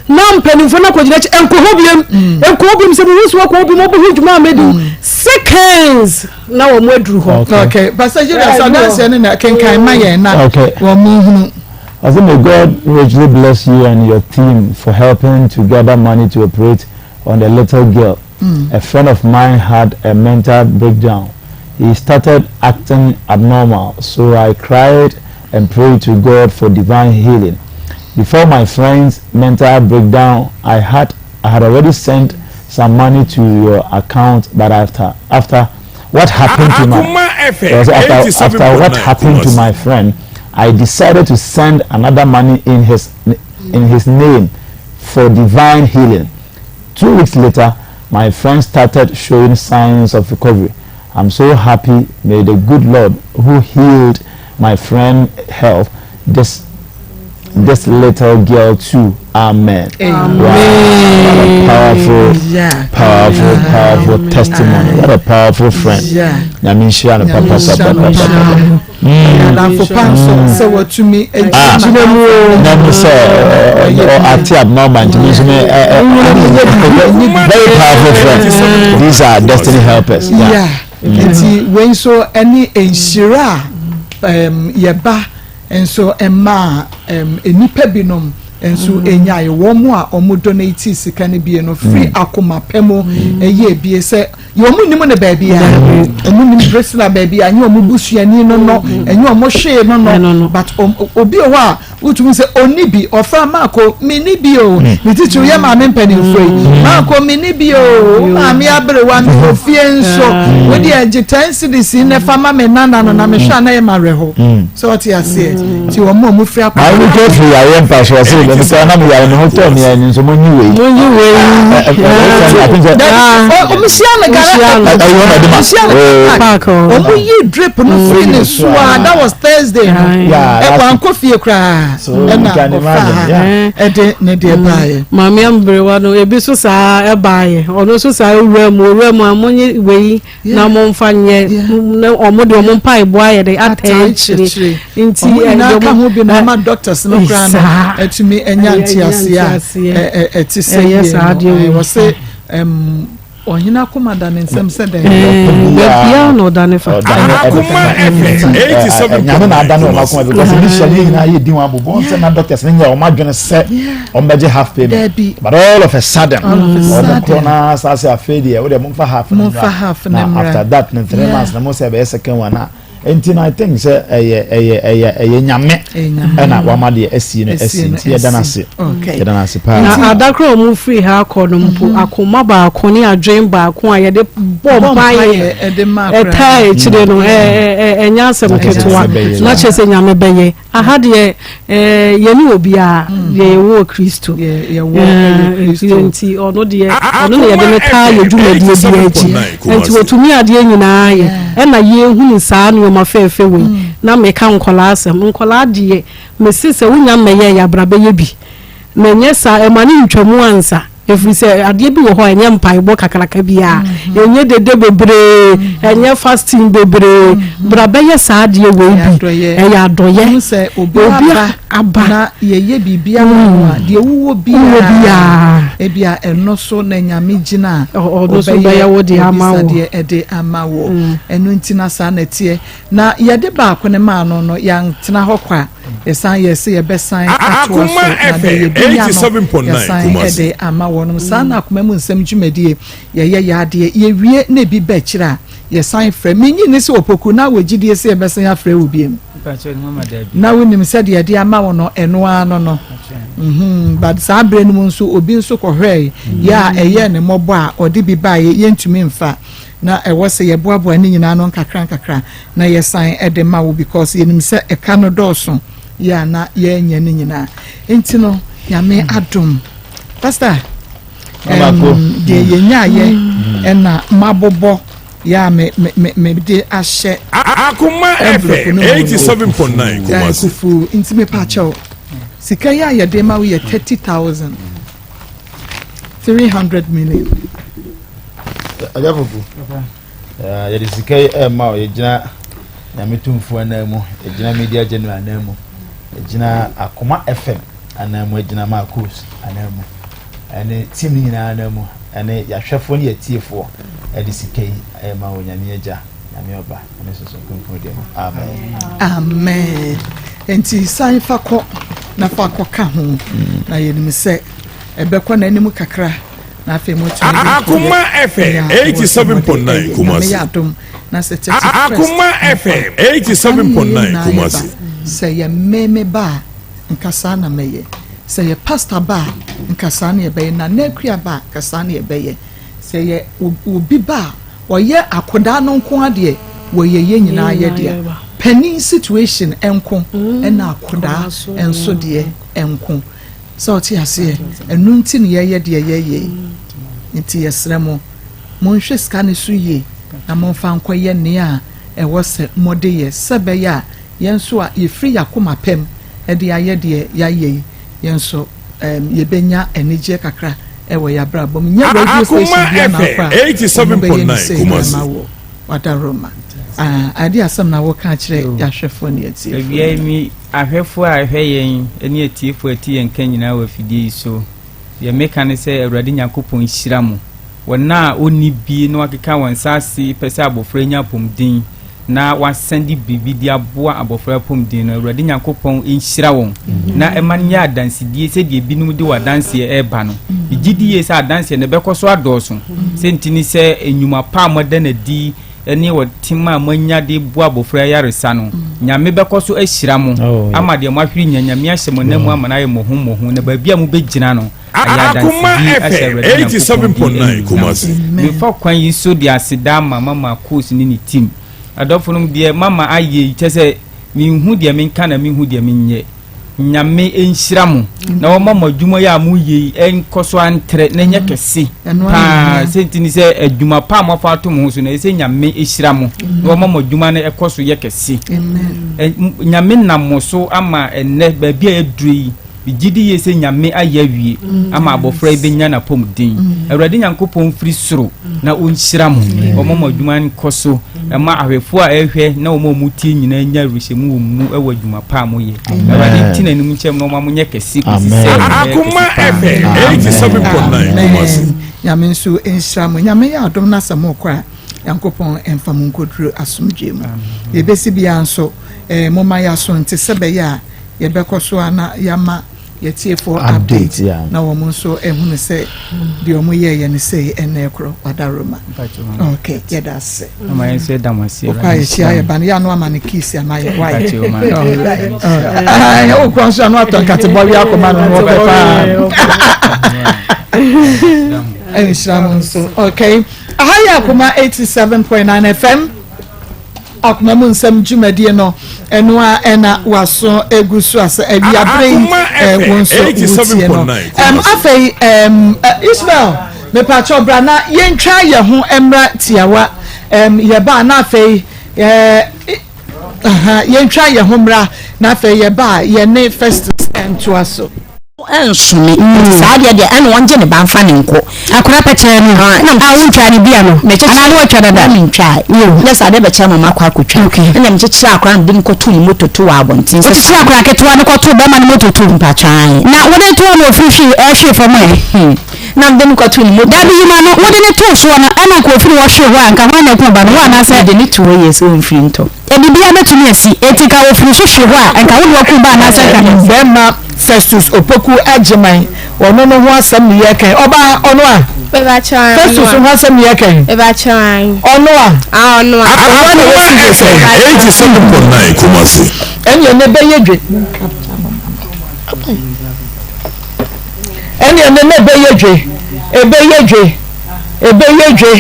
na mpanimfoɔ no akɔgyina akyi, nkɔ hɔ biam, nkɔ hɔ biam, sɛ mehu so wakɔ hɔ biam, ɔbɛhu dwuma a mɛdi seconds na wɔn aduru hɔ. Okay, Pastor Julius, adanseɛ no na kenkan ma yɛn na wɔn mu hunu. I say may God richly bless you and your team for helping to gather money to operate on the little girl. A friend of mine had a mental breakdown. He started acting abnormal, so I cried and prayed to God for divine healing. Before my friend's mental breakdown, I had already sent some money to your account, but after what happened to my Akuma FM after what 87.9 happened to Kumasi. my friend, I decided to send another money in his name for divine healing. 2 weeks later, my friend started showing signs of recovery. I'm so happy. May the good Lord who healed my friend health this little girl too. Amen. Amen. Wow. What a powerful, yeah. powerful, powerful Amen. testimony. What a powerful friend. Yeah. Nyame nhyira no papa papa papa. Adamfo pa nso sɛ watumi gyina mu na mu sɛ ate abnormal ntumi nso me very powerful friend. These are destiny helpers. Yeah. Nti wei nso ɛne nhyira a yɛba nso ɛmaa nnipa binom nso nyaeɛ. Wɔn a wɔn donate sika no bie no firi akoma pɛ mu ɛyɛ ebie sɛ wɔn nim no baabi a wɔn nim Priscilla baabi a ɛnyɛ wɔn busuani no no ɛnyɛ wɔn hwee no no but obi wɔ hɔ a wotumi sɛ ɔni bi ɔfra maako mini bi o ne titiri yɛ maame mpanimfoɔ yi maako mini bi o maame aberewa mi wɔ fie nso wodi ɛgye ten cedis ne fa ma me nana no na mehwɛ a na yɛ ma werɛho sɛ ɔte aseɛ nti wɔn a wɔn firi akɔ. Maame bi kura firi yareɛ mpa so ɔsɛ ɛmi kura na mi yare mi ho tɔ mi ɛni nso mo nyi wei. Mo nyi wei. Ɔmo hyia no gara ɔmo hyia no park ɔmo yi drip no firi ne so a that was Thursday no ɛkɔ ankɔ fie koraa ɛna ɔfa ha ɛde ne deɛ baayɛ. Maame aberewa no ebi so saa ɛbaayɛ ɔno nso saa owura mu owura mu a mo nye wei. na wɔmfa nyɛ na wɔn de wɔn mpaebɔ ayɛ de ataa akyire nti wɔn nyinaa ka ho bi na ama doctors no koraa no atumi anya nteaseɛ a ɛte sɛ yie no wɔ se ɔhene akoma da ne nsɛm sɛ dɛn baabiara na ɔda ne fa akoma fm 87 nyame na ada ne ɔma akoma because initially nyinaa yɛ di wɔn abobɔ nsɛ na doctors no nyɛ wɔn adwene sɛ wɔn bɛgye half payment but all of a sudden wɔn korɔ na asase afei deɛ wɔde mo nfa half no mmra na after that no 3 months na mo sɛ ɛbɛyɛ second one na nti na I think sɛ ɛyɛ ɛyɛ ɛyɛ ɛyɛ Nyame ɛna wama deɛ ɛsi no ɛsi nti yɛda n'ase yɛda n'ase paa. Na adakoro a wɔn firi ha akɔ no mpo akoma baako ne adwene baako a yɛde bɔ mpaeɛ ɛtaa akyire no ɛɛ ɛnyɛ asɛm ketewa na kyerɛ sɛ Nyame bɛyɛ. Aha deɛ eh, yɛne obiara mm. deɛ yɛwɔ Kristo nti ɔno deɛ ɔno na yɛde no taa yɛ dwumadie bi akyi nti wɔtumi adeɛ nyinaa yɛ ɛna yɛhunu saa nneɛma fɛɛfɛ wei mm. Na meka nkɔlaa asɛm nkɔlaa deɛ mese sɛ wonya mmɛyɛ yɛ abra bɛyɛ bi na ɛnyɛ saa ɛma ne ntwamu ansa ɛfiri sɛ adeɛ bi wɔ hɔ a ɛnyɛ mpaebɔ kakraka biara mhm. ɛnyɛ dede bebree mhm. ɛnyɛ fasting bebree mhm. Bra bɛyɛ saa adeɛ wei bi ɛyɛ adɔyɛ obi aba na yɛyɛ biribi ama no a deɛ wowɔ biara ebia ɛno so na Nyame gyina a ɔno so bɛyɛ wo deɛ ama wo deɛ ɛde ama wo mm. Ɛno nti na saa na ɛteɛ na yɛde baako ne maa no no yɛntena hɔ kwa yɛsan yɛ sɛ yɛbɛsan atoa so na deɛ yɛbɛnya no yɛsan ɛde ama wɔnom saa na akoma mu nsɛm dwumadie yɛyɛ yɛ adeɛ yɛwie na ebi ba akyire a yɛsan frɛ menyi ne sɛ Opoku na wɔ gyidie sɛ yɛbɛsan afrɛ wo biem na wonim sɛ deɛ yɛde ama wo no ɛno ara no no mhm but saa berɛ no mu nso obi nso kɔhwɛe yɛ a ɛyɛ ne mmɔbɔ a ɔde bi baeɛ yɛntumi mfa na ɛwɔ sɛ yɛboaboa ne nyinaa no nkakra nkakra na yɛsan de ma wo because yɛnim sɛ ɛka no dɔɔso yɛ a na yɛnyɛ ne nyinaa nti no Nyame adom pastor deɛ yɛnyaayɛ ɛna mabobɔ yɛ a me me me de ahyɛ Akoma FM 87.9 Kumasi. Kufu nti mepa kyɛw sika yi a yɛde ma wo yɛ 30,300 million. Agya Poku, yɛde sika yi ɛma wo yɛgyina Nyame tumfoɔ anan mu yɛgyina Media General anan mu yɛgyina Akoma FM anan mu yɛgyina Marcos anan mu ɛne team no nyinaa anan mu ɛne yɛahwɛfoɔ ne yɛtiefoɔ ɛde sika yi ɛma wo Nyame Agya Nyame Ɔba Nyame Sunsum Kronkron din mu amen. Amen nti san fa kɔ na fa kɔ ka ho na yɛnim sɛ ɛbɛkɔ n'anim kakra na afei motumi de Akoma FM 87.9 Kumasi. Nyame yɛ adom na sɛ 31st Akoma FM 87.9 Kumasi. Sɛ yɛ mmemme ba a nka saa na mɛyɛ sɛ yɛ pastor ba a nka saa na yɛbɛyɛ na n'akua ba a nka saa na yɛbɛyɛ sɛ yɛ obi ba a ɔyɛ akodaa no nko adeɛ wɔyɛ yɛ nyinaa yɛ deɛ panin situation nko ɛna akodaa nso deɛ nko sɛ ɔte aseɛ ɛno nti na yɛyɛ deɛ yɛyɛ yi nti yɛsrɛ mo monhwɛ sika no so yie na momfa nkɔyɛ nea ɛwɔ sɛ mode yɛ sɛ bɛyɛ a yɛn nso a yɛfiri yɛakoma pɛm de ayɛ deɛ yɛayɛ yi yɛn nso. um, yɛbɛnya anigyeɛ kakra ɛwɔ yɛn abrabɔ mu. Nyɛ radio station bia na akɔ a wɔn bɛyɛ ne sɛ ɛma wɔ wadaroma. Ah, ade asɛm na wɔka akyerɛ yɛahwɛfoɔ ne atiefoɔ. Awia yi mi ahwɛfoɔ a ɛhwɛ yɛn ne atiefoɔ a ɛte yɛn nka nyinaa wɔ afidie yi so. Deɛ meka ne sɛ Awurade Nyankopɔn nhyira mo. Wɔn a wɔnni bi na wɔakeka wɔn nsa ase pɛ sɛ abɔfra nya apɔmuden na wɔasan de biribi de aboa abɔfra apɔmuden no, Awurade Nyankopɔn nhyira wɔn na ɛma no nyɛ adansedie sɛdeɛ ebinom de wɔn adanseɛ reba no. Megye di yie sɛ adanseɛ no ɛbɛkɔ so adɔɔso. Sɛ nti ne sɛ nnwuma pa a moada no adi ne ɔtem a moanya de boa abɔfra ayaresa no, Nyame bɛkɔ so ahyira mo oh, ama deɛ moahwere nya Nyame ahyɛ mo nan mu ama no ayɛ mmɔho mmɔho na baabi a mobɛgyina no ayɛ adansedie ahyɛ Awurade Nyankopɔn din animuonyam. Mefa kwan yi so de aseda ama Mama Akos ne ne team. Adɔfo nom deɛ Mama ayɛ yi kyɛ sɛ menhu deɛ menka na menhu deɛ menyɛ. Nyame nhyira mo na wɔma mo adwuma yi a moyɛ yi nkɔ so antrɛ na ɛnyɛ kɛse paa. Sɛ nti ne sɛ adwuma pa a moafa ato mo ho so no, ɛsɛ sɛ Nyame hyira mo na wɔma mo adwuma no ɛkɔ so yɛ kɛse. Nyame nam mo so ama ɛnnɛ baabi a yɛaduru yi, Megye di yie sɛ Nyame ayɛ awie ama abɔfra yi bɛnya n'apɔmuden. Awurade Nyankopɔn mfiri soro na ɔnhyira mo, ɔma mo adwuma nkɔ so, ɛma ahwɛfoɔ a ɛrehwɛ na wɔn a wɔtie nyinaa nya awerɛhyɛmu wɔ mo mu wɔ adwuma pa a moyɛ. Awurade nte n'anim nkyerɛ mo na ɔma monyɛ kɛse kɔsi sɛ mobɛyɛ Akoma kɛse paa. FM 87.9 Kumasi. Nyame nso nhyira mo. Nyame yɛ adom na sɛ mokɔ a, Nyankopɔn mfa mo nkɔduru asomdwoe mu. Yɛbɛsi biara nso, eh, momma yɛaso nte sɛ bɛyɛ a Yɛbɛkɔ so ara na yɛama yɛtiefoɔ update na wɔn nso ahunu sɛ deɛ wɔn yɛɛyɛ no sei ɛnna ɛkorɔ wadaroma. Ok, yɛda ase. Wokɔ a yɛhyia yɛ ba no yɛ ano ama no kiss ama yɛ wayɛ. Wokɔ nso ano atɔ nkatebɔwe akɔma no no wɔpɛ paa. Nhyira mo nso. Ok, aha yɛ Akoma 87.9 FM. Akoma mu nsɛm dwumadie no ɛno a ɛna waso egu so asɛ awiabere yi wo nso wotie no ɛm afei ɛm Ismail mepakyɛw bra na yɛntwa yɛ ho mmra tiawa ɛm yɛba na afei ɛɛ yɛntwa yɛ ho mmra na afei yɛba a yɛne Festus ntoa so. Ɛnso me nti saa adeɛ deɛ ɛna ɔngye ne ba nfa ne nkɔ. Akora pɛkyɛɛ no a wontwaa ne dua no anaa ne watwa dada? Na mentwae. Nyɛ saa adeɛ bɛkyɛ ama makɔ akɔtwa. Ɛna mekyekyere akora no de no kɔtoo ne moto to wɔ abɔnten. Wokyekyere akora ketewa no kɔtoo bɛrima no moto to? Mpakyɛ ae. Na wode too no ofiri hwee ɛhwee fam ɛ? Na mede no kɔtoo ne moto. Dabi yima no wode no too soɔ no ɛna nka ofiri hɔ hwee hɔ a nka hwan na ɛku ba no wo anaasɛ? Mede no too hɔ yie sɛ ɔmfiri ntɔ. Biribiara bɛtumi asi. Enti nka wɔfiri so hwe hɔ a, nka wo ne wɔkum ba anaasɛ nka. Bɛrima Festus Opoku Agyemang, ɔno no ho asɛm ne yɛreka yi. Ɔbaa, ɔno a? Festus ho asɛm ne yɛreka yi. Ɔno a? Ɔno a. Ɔno na wasi dwe sɛ. 87.9 Kumasi. Ɛnneɛ ne bɛyɛ dwe. Ɛnneɛ ne ne bɛyɛ dwe. Ɛbɛyɛ dwe. Ɛbɛyɛ dwe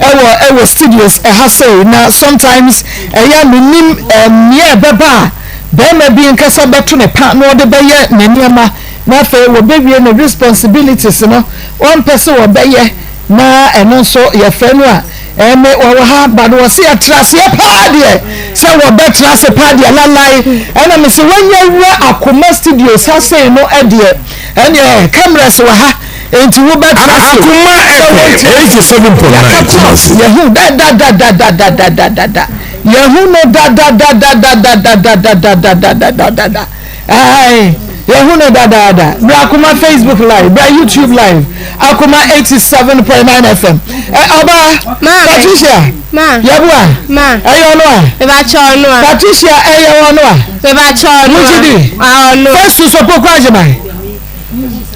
ɛwɔ ɛwɔ studios ɛha sei na sometimes ɛyɛ a mennim ɛɛm nea ɛbɛba a bɛɛma bi nkasa bɛto ne pa na ɔde bɛyɛ ne nneɛma na afei wɔbɛwie ne responsibilities no ɔmpɛ sɛ wɔbɛyɛ na ɛno nso yɛfrɛ no a ɛme wɔwɔ ha ba no wɔse yɛtra aseɛ paa deɛ sɛ wɔbɛtra ase paa deɛ lalae ɛna mese wɔnyɛ wura akoma studios ha sei no ɛdeɛ ɛneɛ cameras wɔ ha Enti wobɛtra ase Akoma sɛ FM wonte ase. 87.9 Yɛaka Kumasi. Yɛahu dadadadadadadadada. Yɛahu no dadadadadadadadadadadadada. Ae, yɛahu no dadaada. Bra Akoma Facebook live, bra YouTube live. Akoma 87.9 FM. Ɛ ɔbaa, Maame. Patricia. Ma. Yɛboa. Ma. Ɛyɛ ɔno a. Mebakyɛ ɔno a. Patricia ɛyɛ ɔno a. Mebakyɛ ɔno a. Wogye di? Ah, ɔno a. Festus Opoku Agyemang.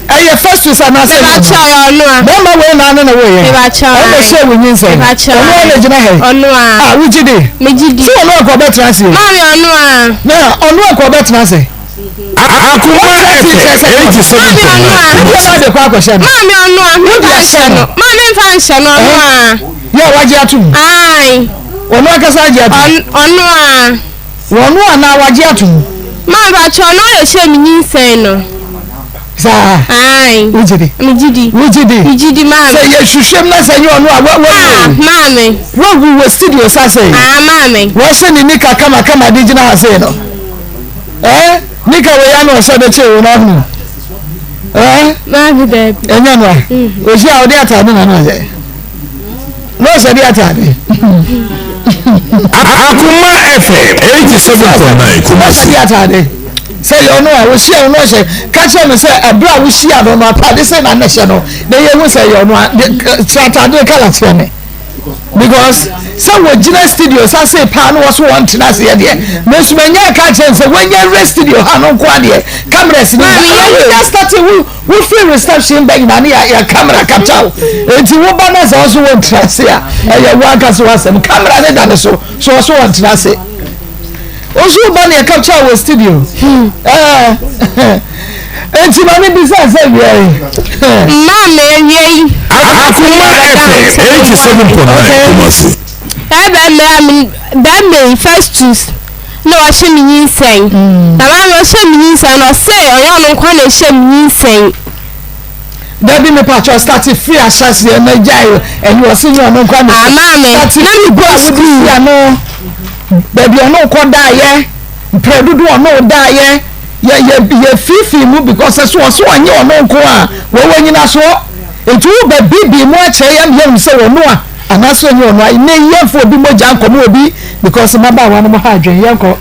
Ɛyɛ Festus anaasɛ ɛyɛ Mebakyɛ ɔyɛ ɔno a. Bɛrima wei na ano na woyɛ. Mebakyɛ Ɔno na ɛhyɛ wo nyinsɛn. Mebakyɛ Ɔno a na gyina ha yi. Ɔno a. A wogye di? Megye di. Sɛ ɔno akɔ ɔbɛtena ase. Maame ɔno a. Na ɔno akɔ ɔbɛtena ase. Akoma FM 87.9 Wode Kumasi. ɔno ade kɔ akɔhyɛ no. Maame ɔno a. Wode Memfa ahyɛ nhyɛ no. no. Maame mfa nhyɛ no ɔno a. Yɛ a wagye atom. Ae. Ɔno ankasa agye atom. Ɔno a. Wɔno anaa wagye atom? Ma mpakyɛw ɔno na ɔhyɛɛ me nyinsɛn no. Saa? Ae. Wogye di? Megye di. Wogye di? Megye di maame. Sɛ yɛhwehwɛ mu na sɛ nyɛ ɔno a wa wa. Ah maame. Wawu wɔ studio sa sɛ. Ah maame. Wɔhyɛ ne nika kama kama de gyina ha sei no. Ɛɛ nika wei ano ɔhyɛ de kyee wo no ahunu. Maame daabi. Ɛnyɛ no a. Osi a ɔde ataade na na ɔhyɛ. Na ɔhyɛ de ataade. Akoma FM 87.9 Kumasi. Ɔhyɛ de ataade. Sɛ yɛ ɔno a wohyia no na ɔhyɛ ka kyerɛ no sɛ ɛberɛ a wohyia no no ataade sɛ na na hyɛ no na yɛhu sɛ yɛ ɔno a kyerɛ ataade kala kyerɛ me. Because sɛ wɔgyina studio sa se paa no wɔso wɔn tena aseɛ deɛ me nso manya ka kyerɛ sɛ wɔnya wura studio ha no nko adeɛ cameras ni ba start wo wo free reception bɛ nyina ne yɛ camera capture wo enti wo ba na sɛ ɔso wɔn tena ase a ɛyɛ wo ankasa w'asɛm camera ne da ne so so ɔso wɔn tena ase. Wosu ba ne capture wɔ studio. Enti ma me bisa sɛ wia yi. Mmaa me awia yi. Akoma FM 87.9 Kumasi. Ɛbɛ mmerɛ me bɛrima yi Festus na wahyɛ me nyinsɛn. Na maame ɔhyɛ me nyinsɛn na ɔse ɔnyɛ ɔno nko na ɛhyɛ me nyinsɛn. Dabi me patrɔ start free ahyɛseɛ na gyae ɛnyɛ ɔse nyɛ ɔno nko na Ah maame start na free me go kɔ a wode school. si ano baabi ɔno kɔ daayɛ mprɛ dodo ɔno daayɛ yɛ yɛ yɛ fiifii mu because ɛso ɔso ɔnyɛ ɔno nko a wɔwɔ nyinasoɔ nti wo bɛ bibi mu akyerɛ yɛn yɛn sɛ ɔno a anaasɛ ɔnyɛ ɔno a ne yɛmfa obi mogya nkɔmɔ obi because mmabaawa no mo ha adwene yɛnkɔ.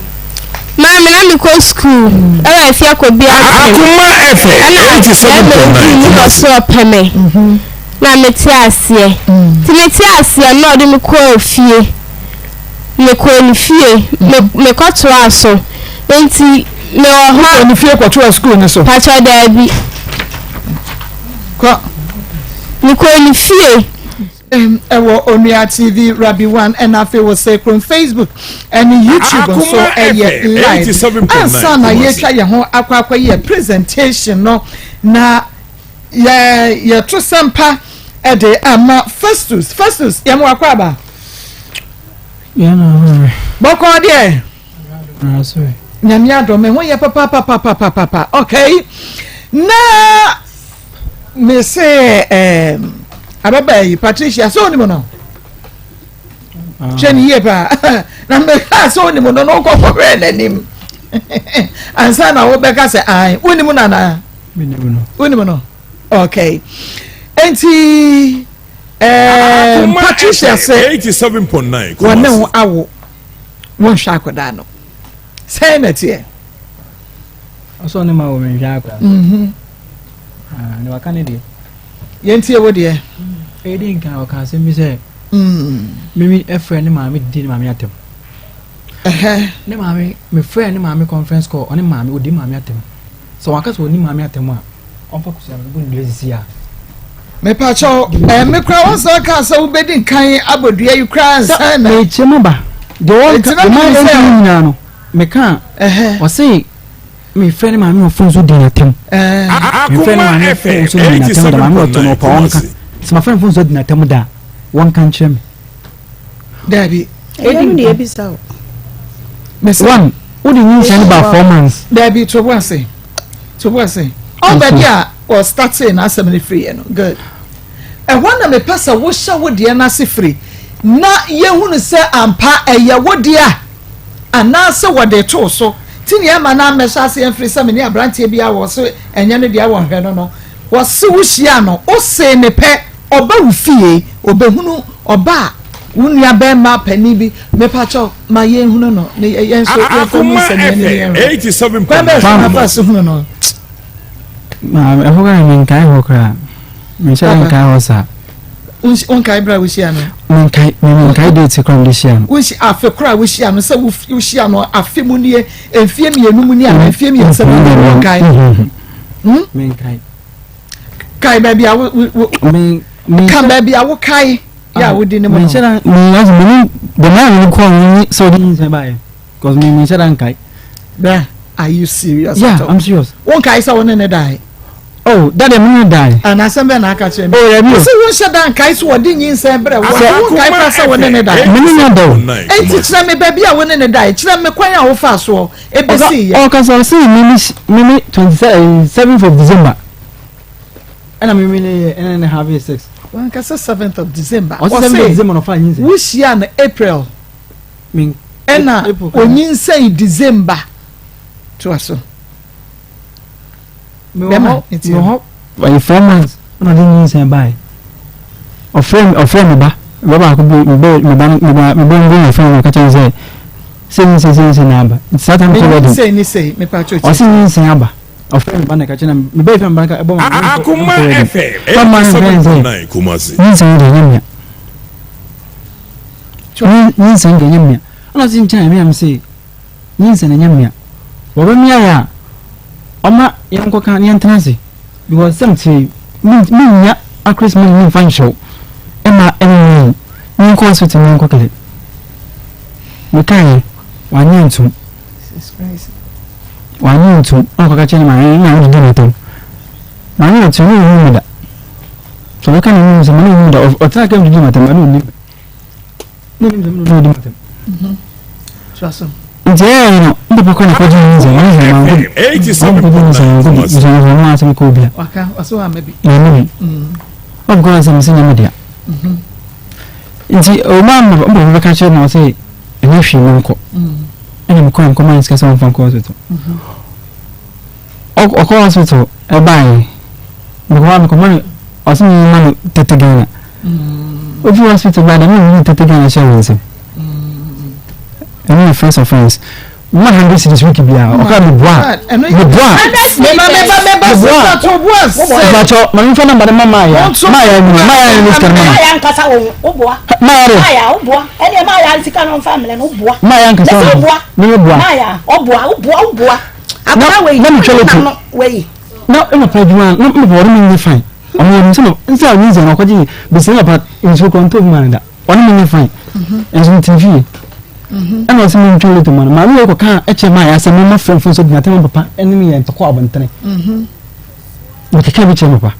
Maame na mekɔ sukuu ɛwɔ afie akɔbi ase. Akoma FM Ɛna 87.9 bɛrima bi mu Kumasi. ɔsɛ ɔpɛ me na mete aseɛ nti mete aseɛ no na ɔde me kɔɔ fie mekɔɔ ne fie mekɔtoaa so nti mewɔ hɔ Wokɔɔ ne fie kɔtoaa sukuu no so? Pakyɛ daabi. Kɔ. Mekɔɔ ne fie. Ɛwɔ Onua TV, Rabbi One, ɛna afei wɔ Sɛ Kurom Facebook ɛne YouTube nso ɛyɛ live. Ansa na yɛtwa yɛn ho akɔ akɔyɛ presentation no na yɛ yɛto sɛmpa ɛde ama Festus. Festus, yɛn mo akɔ aba. Bɔkɔɔ deɛ. Nyame adɔ me ho yɛ papapapapapa. Okay. Na Me se ehm ababaa yi Patricia sɛ onim no ah. hwɛ ne yie paa na meka sɛ onim no na wokɔkɔ hwɛ n'anim ansa na wobɛka sɛ an wonim no anaa wonim no okay nti ehm Patricia sɛ wɔne wo awo wonhwɛ akwadaa no sɛn na teɛ Ɔsɔ ne ma wɔ menhwɛ akwadaa no. Mhm. Ah, ne waka ne deɛ. Yɛntie wo deɛ. Ɛdi nkan ɔka asɛm bi sɛ. Mm. Mimi ɛfrɛ ne maame didi ne maame atɛm. Ne maame mefrɛ ne maame conference call ɔne maame odi maame atɛm. Sɛ waka sɛ ɔni maame atɛm a ɔmfa kosua no bɔ ne dua sisi a. Mepakyɛw, ɛɛ me koraa wɔn sɛ ɔka sɛ wobɛdi nkan abɔ dua yi koraa nsa na. Mekyerɛ mu ba. Deɛ ɔka deɛ maa ɛntumi nyinaa no. Meka a, ɔse mefrɛ ne maame wɔ fon so di n'atam. Mefrɛ ne maame fon so di n'atam da, maame ɔtɔ no ɔpa ɔnka. Sɛ mafrɛ ne fon so di n'atam da a, wɔnka nkyerɛ me. Dabi. Ɛyɛ no deɛ ebisa o. One, wode nyinsɛn no ba 4 months. Dabi, to bo ase. To bo ase. Ɔn baabi a ɔstartee n'asɛm no firi yɛ no, good. Ɛhɔ na mepɛ sɛ wohyɛ wo deɛ no ase firi na yɛhunu sɛ ampa ɛyɛ wo dea. Anaasɛ wɔde too so. Nti nea ɛma no ammɛhyɛ aseɛ mfiri sɛ me ne aberanteɛ bi a wɔse ɛnyɛ ne dea wɔnhwɛ no no, wɔse wohyiaa no, wosee ne pɛ, ɔba wo fie, ɔbɛhunu ɔba a wo nua bɛrima panin bi, mepakyɛw ma yɛnhunu no ne yɛn nso yɛmfa mu Akoma nsɛm yɛn ani FM yɛnhwɛ. Kwan bɛn so na 87.9 afa so hunu no? Ɛhɔ koraa menkae hɔ koraa. Menhyɛ da nkae hɔ saa. Wonkae berɛ a wohyia no? Menkae, menkae date koraa mede hyia no. Wonsi afe koraa a wohyia no sɛ wohyia no afe mu nie, mfie mmienu mu nie anaa mfie mmiɛnsa mu nie, wonkae? Hmm? Menkae. Kae baabi a wo wo ka baabi a wokae yɛ a wodi ne mu no. Menhyɛ da, menhyɛ da, dɛm a mene kɔɔ no ne sɛ wode nyinsɛn baeɛ. Cause me me nhyɛ da nkae. Bra, are you serious? Yeah, I'm serious. Wo nkae sɛ wo ne ne dae? Oh, dade me ne dae. Ana asɛm bɛn na aka kyerɛ me? Oh, dabi o. Wo sɛ wo nhyɛ da nkae sɛ wɔde nyinsɛn brɛ wo. Sɛ wo nkae koraa sɛ wo ne ne dae. Me ne nya da o. Enti kyerɛ me baabi a wo ne ne dae. Kyerɛ me kwan a wofaa soɔ ebesii yɛ. Ɔkasa ɔse me ne me ne 27th of December. Ɛna me me ne yɛ ɛna ne have sex. Wankasa 7th of December. Ɔse 7th of December na ɔfa nyinsɛn. Wo hyia no April. Ɛna onyinsɛn December. Toa so. Bɛma nti. Mewɔ hɔ ɛyɛ 4 months ɛna ɔde nyinsɛn baeɛ. Ɔfrɛ me, ɔfrɛ me ba, me ba baako bi, me ba, me ba, me ba, me ba mbu na ɔfrɛ me ɔka kyerɛ me sɛ sɛ nyinsɛn sɛ nyinsɛn na aba. Nti saa time kɔ wedding. Nyinsɛn ni sɛ mepa kyɛw. Ɔsi nyinsɛn aba. Ɔfrɛ me ba na ɛka kyerɛ na me ba efra me ba na ɛbɔ ma me Akoma kɔ wedding. FM Ba ma no frɛ sɛ 87.9 Kumasi. nyinsɛn deɛ ɛnyɛ mea. Nyinsɛn deɛ ɛnyɛ mea. Ɛna ɔsi nkyɛn ɛmea me sɛ nyinsɛn ɛnyɛ mmea. Wɔbɛmea yɛ a, ɔma yɛnkɔka na yɛntena ase because sɛ mete yi, mennya accurate money memfa nhyɛ wo ɛma ɛnyɛ yi. Menkɔ hospital na menkɔ kɛlɛ. Mekaeɛ, wanyɛ antom. Wanyɛ antom. Ɛna ɔkɔka kyerɛ ne maame, ne maame didi n'atɛm. Maame yɛ te, ɔne ɔhu me da. Sɛ ɔbɛka ne ho sɛ, ma ne ɔhu me da. Ɔtena kam didi m'atɛm, ma ne ɔnim me. Ne nim sɛ me na ɔdi m'atɛm. Nti ɛyɛ no, n papa kɔ na kɔgye ne nsɛm, ɔne sɛ manko bi. Ɔmo kɔgye ne nsɛm, manko bi. Nso nso ɔmo asɛm kɔ obi a. Maame bi. Ɔmo kɔ asɛm sɛ nyɛ me dea. Nti ɔmo ama n papa bɛka kyerɛ na ɔsɛ ɛnyɛ hwee mo nkɔ. Ɛna mekɔ a mekɔ maa ne sika sɛ ɔmfa nkɔ hospital. Ɔkɔ hospital ɛbaeɛ mekɔ hɔ a mekɔma no ɔsɛ mema no tete Ghana. Ofi hospital baa dɛ mema no tete Ghana hyɛ wɔn nsam. Ɛno yɛ first offence. Mema 100 cedis week biara ɔka meboa meboa meboa mpakyɛ ma memfa namba no ma maaya maaya ni maaya ni sika no ma no maaya de maaya nkasa wo meboa na metwa loto na ɛna pa adwuma na mepɛ ɔne me nyɛ fine ɔno ɔnim sɛ nsɛ a nyinsɛn no ɔkɔgye bɛsi na papa nsuo kɔ ntɔ bi ma no da ɔne me nyɛ fine nso mete fie ɛna ɔsɛ mentwa loto ma no maame wei kɔka ɛkyɛ maa yɛ asɛ mema frɛmfo nso gyina tɛma papa ɛne me yɛ ntɔkɔ abɔntene mekeka bi kyerɛ papa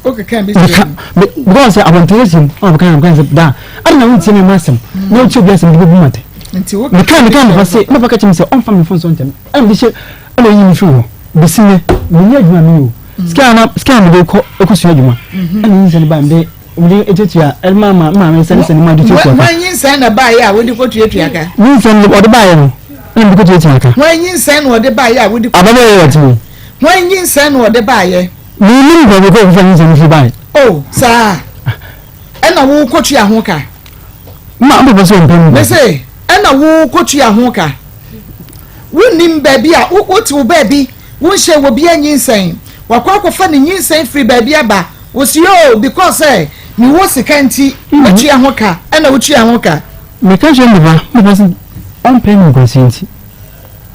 because sɛ abɔntene ahyia mu ɔna bɛka bɛka sɛ daa ade na wontie me ma asɛm na wotie obi asɛm de bɛbu mate meka meka mefa se mɛfa ka kyerɛ me sɛ ɔmfa me mfo nso nkyɛ me ɛna mede hyɛ ɛna ɔyi me firi hɔ bɛsi nɛ menyɛ adwuma meyɛ o sika na sika na mede kɔ ɛkɔsua adwuma ɛna nyinsɛn ba mede mede ɛtuatua ɛma ma maame sɛne sɛne ma de tuatua ka wɔn nyinsɛn na baayɛ a wode kɔtuatua ka nyinsɛn ɔde baayɛ no ɛna mede kɔtuatua ka wɔn nyinsɛn na ɔde baayɛ a wode ababɔ yɛ wɔte mu Hwan nyinsɛn na ɔde baeɛ? Mennim baabi kɔ ɔkɔfa nyinsɛn no firi baeɛ. Oh, saa. Ɛna wo kɔtua ho ka? Ma mpapa sɛ ɔmpɛ mu. Mese, ɛna wo kɔtua ho ka? Wonnim baabi a, wote wo baabi, wonhyɛ wɔ bi anyinsɛn. Wakɔ akɔfa ne nyinsɛn firi baabi aba. Wo se, oh, because sɛ mewɔ sika nti, matua ho ka. Ɛna wotua ho ka? Meka kyerɛ me papa, me papa se ɔmpɛ animguaseɛ nti.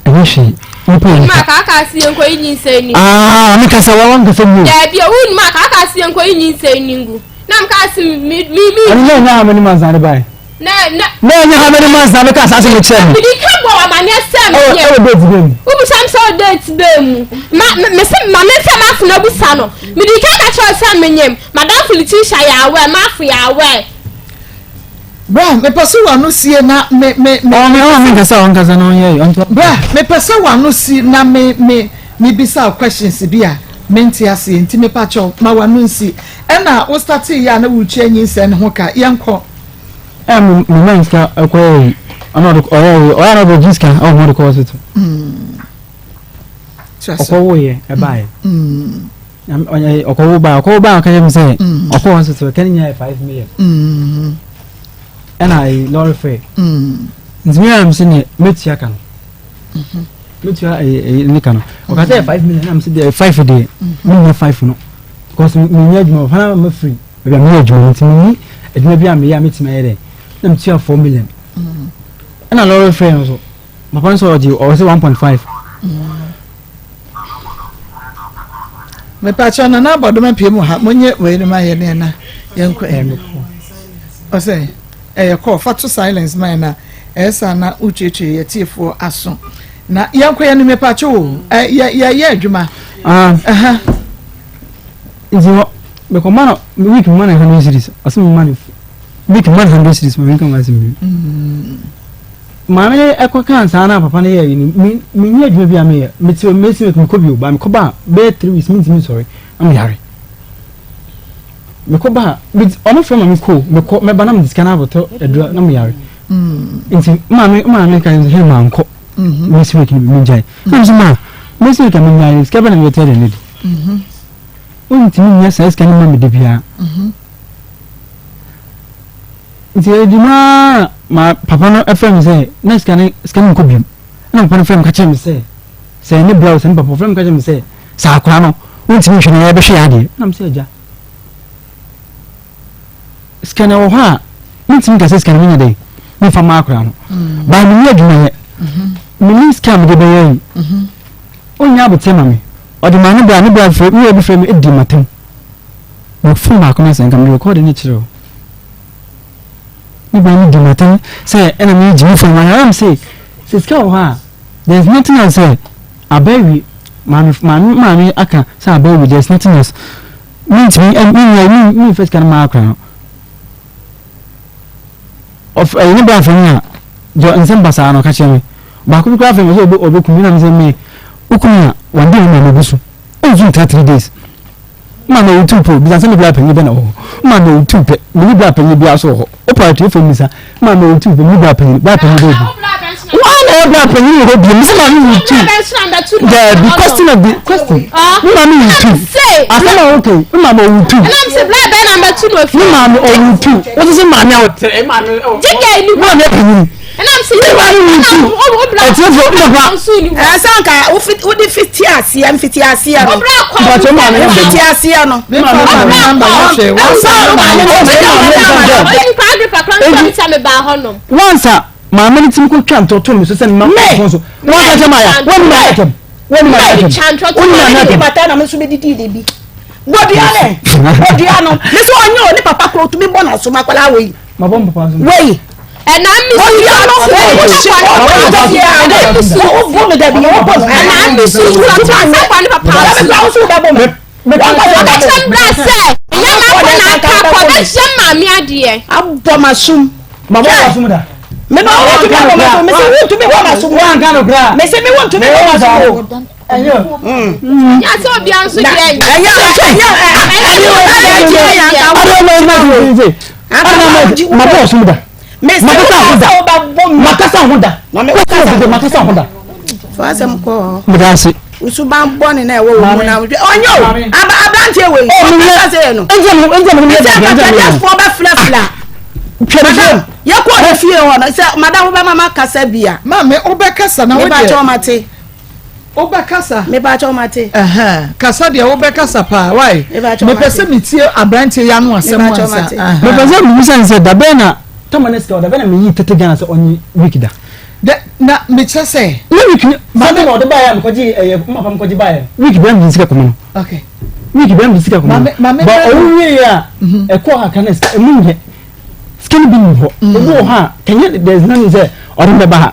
Ɛnyɛ hwee. Nipa yɛ nipa. Maa kaakaa si yɛn kɔ yi nyinsɛn ni. Aa mi kasa wa wa nkasa mu. Daabi o wunu maa kaakaa si yɛn kɔ yi nyinsɛn ni ngu. Na mi kaa si mi mi mi. Ɛnu na ɛnyɛ how many months na de ba yi. Na na. Na ɛnyɛ how many months na mi ka asase mi kyerɛ mi. Mi di ka bɔ amaneɛ sɛ mi yɛ. Ɛwɔ date bɛɛ mu. Wobisa mi sɛ ɔ date bɛɛ mu. Ma mi se ma mi nfɛ ma afo na busa no. Mi di ka ka kyerɛ sɛ mi nyim. Madam Letitia yɛ awɛ, ma afo yɛ awɛ. Bra, mepɛ sɛ w'ano sie na me me me. Ɔme ɔme nkasa ɔnkasa na ɔnyɛ ɔnto. Bra, mepɛ sɛ w'ano si na me me mebisa wo questions bi a mente aseɛ nti mepa kyɛw ma w'ano nsi. Ɛna wo startee yɛ a na woretua nyinsɛn no ho ka, yɛnkɔ. Ɛ me me man sika ɛkɔ yɛ yi ɔna ɔde ɔyɛ yi ɔyɛ na ɔde gye sika ɔmo ɔde kɔ hospital. Ɔkɔ wo yɛ ɛbaa yɛ. Ɔkɔ wo baa ɔkɔ wo baa ɔka yɛ mi sɛ ɔkɔ hospital kɛne nyɛ yɛ 5 million. Ɛna ɛyi lɔre fɛ. Nti mi yà mi sɛ neɛ mɛtua ka no. Mɛtua ɛyi ɛyi ne ka no. Ɔka sɛ 5 million na mi sɛ deɛ five deɛ mi nya five no because mi nya adwuma ɔfana ma firi baabi a mi yɛ adwuma nti mi ni adwuma bi a mi yɛ a mi ti ma yɛ dɛ na mi tua 4 million. Ɛna lɔre fɛ no so papa nso ɔgye ɔwɔ sɛ 1.5. Mepakyɛw Nana Abɔdoma pie mu ha monye wei no ma yɛ ne na yɛnkɔ anim ɔsɛ ɛyɛ kɔɔ fa to silence ma yɛ na ɛyɛ saa na wotuatua yɛ tiefoɔ aso na yɛnkɔ yɛ no mepakyɛw o yɛ yɛyɛ adwuma. Nti hɔ mekɔma no week mema no 100 cedis ɔsɛ mema no week mema no 100 cedis ma menka ho asɛm bi. Maame no ɛkɔ kaa saa na papa no yɛɛ yi no, me menni adwuma bi a meyɛ. Mete hɔ mesi mekɔ bio ba mekɔ ba a bɛyɛ 3 weeks mentumi nsɔre na meyare. Mekɔ ba a ɔmo frɛ ma mekɔ mekɔ mɛba na mede sika no abɛtɔ aduro na meyare. Nti maame maame ka sɛ hwɛ mankɔ next week no megyae. Na mesɛ maa. Mesi nka menyaeɛ sika bɛ na mebɛtɛ de ne de. Wontumi nyɛ saa sika no ma me da biara. Nti ɛdi mu ara ma papa no frɛ me sɛ na sika no sika no nkɔ biom. Ɛna papa no frɛ me ka kyerɛ me sɛ sɛ ne bra o sɛ ne papa ɔfrɛ me ka kyerɛ me sɛ sɛ akora no wontumi nhwɛ no yɛbɛhwɛ yɛ adeɛ. Ɛna me sɛ agya sika no ɛwɔ hɔ a mentumi nka sɛ sika no menya dɛn memfa ma akora no. Baa menni adwuma yɛ. Menni sika a mede bɛyɛ yi. Ɔnnya aboteɛ ma me. Ɔde maa ne bra, ne bra frɛ me wura bi frɛ me di m'atam. Me phone baako na sɛ nka me record ne kyerɛ o. Ne bra no di m'atam sɛ ɛna me gye me phone ma na me se sɛ sika wɔ hɔ a there is nothing else sɛ abɛwi maame maame maame aka sɛ abɛwi there is nothing else. Mentumi me me me mfa sika no maa akora no. Ɔf ɛyɛ ne bra frɛ me a deɛ nsɛm basaa na ɔka kyerɛ me. Baako bi koraa frɛ me sɛ ɔbɛ ɔbɛku me na me sɛ me woku me a one day wo maame bɛsu. Ɔnsu ntra 3 days. Maame ɔwu tu pɛ o bisa sɛ me bra panyin bɛ na wɔ hɔ. Maame ɔwu tu pɛ me ne bra panyin biara so wɔ hɔ. Wopɛ atiefo mmisa maame ɔwu tu pɛ me ne bra panyin bra panyin bɛ bi. Wɔn na ɛyɛ bra panyin wɔ hɔ bio me sɛ maame wu tu. Daabi question of the question. Me maame wu tu. Asɛm a woka yi me maame ɔwu tu. Me maame ɔwu tu. Wote sɛ maame a ɔte maame panyin. Me maame wu tu. Atiefo papa. Ɛsɛ nka wode fiti aseɛ mfiti aseɛ no. Mpatwa maame no. Mfiti aseɛ no. Me maame namba yɛ hwɛ. Wansa maame no timi ko twa ntɔtɔ mi so sɛ mma fɔn so. Wansa kyɛ maa ya. Wɔn ni maa ya kyɛm. Wɔn ni maa ya kyɛm. Wɔn ni maa ya kyɛm. Bata na me nso medidi de bi. Bodua ne bodua no. Me sɛ ɔnyɛ o ne papa koro tumi bɔ n'aso ma akwadaa wei. Ma bɔ mpapa so. Wei. Ɛnam mi su Bodua no wo bo no dabi wo bo no. Ɛnam mi su sɔtɔ asɛ ne papa so. Dabi kura wo so wo bɛ bɔ me. Ɔbɛkyerɛ m bra sɛ ɛnyɛ m'akɔ na aka akɔ ɔbɛhyɛ maame adeɛ. Abɔ m'asom. Ma bɔ w'asom da. Me ma wo ntumi abɔ m'asom. Me se wo ntumi bɔ m'asom. Wanka no kura. Me se me wo ntumi bɔ m'asom o. Ɛnyɛ. Nyɛ sɛ obiara nso deɛ nyɛ. Ɛnyɛ ɛnyɛ ɛnyɛ. Ma bɔ w'asom da. Makasa ho da. Makasa ho da. Makasa ho da. Fasɛm kɔ. Meda ase. Nsuban bɔne na ɛwɔ wɔn mu na ɔnyɛ o aba aberanteɛ wɔ yi ɔkasa sɛ yɛ no. Ɛnti mo ɛnti mo yɛ dɛ ɛnti mo yɛ dɛ bɛfilafila. Twɛde yɛ kɔ ne fie hɔ no sɛ madam wobɛma ma kasa bi a. Maame wobɛkasa na wo deɛ. Mepa kyɛw mate. Wobɛkasa. Mepa kyɛw mate. Kasa deɛ wobɛkasa paa why? Mepɛ sɛ metie aberanteɛ yi ano asɛm ansa. Mepɛ sɛ mebisa ne sɛ dabɛn na tɔma ne sika dabɛn na meyi tete Ghana sɛ ɔnye week da. Dɛ na mekyerɛ sɛ. Na week ni sɛ na ɔde baeɛ a mekɔgye ɛyɛ mapa mekɔgye baeɛ no week bɛn mede sika kɔma no. Okay. Week bɛn mede sika kɔma no. Maame Ba ɔwo wie a ɛkɔɔ kakra na sika emu nyɛ sika no bi ni hɔ. Ebi wɔ hɔ a kɛnyɛ there is nothing sɛ ɔde bɛba ha.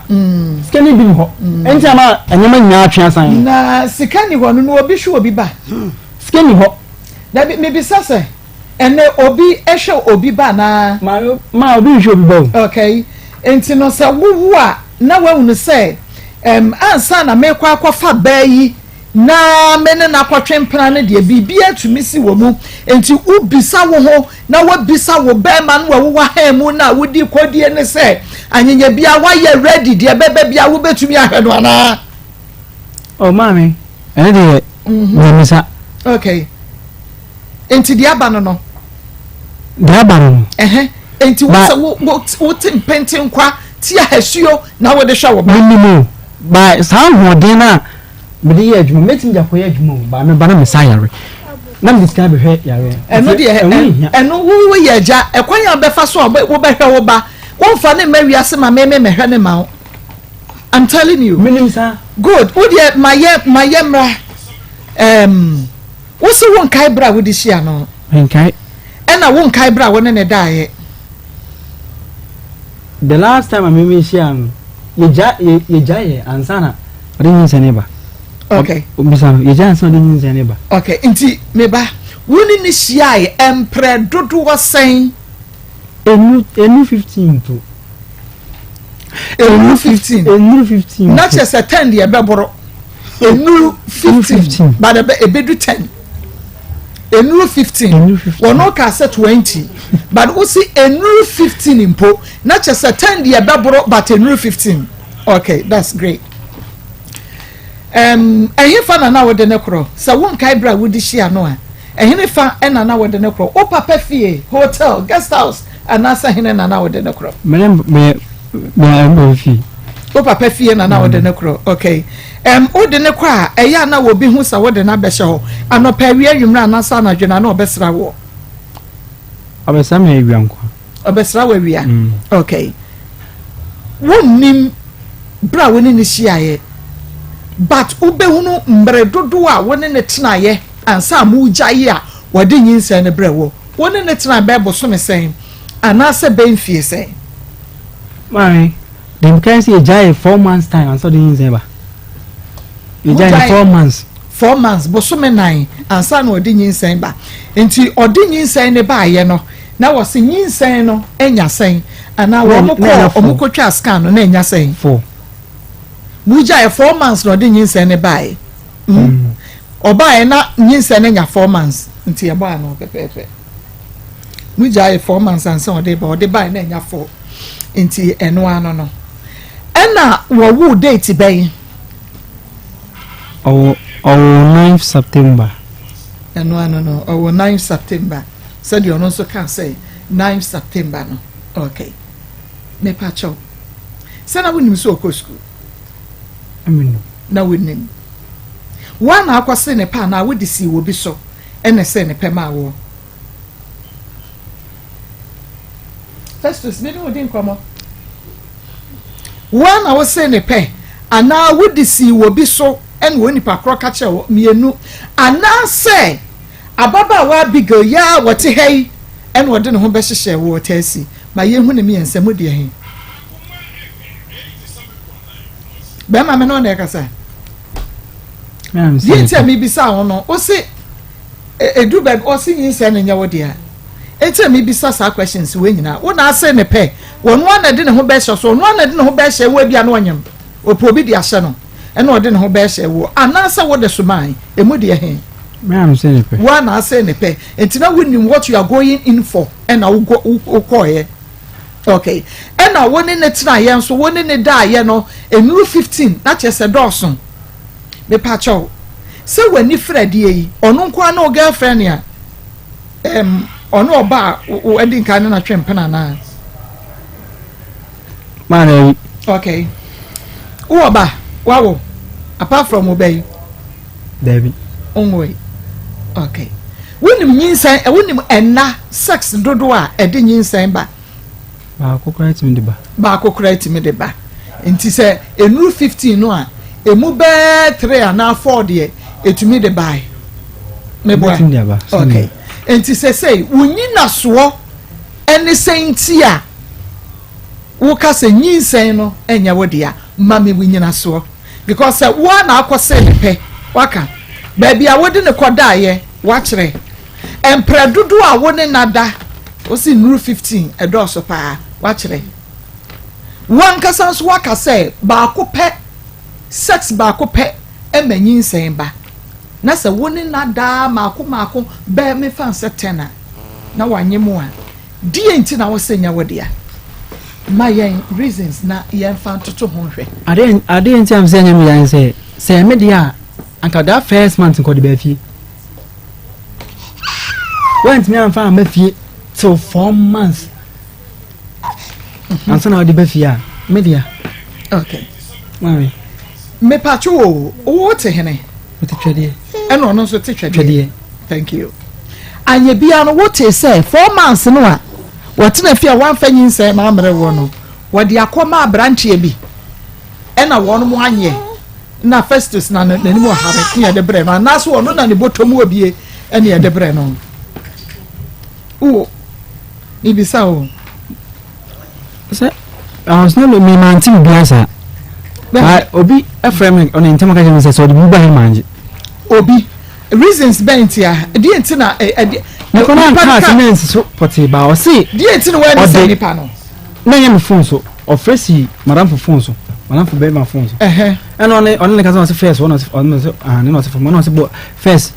Sika no bi ni hɔ. Ɛnti ama nneɛma nyinaa atwe asan. Na sika ni hɔ no na obi hwɛ obi ba. Sika ni hɔ. Dabi mebisa sɛ ɛnɛ obi hwɛ obi ba anaa. Maame maa obi nhwɛ obi ba o. Okay nti no sɛ wowu a na woahunu sɛ ɛm ansa na mekɔ akɔfa baa yi na me ne no akɔtwe mpena no deɛ biribiara tumi si wɔ mu nti wobisa wo ho na wabisa wo bɛrima no a wowɔ han mu no a wodi kɔdie ne sɛ anyanya bia woayɛ ready deɛ bɛbɛ bia wobɛtumi ahwɛ no anaa. Oh maame ɛne deɛ nyamisa. Okay nti deɛ aba no no. Deɛ aba no no. Ɛhɛn nti wo sɛ wo wo wote mpɛntenkwa ti ahasuo na wode hwɛ wo ba. Menim o ba saa ahoɔden no a mede yɛ adwuma mɛtumi de akɔyɛ adwuma o ba meba na mesa yare na mede sika bɛhwɛ yare. Ɛno deɛ ɛno wo woyɛ agya ɛkwan a wobɛfa so a wobɛhwɛ wo ba womfa ne mma wiase ma me me mɛhwɛ ne ma wo I'm telling you. Menim saa. Good wo deɛ ma yɛ ma yɛ mmra ɛɛm wo se wo nkae berɛ a wode hyia no. Menkae. Ɛna wo nkae berɛ a wo ne ne daeɛ. The last time a me me hyia no yɛgya yɛgya yɛ ansa na ɔde nyinsɛn ne ba. Okay. Bisa no yɛgya ansa na ɔde nyinsɛn ne ba. Okay nti me ba wo ne ne hyiaeɛ mprɛ dodoɔ sɛn? Enu enu 15 mpo. Enu 15. Enu 15. Na kyerɛ sɛ 10 deɛ ɛbɛboro. Enu 15 but ɛbɛ ebedu 10. Enuru 15. Wɔn ka sɛ 20 but wosi enuru 15 mpo na kyerɛ sɛ 10 deɛ ɛbɛboro but enuru 15. Okay that's great. Um, ɛhefa na na wode no korɔ? Sɛ wonkae berɛ a wode hyia no a, ɛhenefa na na wode no korɔ? Wo papa fie, hotel, guest house, anaasɛ hene na na wode no korɔ? Me me me me fie. Wo papa fie na na wode no korɔ. Okay. Um, wode no kɔ a, ɛyɛ a na obi hu sɛ wode no abɛhyɛ hɔ. Anɔpa, awia, anwummerɛ anaasɛ anadwo na na ɔbɛsra woɔ? Ɔbɛsra me awia nko. Ɔbɛsra wo awia. Mm. Okay. Wonnim berɛ a wo ne no hyiaeɛ but wobɛhunu mmerɛ dodoɔ a wo ne no tenaeɛ ansa a mogyae a wɔde nyinsɛn no brɛ wo. Wo ne no tenae bɛyɛ bosome sɛn anaasɛ bɛyɛ mfie sɛn? Maame, deɛ mekae sɛ yɛgyae four months time ansa ɔde nyinsɛn ba. Yɛgyae no 4 months. 4 months, bosome 4 ansa na ɔde nyinsɛn ba. Nti ɔde nyinsɛn no baayɛ no, na wɔsi nyinsɛn no anya sɛn? Anaa wɔn kɔ wɔn kɔtwa scan no na anya sɛn? Four. Mugyae 4 months na ɔde nyinsɛn no baayɛ. Ɔbaayɛ na nyinsɛn no anya 4 months nti ɛbɔ ano pɛpɛɛpɛ. Mugyae 4 months ansa ɔde ba, ɔde baayɛ na anya four nti ɛno ano no. Ɛna wɔwoo date bɛn? Ɔwɔ ɔwɔ 9 September. Ɛno ano no, ɔwɔ 9 September sɛdeɛ ɔno nso kaa sɛ 9 September no. Okay, mepa kyɛw, sɛ na wonim sɛ ɔkɔ sukuu? Ɛmi na wonim woa na akɔse ne pɛ anaa wode sii wɔ bi so ɛna sɛ ne pɛ maa woɔ? Festus, me ne wo di nkɔmmɔ. Woa na wose ne pɛ anaa wode sii wɔ bi so ɛna wɔ nipa korɔ ka kyerɛ wɔ mmienu, anaasɛ ababaawa Abigail yi a wɔte ha yi ɛna ɔde ne ho bɛhyehyɛ wɔ taasi ma yɛhu ne mmiɛnsa mu deɛ he? Bɛrima, me ne ɔna ɛkasa. Deɛ nti a mebisa wo no, wo se edu baabi ɔse nyinsɛn no nyɛ wo dea, nti a mebisa saa questions wei nyinaa. Wo na ase ne pɛ, wɔn a na de ne ho bɛhyɛ so, ɔno a na de ne ho bɛhyɛ wo, ebia na ɔnyam ɔpɛ obi de ahyɛ no ɛna ɔde ne ho bɛhyɛ wo, anaasɛ wode somae, emu deɛ he? Wo a na ase ne pɛ, nti na wonim what you are going in for ɛna wokɔɔyɛ. Okay, ɛna wo ne ne tenaeɛ nso, wo ne ne daeɛ no nnuru 15 na kyerɛ sɛ dɔɔso. Mepakyɛw, sɛ w'ani fira adeɛ yi, ɔno nko ara ne wo girlfriend a, ɛm, ɔne ɔba a wadi nkan ne no atwe mpena anaa? Maa na yi. Okay. Wowɔ ba? Wawo? Apart from wo ba yi? Dabi. Onwoe. Okay. Wonim nyinsɛn, wonim ɛnna sex dodoɔ a ɛde nyinsɛn ba? Baako koraa tumi de ba. Baako koraa tumi de ba. Nti sɛ enuru 15 no a, emu bɛɛ three anaa four deɛ etumi de ba. Meboa. Ebetumi de aba. Okay. Nti sɛ sɛ wonyinasoɔ ɛne sɛ nti a woka sɛ nyinsɛn no ɛnyɛ wo dea, ma me wonyinasoɔ, because sɛ woa na akɔ sɛ ne pɛ, waka baabi a wode ne kɔ daeɛ, wakyerɛ mprɛ dodoɔ a wo ne nada, wosi nnuru 15 ɛdɔɔso paa, wakyerɛ wankasa nso waka sɛ baako pɛ, sex baako pɛ ɛma nyinsɛn ba, na sɛ wo ne nada maako maako bɛɛ mefa nsɛ 10 a na wanye mu a, deɛ nti na wosɛ nyɛ wo dea? Ma yɛn reasons na yɛmfa ntoto ho nhwɛ. Adeɛ adeɛ nti am sɛ ɛnyɛ me yan sɛ ɛme deɛ a, anka that first month nkɔde baa fie, wantumi amfa amma fie till 4 months ansa na ɔde ba fie a, me deɛ. Okay. Maame. Mepatwo o, wo te hene? Wote Twɛdeɛ. Ɛna ɔno nso te Twɛdeɛ. Twɛdeɛ. Thank you. Anyɛ bia no, wote sɛ 4 months no a wɔtena fie a wɔamfa nyinsɛn na ammerɛ wɔ no, wɔde akɔma aberanteɛ bi ɛna wɔn mo anyɛ na Festus na n'anim ɔhare ne yɛde brɛ no, anaasɛ ɔno na ne bɔtɔ mu obie ɛne yɛde brɛ no wo? Mibisa o. Sɛ ɔsɛ mi mi maa nti bi asa obi ɛfrɛ mi ɔne ntɛm ka kyerɛ mi sɛ ɔde bi ba hɛ maa ngye. Obi reasons bɛn ti a, deɛ nti na ɛde? Nipa no anka ase na nsi so pɔtee ba ɔse. Deɛ nti na wɔn ani sɛ nipa no? Na nyɛ mi phone so, ɔfrɛ si madamfo phone so, madamfo bɛrima phone so. Ɛna ɔne ne kasa, ɔse first ɔne ɔse ɔne ɔse ah ne na ɔse fam, ɔne ɔse bɔ first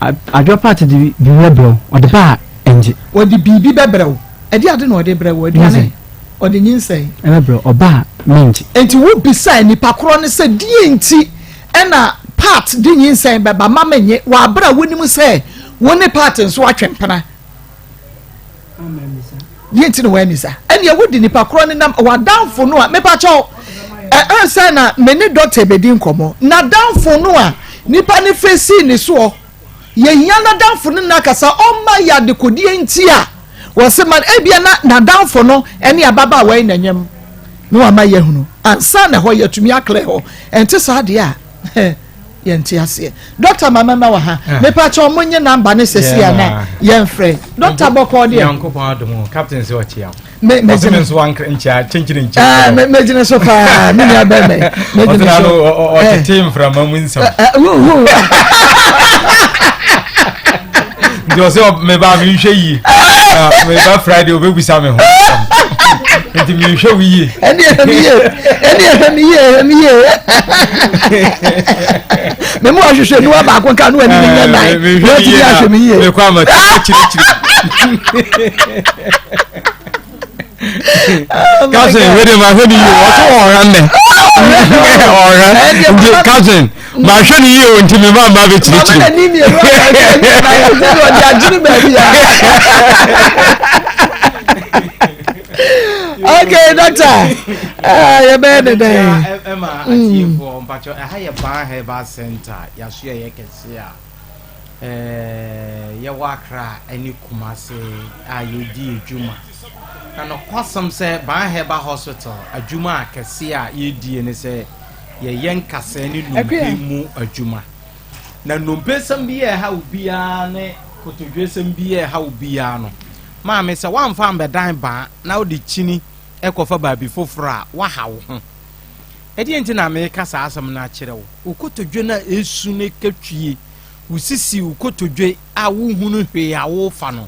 adwa part de biribi bɛbrɛ wo, ɔde ba a ɛngye. Ɔde biribi bɛbrɛ wo, ɛde ade na ɔde brɛ wo, aduane, ɔde nyinsɛn. Ɛbɛbrɛ ɔba a mengye. Nti wo bisa nipa korɔ no sɛ deɛ nti? ɛna Pat de nyinsɛn bɛba ma menye wɔ abere a wonim sɛ wo ne Pat nso atwe mpena. Deɛ nti na wɔamisa ɛnneɛ wode nipa korɔ ne nam w'adamfo no a mepakyɛw ansa na me ne dɔkta bɛdi nkɔmmɔ n'adamfo no a nipa ne fesi ne soɔ yɛhia n'adamfo no nakasa ɔma yɛ adekodeɛ nti a wɔse ma ebia na n'adamfo no ɛne ababaawa yi na nyam na wama yɛhunu ansa na hɔ yɛtumi aklɛ hɔ ɛnte saa deɛ a yɛnte aseɛ dɔkta ma mɛma wɔ ha ah. mepa kyɛ ɔmo nye namba ne sɛsi a na yɛmfrɛ dɔkta bɔkɔɔ deɛ nyankopɔn adom captain sɛ ɔkyea wo ɔsɛ me nso nkyea kyenkyere nkyea ah, mɛgyina so paa me nua bɛmɛ mɛgyina so ɔtete eh. mframa mu nsɛm eh, eh, nti ɔsɛ meba menhwɛ yie meba friday ɔbɛbusa me ho nti menhwɛ wo yie ɛne ɛhwɛ me yie ɛne ɛhwɛ me yie ɛhwɛ me yie memu ahwehwɛ niwa baako nka no ani nyɛ nan wɔatumi ahwɛ me yie mekɔ ama kyirikyiri Cousin, wei de ma hwɛ ne yie ɔsɛ ɔha nnɛ ɔha nti cousin ma hwɛ ne yie o nti mi ma ma bɛ kyirikyiri. Okay, doctor. Ah, yɛ bɛyɛ ne dɛn. Ɛma atiefoɔ mpakyɛ ɛha yɛ Ban Herbal Center yaso yɛ kɛse a. Yɛwɔ Accra ne Kumasi a yɛredi adwuma. Na nokwasɛm sɛ Ban Herbal Hospital adwuma akɛseɛ a yɛredie ne sɛ yɛyɛ nkasɛɛ ne nnompe mu adwuma. Na nnompesɛm bi a ɛha obiara ne kotodwesɛm bi a ɛha obiara no, maame sɛ woamfa ambɛdan baa na wode kyini kɔfa baabi foforɔ a, woaha wo ho. Ɛdeɛn nti na mereka saa asɛm no akyerɛ wo? Wo kotodwe no a ɛresu no ka twie, wo sisi, wo kotodwe a wonhunu hwee a worefa no.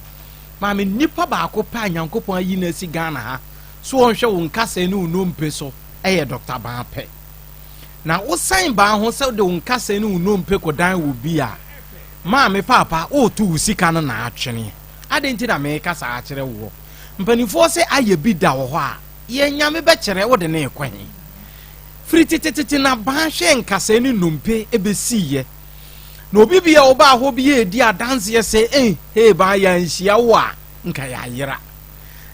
Maame, nipa baako pɛ a Nyankopɔn ayi no asi Ghana ha so ɔnhwɛ wo nkasɛɛ ne wo nnompe so yɛ Dɔkta Baa pɛ. Na wosan Baa ho sɛ wode wo nkasɛɛ ne wo nnompe kɔdan wɔ bi a, maame, paapa, woreto wo sika no na atwene. Adɛn nti na mereka saa akyerɛ woɔ? Mpanimfoɔ se ayɛ bi da wɔ hɔ a, Yɛn Nyame bɛkyerɛ wode no rekɔ he? Firi tetetete na baa hwɛɛ nkasɛɛ ne nnompe bɛsiiɛ. Na obi bi a ɔbaa hɔ bi redi adanseɛ sɛ, Eh, hee baa yɛanhyia wo a, nka yɛayera.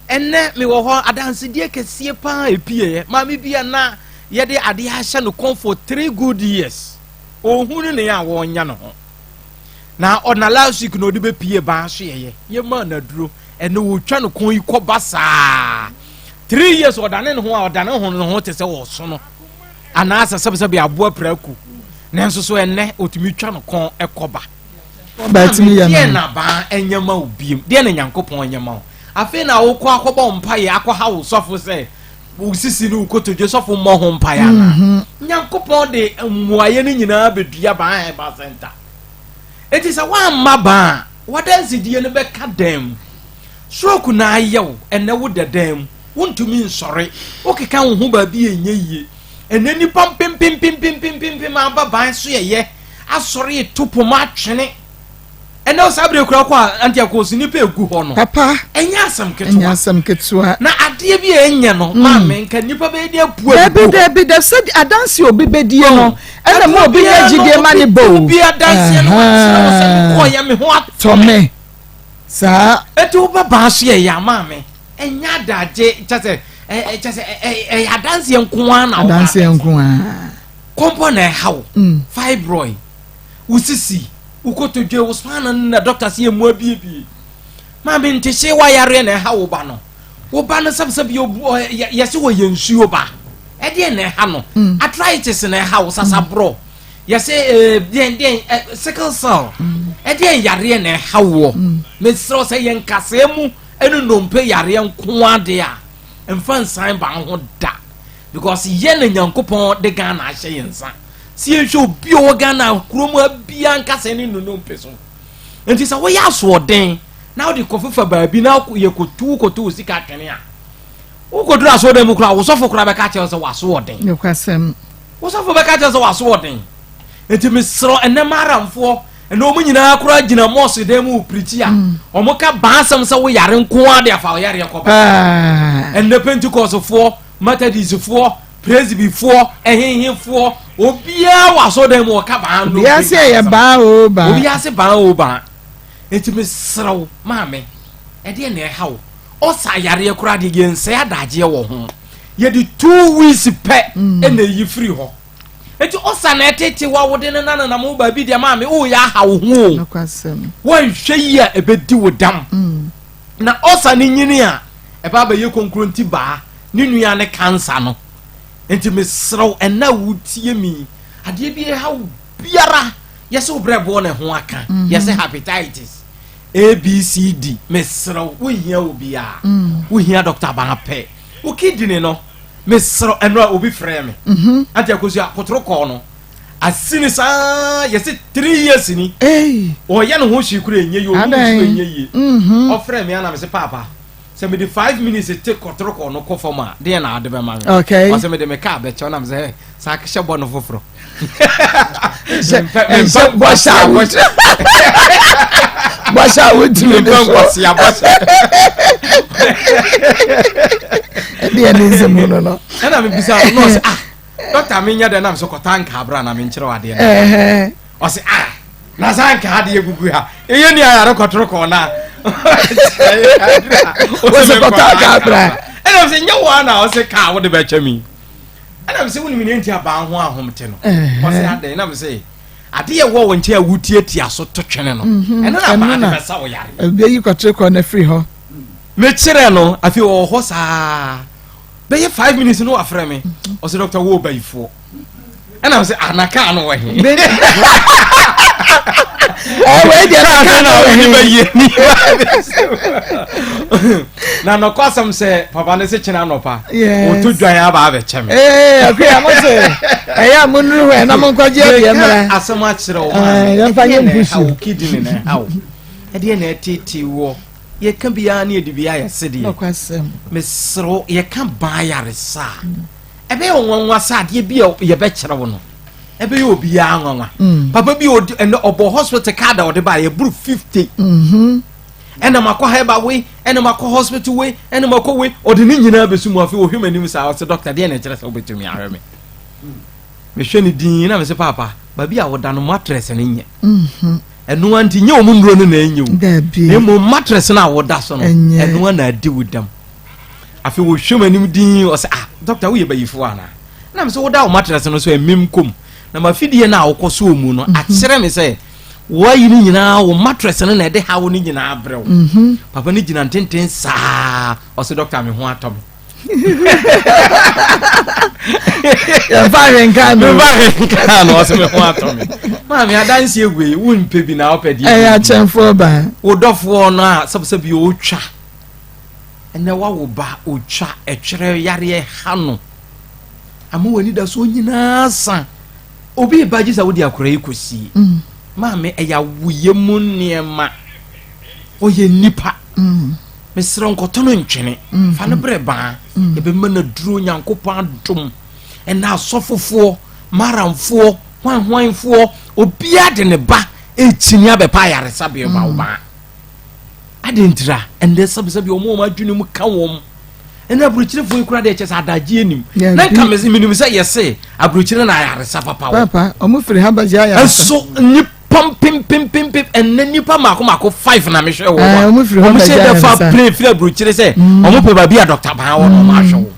Ɛnnɛ mewɔ hɔ, adansedie kɛseɛ paa ɛpieɛ. Maame bi a na yɛde adeɛ ahyɛ no kɔn for three good years, ɔhunu ne a wɔnya ne ho. Na ɔna last week na ɔde bɛpie baa so yɛyɛ. Yɛmaa no aduro. Ɛnna ɔtwa no kɔn yi kɔ basaa. Three years ɔdane ne ho a ɔdane ho ne ho te sɛ ɔsono anaasɛ sɛbesɛbe aboa prako. Nanso so ɛnnɛ ɔtumi twa no kɔn kɔ ba. Deɛ na baa ɛnyɛ ma wo biem? Deɛ na Nyankopɔn nyɛ ma wo? Afei na wokɔ akɔbɔ mpaeɛ akɔha wo sɔfo sɛ wo sisi ne wo kotodwe sɔfo mmɔ ho mpaeɛ anaa? Mhm. Nyankopɔn de mmuaeɛ no nyinaa bɛdua Baa Herbal Center. Enti sɛ woamma baa a, w'adansedie no bɛka dan mu. Stroke na ayɛ wo, ɛnnɛ woda dan mu, wontumi nsɔre, wokeka wo ho baabi a ɛnyɛ yie. Ɛnnɛ nnipa mpempempempempempem aba ban so yɛyɛ asɔre reto poma atwene. Ɛnnɛ saa berɛ kura kɔ a Antiakos nnipa egu hɔ no. Papa, ɛnyɛ asɛm ketewa. Ɛnyɛ asɛm ketewa. Na adeɛ bi a ɛnyɛ no, mm. maame nka nnipa bɛyɛ de apu agu. Dabi dabi da sɛ adanse obi bɛdie no, ɛna mu obi nya gyidie ma ne bɔ o. Obi adanseɛ no wakyerɛ wo sɛ mekɔɔyɛ me ho atɔ me. Saa. Eti wobɛba aso yɛ yɛ ama me. Ɛnyɛ adagye kyɛ sɛ kyɛ sɛ ɛyɛ adanseɛ nko ara na woba. Adanseɛ nko ara. Kɔmpɔ na ɛha wo. Mm. Fibroid. Wo sisi, wo kotodwe, wo spine no na doctor sɛ emu abiebie. Maame ntehye wayareɛ na ɛha wo ba no. Wo ba no sɛbsɛb yɛ yɛse wɔyɛ nsuo ba. Ɛdeɛn na ɛha no? Mm. Arthritis na ɛha wo sasaborɔ. Yɛse eh, deɛn deɛn eh, sickle cell. Mm. Ɛdeɛn yareɛ na ɛha woɔ? Mm. Mesrɛ wo sɛ yɛn nkasɛɛ mu ɛne nnompe yareɛ nko adeɛ a mfa nsan ba ho da because yɛ na Nyankopɔn de Ghana ahyɛ yɛn nsa. Sɛ yɛnhwɛ obi a ɔwɔ Ghana kurom ha biara nkasɛɛ ne nnompe so. Nti sɛ woyɛ asoɔden na wode kɔfefa baabi na yɛkɔtu kɔtu wo sika twene a Wokɔduru asɔredan mu koraa, wo sɔfo koraa bɛka akyerɛ wo sɛ w'aso wɔ den. Nokwasɛm. Wo sɔfo bɛka akyerɛ wo sɛ w'aso wɔ den. Enti mesrɛ ɛnɛ Maramfoɔ, ɛnɛ wɔn nyinaa koraa gyina mɔɔse dan mu pirikyi a, mm. wɔn ka baasɛm sɛ woyare nko ara de afa ɔyareɛ kɔba. Ɛnɛ Pentecostefoɔ, Methodistfoɔ, Presbyfoɔ, ɛhehefoɔ, Obiara wɔ asɔredan mu ɔka baa no. Obiara se ɛyɛ baa o baa. Obiara se baa o baa. Enti mesrɛ wo maame, ɛdeɛ na ɛha wo? Ɔsa yareɛ koraa deɛ yɛnsɛe adagyeɛ wɔ ho. Yɛde 2 weeks pɛ ɛna ɛyi firi hɔ. Enti ɔsa na ɛtete wo a wode ne nanenam wo baabi deɛ maame woyɛ aha wo ho o. Woanhwɛ yie a ɛbɛdi wo dam. Na ɔsa no nyini a ɛba abɛyɛ konkuronti baa ne nua ne kansa no. Enti mesrɛ wo ɛnnɛ a wotie me yi, adeɛ bi ɛha wo biara, yɛse wo brɛboɔ na ɛho aka, yɛse hepatitis, ABCD, mesrɛ wo, wonhia obiara, wohia Dɔkta Baa pɛ. Wo kidney no, mesrɛ wo, ɛno a obi frɛɛ me, Auntie Akosua, kotorokɔɔ no, asini saa, yɛse 3 years ni, ɔyɛ ne ho hwee koraa ɛnyɛ yie, ɔnom nsuo ɛnyɛ yie, ɔfrɛɛ me a na mese paapa, Sɛ mede 5 minutes te kɔtɔrɔkɔ no kɔ fam a, deɛ na ade bɛma me? Okay. Ɔsɛ mede me kaa bɛkyɛw na mesɛ saa hyɛ bɔ no foforɔ. Nhyɛ bɔhyɛ a wotumi bɔhyɛ a wotumi de so. Mempɛ bɔhyɛ. Ɛdeɛ ne nsɛm no no. Ɛna mebisa no ɔsɛ ah dɔkta menyɛ dɛ na mesɛ kɔta nka abra na menkyerɛ wo adeɛ no. Ɔsɛ ah na saa nka adeɛ gugu ha ɛyɛ ni ayare kɔtoro na ɔsɛ kɔtɔ aka abra ɛna sɛ nyɛ wo na ɔsɛ kaa wode bɛkyɛ mi ɛna sɛ wonim ne nti abaa ho ahom te no ɔsɛ adɛn na sɛ adeɛ wɔ wo nkyɛn a wotiatia so to twene no ɛno na abaa de bɛsa wo yare ɛbɛyi kɔtoro kɔ no afiri hɔ mekyerɛ no afei ɔwɔ hɔ saa bɛyɛ 5 minutes no wafrɛ me ɔsɛ dɔkta wo bayifoɔ ɛna sɛ ana kaa no wɔ he ɛwɔ deɛ na kaa no wɔ he bɛyie ni na nɔkɔ asɛm sɛ papa ne se kyena nɔpa wɔto dwan aba abɛkyɛ me akua mo sɛ ɛyɛ a monuru hɔ ɛna monkɔgye adeɛ mmra asɛm akyerɛ wo yɛmfa nyɛ mpusu kidney na ɛha wo ɛdeɛ na ɛtete wɔ yɛka biara ne yɛde biara yɛ sedeɛ mesrɛ wo yɛka baa yaresa a ɛbɛyɛ wo nwanwa sɛ adeɛ bi a yɛbɛkyerɛ wo no ɛbɛyɛ obiara nwanwa mm. papa bi ɔdi ɛnɛ ɔbɔ hospital card a ɔde ba yɛburu 50 mm-hmm. ɛna makɔ hɛba wei ɛna makɔ hospital wei ɛna makɔ wei ɔde ne nyinaa bɛsu mu afei ɔhwɛ m'anim saa ɔsɛ dɔkta deɛ na ɛkyerɛ sɛ wobɛtumi ahwɛ me mehwɛ ne din na mesɛ paapa baabi a woda no mattress no nyɛ mm-hmm. ɛno a nti nyɛ ɔmo nnuro no na ɛnyɛ o na mmom mattress no a woda so no ɛno a na adi wo dam afei wɔhwɛ m'anim din ɔsɛ ah dɔkta woyɛ bayifoɔ anaa na mesɛ woda wo mattress no so ɛmem kom na mafidie no a wokɔ so mu no mhm. akyerɛ me sɛ wɔayi no nyinaa wo mattress no na ɛde haw no nyinaa brɛ wo mhm. papa no gyina ntenten saa ɔsɛ dɔkta me ho atɔ me yɛmfa ahwenka no mfa ahwenka no ɔsɛ me ho atɔ me maame adanseɛ wei wompɛ bi na wopɛ deɛ ɛyɛ akyɛmfoɔ baa wo dɔfoɔ no a sɛbsɛ bi ɔtwa ɛnɛ wawo ba ɔtwa ɛtwerɛ yareɛ ha no ama w'ani da soɔ nyinaa sa obi ba gye sɛ wode akora yi kɔsie mm. maame ɛyɛ awoyɛ mu nneɛma ɔyɛ nipa mm. mesrɛ nkɔtɔ no ntwene mm. fa no berɛ baa yɛbɛma no aduro nyankopɔn adom ɛna asɔfofoɔ maramfoɔ hwanhwanfoɔ obiara de ne ba ɛkyini abɛpa ayaresabea ma wo baa Adɛn ntira? Ɛndɛ sɛbisɛbi wɔn a wɔn adwene mu ka wɔn ɛna aburokyerefoɔ yi kura deɛ kyɛ sɛ adagye anim na nka menim sɛ yɛse aburokyere na ayaresa papa wɔ papa wɔn firi ha bɛgye ayaresa ɛso nipa mpempempempem ɛnɛ nipa mako mako 5 na mehwɛ wɔ hɔ wɔn firi hɔ bɛgye ayaresa wɔn hyɛ dɛ fa plane firi aburokyere sɛ mm. wɔn pɛ baabi a dɔkta ban wɔ na wɔn ahwɛ wo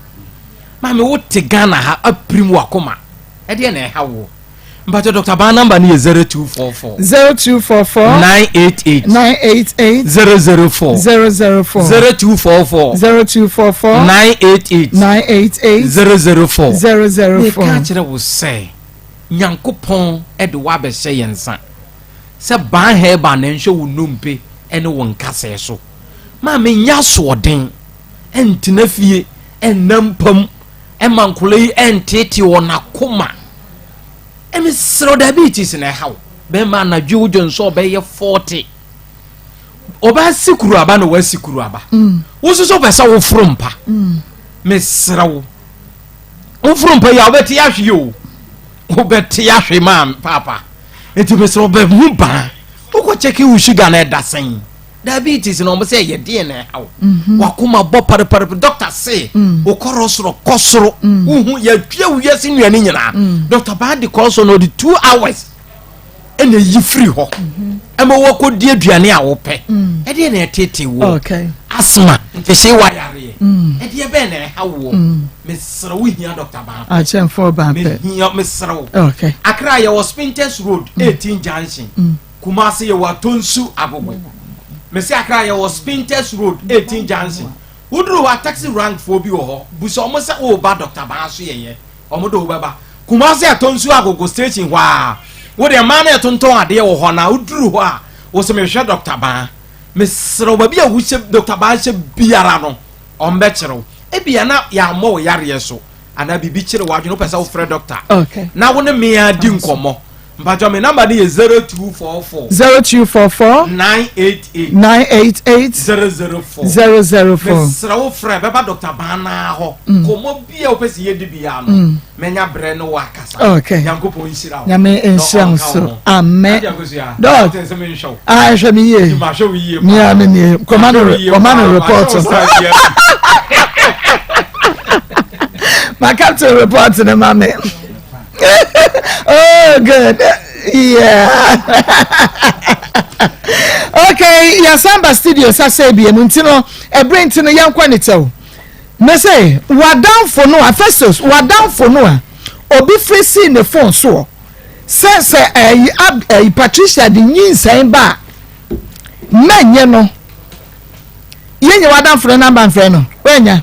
maame wote Ghana ha apirim wakoma ɛdeɛ na ɛha wo Mpakyɛ Dr. Baa number no yɛ 0244. 0244. 988. 988. 004. 004. 0244. 0244. 988. 988. 004. 004. Meka kyerɛ wo sɛ Nyankopɔn de wo abɛhyɛ yɛn nsa sɛ Baa Herbal na ɛnhwɛ wo nnompe ne wo nkasɛɛ so. Maame nyɛ asoɔden, ɛntena fie, ɛnna mpam, ɛma nkwadaa yi ɛnteetee wɔn akoma. Mesrɛ diabetes na ɛha wo. Bɛrima anadwo wo dwonsɔ ɔbɛyɛ 40. Ɔbaa si kuru aba na wasi kuru aba. Mm. Wo nso so pɛ sɛ woforo mpa. Mm. Mesrɛ wo. Woforo mpa yi a wobɛte ahwe o. Wobɛte ahwe maa paapa. Nti mesrɛ wo bɛhu baa. Wokɔ kyɛke wo sugar na ɛda sɛn. Diabetes na wɔn sɛ ɛyɛ deɛ na ɛha wo. Mhm. Wakoma bɔ parepare doctor se mm. wokɔrɔ soro kɔ soro. Mm. Wohu yɛtwa wo wiase nnuane nyinaa. Mm. Doctor baa de kɔ so na ɔde two hours ɛna eyi firi hɔ. Mhm. Ɛma wɔkɔ di aduane a wopɛ. Ɛdeɛ na ɛtete wɔ. Asthma nkyɛhyɛ wa yareɛ. Ɛdeɛ bɛn na ɛha wɔ. Mesrɛ wo hia doctor baa. Akyɛnfo baa pɛ. Mehia mesrɛ wo. Accra yɛwɔ Spintex Road 18 junction. Kumasi yɛwɔ Atonsu Agogo. Mese Accra yɛwɔ Spintex Road 18 Junction. Woduru hɔ a taxi rank foɔ bi wɔ hɔ. Busa wɔn sɛ woreba Doctor Baa so yɛyɛ. Wɔn de wo bɛba. Kumasi Atonsu Agogo station hɔ a. Wo deɛ mmaa no ɛtontɔn adeɛ wɔ hɔ na woduru hɔ a wose mehwehwɛ Doctor Baa. Mesrɛ wo baabi a wohyɛ Doctor Baa hyɛ biara no wɔn bɛkyerɛ wo. Ebia na yɛammɔ wo yareɛ so anaa biribi kyere w'adwene wopɛ sɛ wofrɛ doctor na wo ne me ara di nkɔmmɔ. Mpatsɔ mi number ni yɛ 0244. 0244. 988. 988. 004. 004. Mesrɛ wo frɛ bɛba Dr. Baa hɔ. Mm. Nkɔmmɔ bi a wopɛ sɛ yɛdi biara no. Mm. Mɛnya brɛ ne wo akasa. Okay. Nyankopɔn nhyira wo. Nyame nhyira wo so. Amen. Dɔk. Ah, hwɛ me yie. Mahwɛ wo yie. Mia me nie. Kɔma no kɔma no report. Ma captain report ne ma me. oh good yeah okay yɛsan ba studio sasa ebien mu nti no ɛbere nti no yɛnkɔ ne kyɛw ne sɛ wadanfo no a festus wadanfo no a obi firi sii ne phone soɔ sɛ sɛ ɛyi ab ɛyi patricia de nyinsɛn ba a mɛnyɛ no yɛnyɛ wadanfo no namba nfrɛ no wɛnya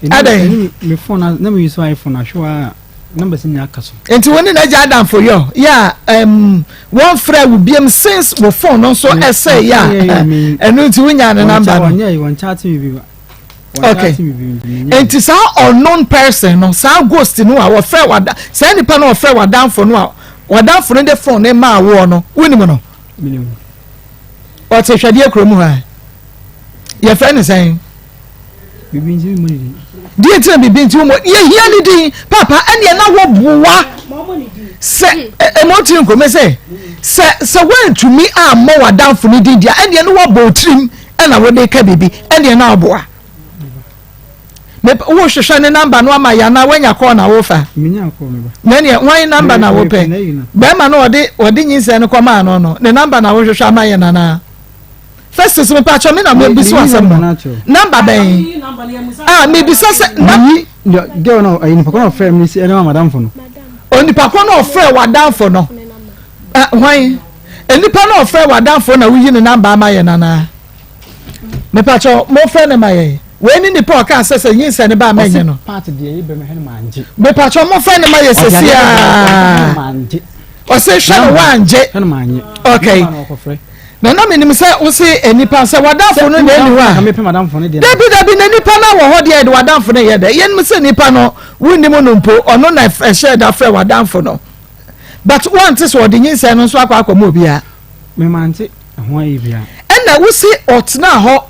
adɛn. me phone na me use iphone ahwɛ a numbers nyinaa ka so. Nti wo ne n'agya adamfo yɔ yɛ a um, wɔn frɛ wo biem since wo phone no nso ɛsɛ yɛ a ɛno nti wonya ne number no. Wɔn chat mi bi. Okay. Nti saa unknown person no saa ghost no a wɔfrɛ wada saa nipa no wɔfrɛ wadamfo no a wadamfo no de phone ne maa woɔ no wonim no. Ɔte hwɛdeɛ kurom hɔ a yɛfrɛ no sɛn. Deɛ nti na biribi nti wɔn yɛhia ne din papa ɛnneɛ na wɔboa sɛ ɛmɔ tiri nkɔmɛ sɛ sɛ sɛ wɔntumi ammɔ w'adamfo ne din deɛ ɛnneɛ na wɔbɔ tirim ɛna wɔde ka biribi ɛnneɛ na ɔboa wohwehwɛ ne namba no ama yɛ anaa woanya kɔɔ na wofa na ɛneɛ wan namba na wopɛ bɛrima no ɔde ɔde nyinsɛn no kɔmaa no no ne namba na wohwehwɛ ama yɛ nanaa Festus mepakyɛ me na mebisa asɛm no namba bɛn a mebisa sɛ na girl no ɛyɛ nipa kɔ na ɔfrɛ mi si ɛna ma madamfo no onipa kɔ na ɔfrɛ wadamfo no hwan nipa na ɔfrɛ wadamfo na woyi ne namba ama yɛ nana mepakyɛ mofrɛ ne ma yɛ wei ne nipa ɔka sɛ sɛ nyinsɛ ne ba mɛnyɛ no mepakyɛ mofrɛ ne ma yɛ sɛsi a ɔsɛ hwɛ no wangye okay Na na menim sɛ wose nnipa sɛ w'adamfo no na ɛni hɔ a. Dabi dabi na nipa no wɔ hɔ deɛ yɛde w'adamfo no yɛ dɛ. Yɛnim sɛ nipa no wonnim no mpo ɔno na ɛhyɛɛ da frɛ w'adamfo no. But woante sɛ ɔde nyinsɛn no nso akɔ akɔma obiara. Memante ho ayi biara. Ɛna wose ɔtenaa hɔ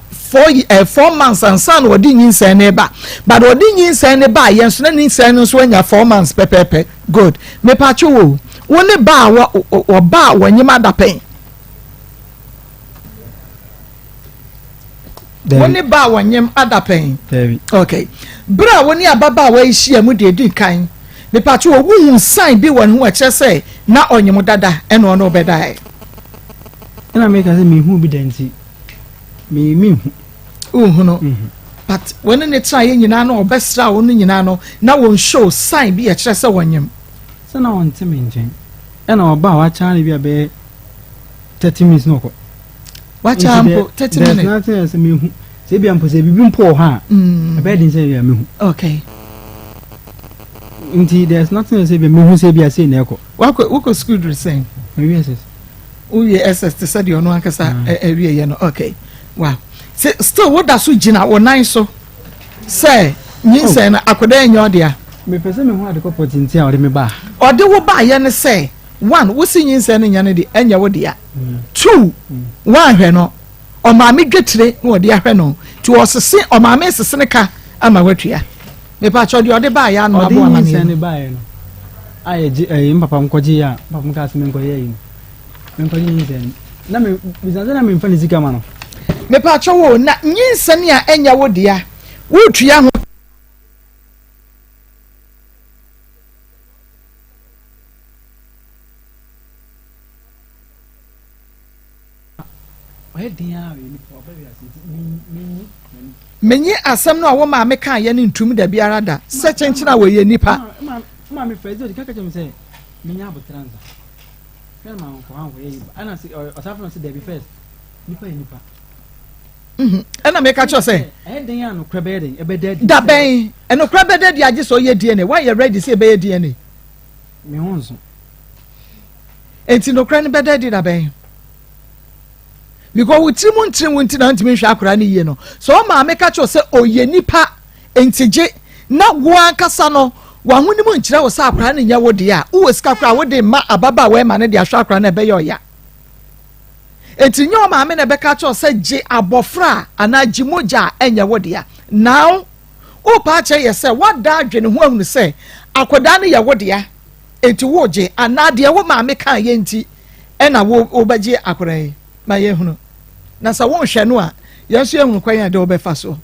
four eh, months ansa na ɔde nyinsɛn no ba. But ɔde nyinsɛn no ba yɛn nso na nyinsɛn no nso anya four months pɛpɛɛpɛ. Good. Mepatwo wo wo ne ba a wɔba a wɔnyem adapɛn. Wo ne ba a wɔnyem adapɛn? Okay. Bere a wo ne ababaawa yi hyia mu deɛ edi kan, mepatwo wɔ wuhu sign bi wɔ ne ho ɛkyerɛ sɛ na ɔnyem dada ɛna ɔne ɔbɛdae. Ɛna meka sɛ mehu bi da nti me mehu. Wohu no. Mhm. But wɔne ne tena yɛ nyinaa no ɔbɛsra wo no nyinaa no na wɔn show sign bi ɛkyerɛ sɛ wɔnyem. Sɛ na ɔnte me nkyɛn ɛna ɔba a wakyɛ ne bi a bɛyɛ 30 minutes na ɔkɔ. Wakyɛ mpo 30 minutes. There's nothing else mehu. Sɛ ebi mpo sɛ bibi mpo wɔ hɔ a. Mm. Ɛbɛyɛ den sɛ ebi a mehu. Okay. Nti there's nothing else ebi mehu sɛ ebi a sei na ɛkɔ. Wakɔ wokɔ school duru sɛn? Mewie SS. Wowie SS te sɛ deɛ ɔno ankasa ɛwie yɛ no. Okay. Wow. Sɛ still woda so gyina wo nan so sɛ nyinsɛn no akɔda nyɛ ɔdea. Mepɛ sɛ mehu ade kɔpɔ tenten a ɔde me baa. Ɔde wo baayɛ ne sɛ One, wo se nyinsɛn no nyɛ ne de, ɛnyɛ wo dea. Two, woanhwɛ no, ɔmaame dwetire na ɔde ahwɛ no, nti ɔsese, ɔmaame resese ne ka ama woatua. Mepakyɛw, deɛ ɔde baeɛ ano Ɔde aboa nyinsɛn amaneɛ no baeɛ no, a yɛgye ɛyi, mpapa nkɔgye yɛ a, mpapa nkaa sɛ menkɔyɛ ayi no, menkɔgye nyinsɛn no. Na me, bisa sɛ na memfa ne sika ma no. Mepaakyɛw o, na nyinsɛn a ɛnyɛ wo dea, woretua ho. Menye asɛm no a wo maame kaeɛ no ntum da biara da sɛ kyenkyen a wɔyɛ nnipa. Ɛna meka kyerɛ sɛ da bɛn ɛnokorɛ bɛda di agye sɛ ɔyɛ DNA woayɛ ready sɛ ɛbɛyɛ DNA Enti nokorɛ no bɛda adi da bɛn? Because wo tirim ntene wo nti na ntumi nhwɛ akwadaa no yie no. Sɛ wo maame ka kyerɛ sɛ ɔyɛ nipa nti gye na wo ankasa no w'ahonim nkyerɛ wo sɛ akwadaa no nyɛ wo deɛ a, wowɔ sika koraa wode ma ababaawa yi ma no de ahwɛ akwadaa no ɛbɛyɛ ɔya. Enti nyɛ wo maame na ɛbɛka kyerɛ sɛ gye abɔfra a anaa gye mogya a ɛnyɛ wo dea. Now, wopa akyerɛ yɛ sɛ woada adwene ho ahunu sɛ akwadaa no yɛ wo dea. Enti woregye anaa deɛ wo maame kaeɛ nti na wobɛgye akwadaa yi? Ma yɛnhunu. Na sɛ wonhwɛ no a, yɛn nso yɛhunu kwan a ɛde wobɛfa soɔ.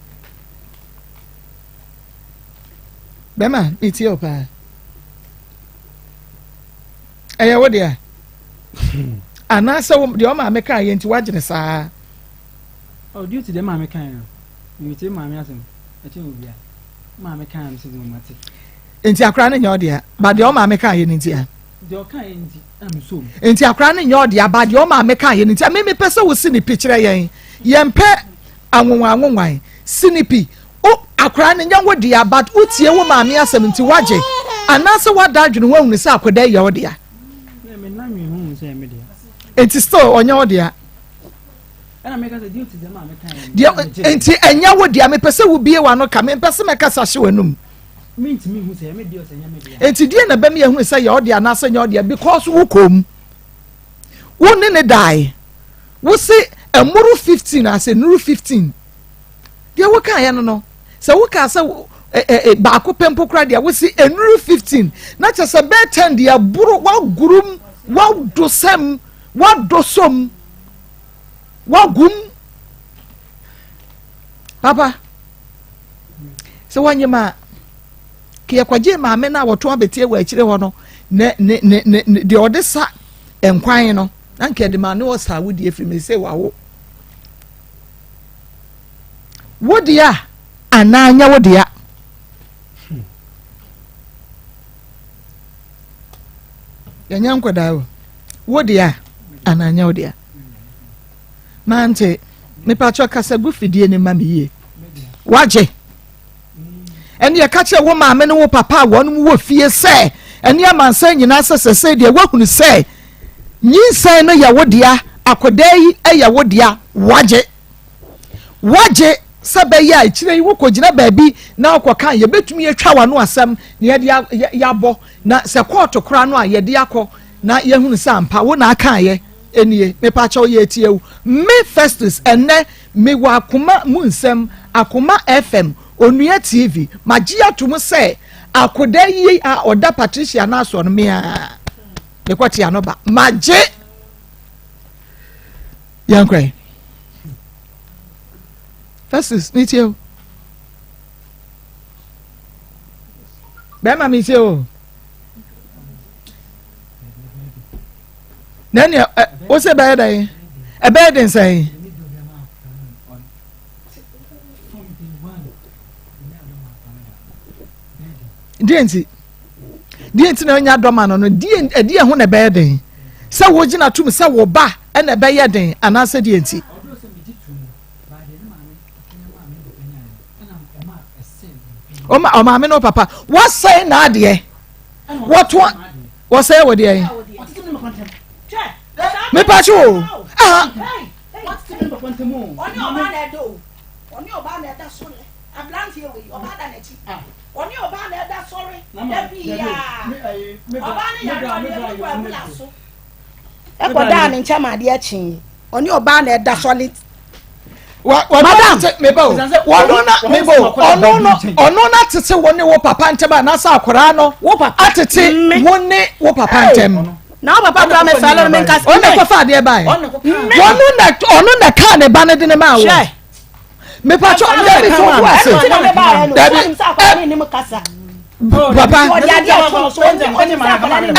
Bɛma, metie wo paa. Ɛyɛ wo deɛ? Anaasɛ deɛ wo maame kaeɛ nti woagye no saa? Oh, duty deɛ maame kaeɛ no, metie maame asɛm, ɛkyɛn obiara. Maame kaeɛ no sɛ deɛ mate. Nti akora no nyɛ ɔdea ba deɛ ɔmaame kaa yɛ no nti a. Nti akora no nyɛ ɔdea ba deɛ ɔmaame kaa yɛ no nti a. Me mepɛ sɛ wo si ne pi kyerɛ yɛn. Yɛn pɛ anwonwan anwonwan. Si ne pi. O akora no nyɛ wo dea but wo tie wo maame asɛm nti wagye. Anaasɛ wada adwene ho ahunu sɛ akwadaa yi yɛ ɔdea. Nti still ɔnyɛ ɔdea. Deɛ nti ɛnyɛ wo dea mepɛ sɛ wobie w'ano ka mempɛ sɛ mɛkasa hye w'anum. Enti deɛ na ɛbɛma yɛahunu sɛ yɛ ɔdeɛ anaasɛ nyɛ ɔdeɛ because wo kɔn mu wo ne ne dae wo se ɛmoro 15 asɛ nuru 15 deɛ wo kaeɛ no no sɛ wo kaa sɛ baako pɛ mpo koraa deɛ wo se ɛnuru 15 na kyɛ sɛ bɛɛ 10 deɛ boro wagurum wadosɛm wadosɔm wagum papa sɛ wɔnye ma ka yɛkɔgye maame no a wɔtɔn abɛtie wɔ akyire hɔ no ne ne ne ne deɛ ɔde sa nkwan no na nka yɛde maa ne ɔsa awodie firi mi sɛ wawo wo deɛ anaa nyɛ wo dea yɛnyɛ nkwadaa o wo deɛ anaa nyɛ wo dea Mante. Mepakyɛ kasa gu fidie no ma me yie. Wagye. Ɛne ɛka kyerɛ wo maame ne wo papa a wɔn wɔ fie sɛ ɛne amansan nyinaa sɛ sɛsɛ deɛ woahunu sɛ nyinsɛn no yɛ wo dea, akwadaa yi yɛ wo dea, wagye. Wagye sɛ bɛyɛ a akyire yi wokɔgyina baabi na wokɔka yɛbɛtumi atwa w'ano asɛm na yɛde yɛabɔ na sɛ kɔɔto koraa no a yɛde akɔ na yɛhunu sɛ ampa wo na akaeɛ Nie, mepakyɛw yɛretie wo. Me Festus ɛnnɛ mewɔ akoma mu nsɛm, Akoma FM, Onua TV, magye ato mu sɛ akoda yi a ɔda Patricia no asoɔ no me ara mekɔte ano ba. Magye! Yɛnkɔ Festus, metie wo. Bɛrima metie wo. Na ɛnea ɛ wosɛ bɛyɛ dɛn ɛbɛyɛ den sɛn. Deɛ nti deɛ nti na ɔnya dɔma no no deɛ ɛdeɛ ho na ɛbɛyɛ den sɛ wogyina tum sɛ wo ba ɛna ɛbɛyɛ den anaasɛ deɛ nti. Ɔmaame no papa wɔsɛn n'adeɛ wɔto wɔsɛe wɔ deɛ mepakye o aha ɛkɔdaa ne nkyɛn ma adeɛ kyee ɔne ɔbaa na ɛda sɔle madam meba o ɔno na meba o ɔno no ɔno na tete wo ne wo papa ntɛm anaasɛ akwaraa no atete wo ne wo papa ntɛm. Na wo papa kura me fɛ no me nkasa. Ɔno na ɛkɔfa adeɛ baeɛ. Ɔno na ɔno na kaa ne ba no de ne maa wɔ. Mepatwɔ dabi to wo ase. Dabi papa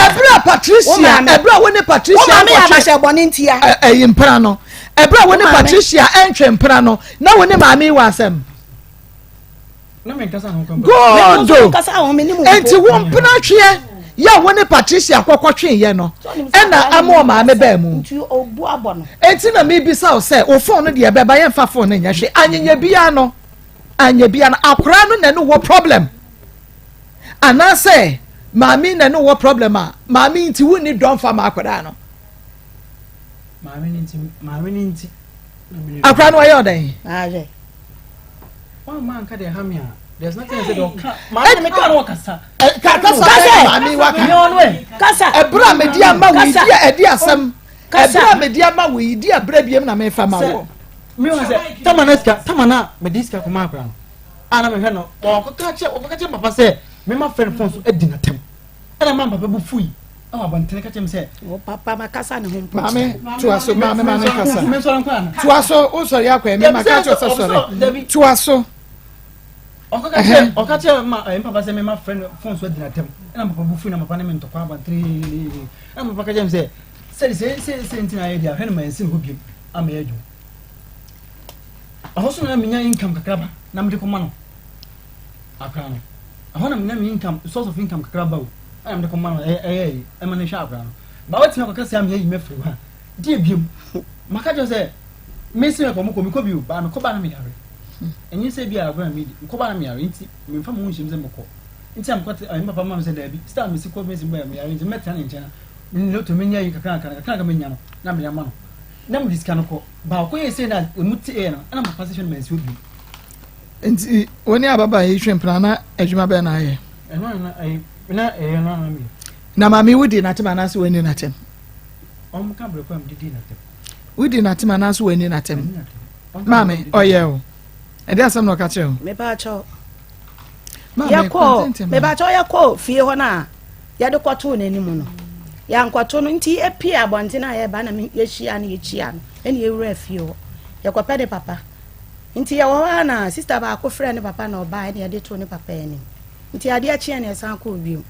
ɛberɛ a Patricia ɛberɛ a wo ne Patricia nkɔtwe ɛyi mpena no ɛberɛ a wo ne Patricia ɛntwe mpena no na wo ne maame wɔ asɛm. Good enti wo mpena tweɛ yɛ a wo ne Patricia kɔkɔ tweeɛ no ɛna ama ɔmaame baa mu enti na mebisa wo sɛ wo fon no deɛ ɛbɛba yɛmfa fon no nyɛ hwee anyanya biara no anyɛ biara no akwaraa no na ɛne wɔ problem anaasɛ maame na ɛne wɔ problem a maame nti wonni dɔ mfa ma akwaraa no maame no nti maame no nti akwaraa no ɔyɛ ɔdɛn kasa ɛberɛ a mede ama wo yi di ɛdi asɛm ɛberɛ a mede ama wo yi di ɛberɛ biem na mefa ma wɔ. mi wa sɛ tama na sika tama na mede sika kɔma akora no a na mehwɛ no ɔkɔka kyɛ ɔkɔka kyɛ papa sɛ mema fɛn fɔn so adi n'atɛm ɛna maa papa bu fui ɛwɔ abɔntene ka kyerɛ me sɛ. O papa ma kasa ne ho mpo. Maame toa so maame maame kasa. Toa so o sɔre akɔ ɛmi ma ka kyerɛ sɛ sɔre toa so. Ɔka kyerɛ ɔka kyerɛ ma ɛɛ papa sɛ mema fɛ no fɔn so adi n'atɛm ɛna papa bu fui na papa ne me ntɔkwa abɔntene ɛna papa ka kyerɛ me sɛ sɛde sɛ sɛ sɛ nti na ayɛ deɛ ahwɛ no ma ɛnsi ne hɔ biom ama yɛ adwuma ɔhɔ so na menya income kakraba na mede kɔma no akora no ɛhɔ na menya me income source of income kakra ba o ɛna mede kɔma no ɛyɛ ɛyɛ yi ɛma no hwɛ akora no ba watumi akɔka sɛ ameyɛ yi mɛfiri hɔ a deɛ biom maka kyerɛ sɛ mesi mɛkɔ mokɔ mekɔ bio ba mekɔ ba na meyare ɛnyɛ sɛ bi a agorɔ na medi mekɔ ba na meyare nti memfa mo ho nhyɛm sɛ mekɔ nti a mekɔ te ɛyɛ papa ma me sɛ daabi star mesi kɔ mesi bɛyɛ meyare nti mɛtena ne nkyɛn na loto menya yi kakra kakra kakra menya no na mede ama no na mede sika no kɔ baako yɛ sɛ na emu te yɛ no ɛna papa sɛ hwɛ no mansi obi Nti wo ne ababaa yi twe mpena na adwuma bɛn na ayɛ? Na maame wodi n'atem anaasɛ w'ani n'atem? Wodi n'atem anaasɛ w'ani n'atem? Maame ɔyɛ o. Ɛde asɛm na ɔka kyerɛ o. Mepaakyɛw. Yɛkɔ mepaakyɛw yɛkɔ fie hɔ no a yɛde kɔtoo n'anim no yɛankɔto no nti epie abɔnten a yɛba na yɛhyia no yɛkyia no ɛna yɛwura fie hɔ yɛkɔpɛ ne papa. Nti yɛwɔ hɔ ara na sista baako frɛɛ ne papa na ɔbaeɛ na yɛde too ne papa anim. Nti adeɛ kyeeɛ na yɛsan kɔɔ bio.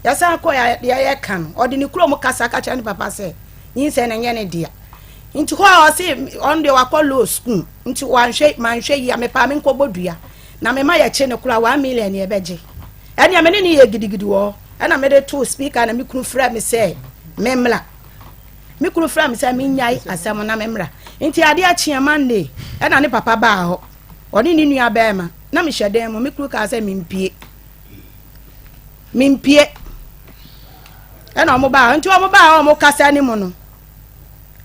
Yɛsan kɔɔ deɛ yɛka no, ɔde ne kurom kasa ka kyerɛ ne papa sɛ nyinsɛn no nyɛ ne dea. Nti hɔ a ɔse ɔno deɛ wakɔ law school nti wanhwɛ manhwɛ yie a mepaa menkɔbɔ dua na mema yɛkye no koraa one million yɛbɛgye. Ɛnea me ne ne yɛ gidigidi wɔ hɔ ɛna mede too speaker na me kunu frɛ me sɛ memmra. Me kunu frɛɛ me sɛ mennyae asɛm no na memmra. Nti adeɛ kyeeɛ Monday ɛna ne papa baa hɔ, ɔne ne nua barima. Na mehyɛ dan mu, me kunu kaa sɛ mempue. Mempue. Ɛna wɔn baa hɔ. Nti wɔn baa hɔ wɔn kasa ne mu no,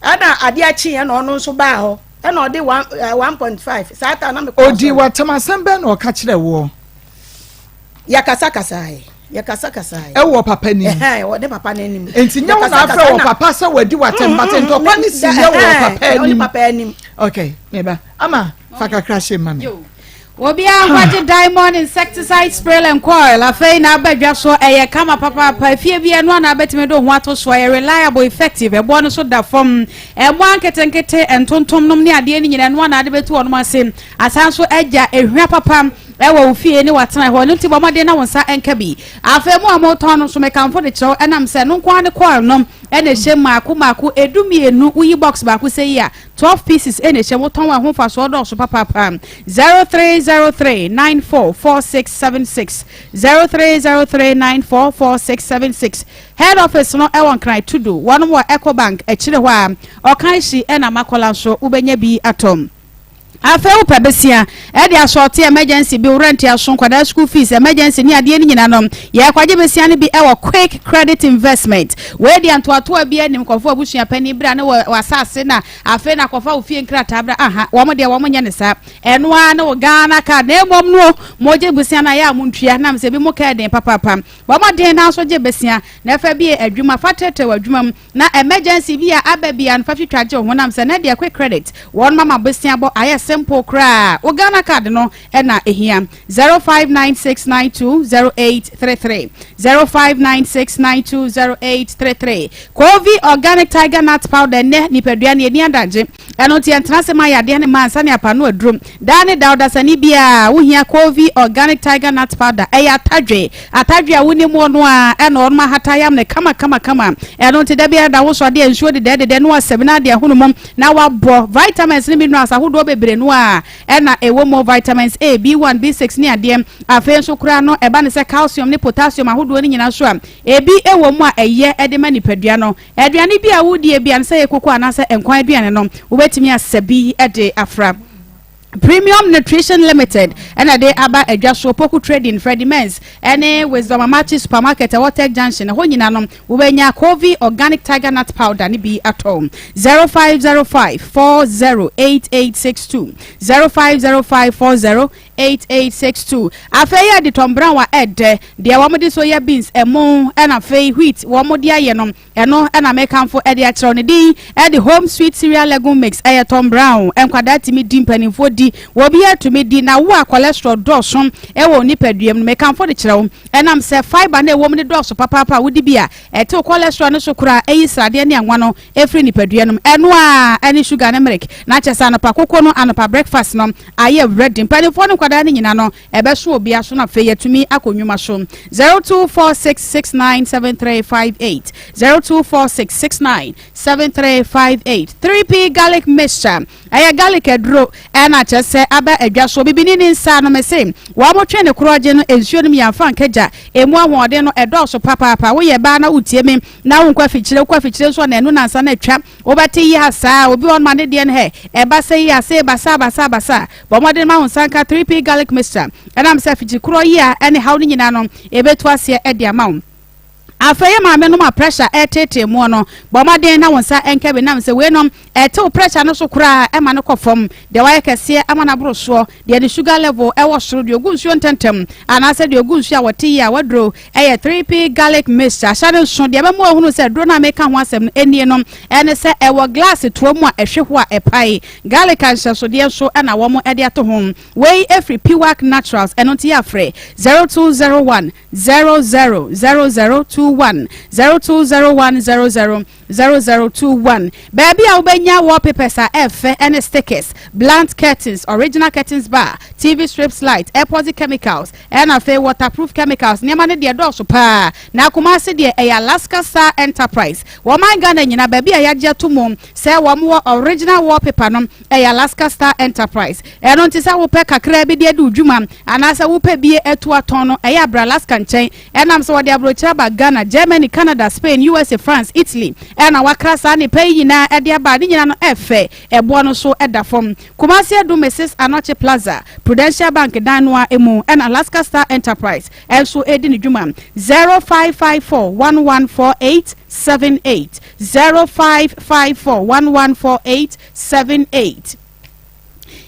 ɛna adeɛ kyeeɛ na ɔno nso baa hɔ. Ɛna ɔde one eh, 1.5 saa ta na mekɔ Odi w'atam asɛm bɛn na ɔka kyerɛ woɔ? Yɛkasakasaeɛ. Yɛkasakasaeɛ. Ɛwɔ papa nim. Ɛhɛn, wɔ ne papa n'anim. Nti nyɛ wo na afrɛ wɔ papa sɛ wadi w'atɛm but mm, ntɔkwa ne si yɛ wɔ papa anim. Papa anim. Okay, meba. Ama fa kakra hyɛ ma me. Obiara nkwagye diamond insecticide spray and coil afei na aba dwa so ɛyɛ kama papaapa efie bi ɛno ana abɛtumi de ho ato so ɛyɛ reliable effective ɛboɔ no so da fam ɛmoa nketenkete ntontom nom ne adeɛ no nyinaa ɛno ana ade bɛtu wɔn ase asan so agya ehwa papa wɔ wo fie ne w'atenae hɔ. Ɛno nti bɔ mmɔden na wo nsa nka bi. Afei mo a moretɔn no nso, mekamfo de kyerɛ wo, ɛnam sɛ ɛno nko ara ne coil no na ɛhyɛ mu mmaako mmaako 12, woyi box baako sɛ yi a, 12 pieces na ɛhyɛ mu, wotɔn a ɛho mfasoɔ dɔɔso papaapa. 0303 944676, 0303 944676. Head office no wɔ Nkran Tudu, wɔnom wɔ Ecobank akyire hɔ a, Ɔkanhyi na Makola nso wobɛnya bi atɔ. Afei wopɛ besia de asɔɔte emergency bi, wo rent aso, nkwadaa school fees, emergency ne adeɛ no nyina no, yɛrekɔgye besia no bi wɔ Quick Credit Investment. Wei deɛ ntoatoa biara nnim, kɔfa w'abusua panin bra ne w'asase na afei na kɔfa wo fie nkrataa bra, aha, wɔn deɛ wɔn nyɛ ne saa. Ɛno ara ne wo Ghana card, na mmom no mogye besia no a yɛ a montua, nam sɛ ebi mo ka ɛden papaapa. Bɔ mmɔden na nso gye besia na fa bie adwuma, fa trɛtrɛ w'adwuma mu. Na emergency bi a aba biara no fa twitwa gye wo honam sɛ nɛ deɛ quick credit wɔn mama bosea bɔ ayɛ. simple koraa. Wo Ghana card no na ɛhia. 0596920833 0596920833 Kovi Organic Tiger Nut Powder nnɛ nipadua no yɛni adagye. Ɛno nti yɛntena ase ma yadeɛ no mma ansa ne apa no aduro. Daa ne daa ɔdasani biara wohia Kovi Organic Tiger Nut Powder. Ɛyɛ atadwe. Atadwe a wonim wɔ no ara ɛna wɔnom ahata ayam no kama kama kama. Ɛno nti da biara da wosɔ adeɛ a nsuo dedɛɛdedɛ na wasɛm na ade ahono mu na wabɔ. Vitamins ne minerals ahodoɔ bebree no ara ɛna ɛwɔ mu, vitamins A, B1, B6 ne adeɛ. Afei nso koraa no ɛba no sɛ calcium ne potassium ahodoɔ no nyinaa nso a ebi wɔ mu a ɛyɛ de ma nipadua no. Aduane bi a wodi ebia no sɛ ɛyɛ koko anaasɛ nkwan aduane no, wobɛtumi asɛ bi de afra. Premium Nutrition Limited ɛna de aba adwa so, Poku Trading, Freddie Men's ɛne Wisdom Amachi Supermarket ɛwɔ Tech Junction, ɛhɔ nyinaa no wobɛnya Covey Organic Tiger Nut Powder ne bi atɔ. 0505 408862 0505 408862. Afei yɛ de Tom Brown a ɛdɛ deɛ wɔn de soya beans, ɛmo ɛna afei wheat wɔn de ayɛ no. Ɛno na mekamfo de akyerɛ wo. Ne din de Home Sweet Cereal Legume Mix. Ɛyɛ Tom Brown. Nkwadaa tumi di, mpanimfoɔ di, obiara tumi di. Na wo a cholesterol dɔɔso wɔ wo nipadua mu no, mekamfo de kyerɛ wo. Ɛnam sɛ fibre no a ɛwɔ mu no dɔɔso papaapa a, wodi bi a, ɛtew cholesterol no so koraa, ɛyi sradeɛ ne anwa no firi nipadua no mu. Ɛno ara ne sugar ne milk. Na kyerɛ sɛ anɔpa koko no, anɔpa breakfast no ayɛ ready. Mpanimfoɔ ne nkwadaa no nyinaa no, Ɛbɛso obi aso na afei yɛatumi akɔ nnwuma so. 0246697358 0246697358 3P Garlic Mixture ɛyɛ garlic aduro ɛna kyerɛ sɛ aba adwa so. Bibini ne nsa no mese wɔn twe ne korɔgye no nsuo no mu yɛnfa nka gya emu ahoɔden no ɛdɔɔso papaapa. Woyɛ baa na wotie me na wonkɔ afikyire, wokɔ afikyire nso na ɛno nansa na atwa wobɛte yi ha saa obi wɔn ma ne deɛ no hɛ ɛba sɛ yi ase basa basa basa. Bɔ mmɔden ma wo nsa nka 3P Garlic Mixture. Ɛnam sɛ afikyi korɔ yi a ɛne haw no nyinaa no, ɛbɛtu aseɛ de ama wo. Afei yɛ maame nom a pressure ɛreteetee moɔ no, bɔ mmɔden na wo nsa nka bi nam sɛ weinom ɛtew pressure no so koraa ɛma no kɔ fam. Deɛ wayɛ kɛseɛ ama no aboro soɔ, deɛ ne sugar level ɛwɔ soro, deɛ ɔgu nsuo ntɛmntɛm anaasɛ deɛ ɔgu nsuo a wɔte yie a waduro ɛyɛ 3P Garlic Mixture. Ahyɛ no nso, deɛ ɛbɛma wahunu sɛ aduro no a meka ho asɛm no ɛnie no ɛne sɛ ɛwɔ glass toa mu a ɛhwe hɔ a ɛpae. Garlic ahyɛnsodeɛ nso na wɔn de ato ho. Wei firi Piwak Naturals, ɛno nti yɛ frɛ 0201 00 0021, 0201 00 0021. Baabi a wobɛnya wallpapers a ɛfɛ ne stickers, blunt curtains, original curtains bar, TV strips light, epoxy chemicals, ɛna afei waterproof chemicals. Nneɛma no deɛ dɔɔso paa. Na Kumasi deɛ ɛyɛ Alaska Star Enterprise. Wɔn Ghana nyinaa baabi a yɛagye ato mu sɛ wɔn wɔ original wallpaper no ɛyɛ Alaska Star Enterprise. Ɛno nti sɛ wopɛ kakra bi de adi wo dwuma anaasɛ wopɛ bie atu atɔn no, ɛyɛ abra Alaska nkyɛn. Ɛnam sɛ wɔde aburokyire aba Ghana, Germany, Canada, Spain, USA, France, Italy ɛna wakra saa nnepa yi nyinaa ɛde aba. Ne nyinaa no ɛfɛ, ɛboɔ no so ɛda fam. Kumasi Adu Mrs Anokye Plaza, Prudential Bank dan no a emu ɛna Alaska Star Enterprise ɛnso ɛdi ne dwuma. 0554 1148 78 0554 1148 78.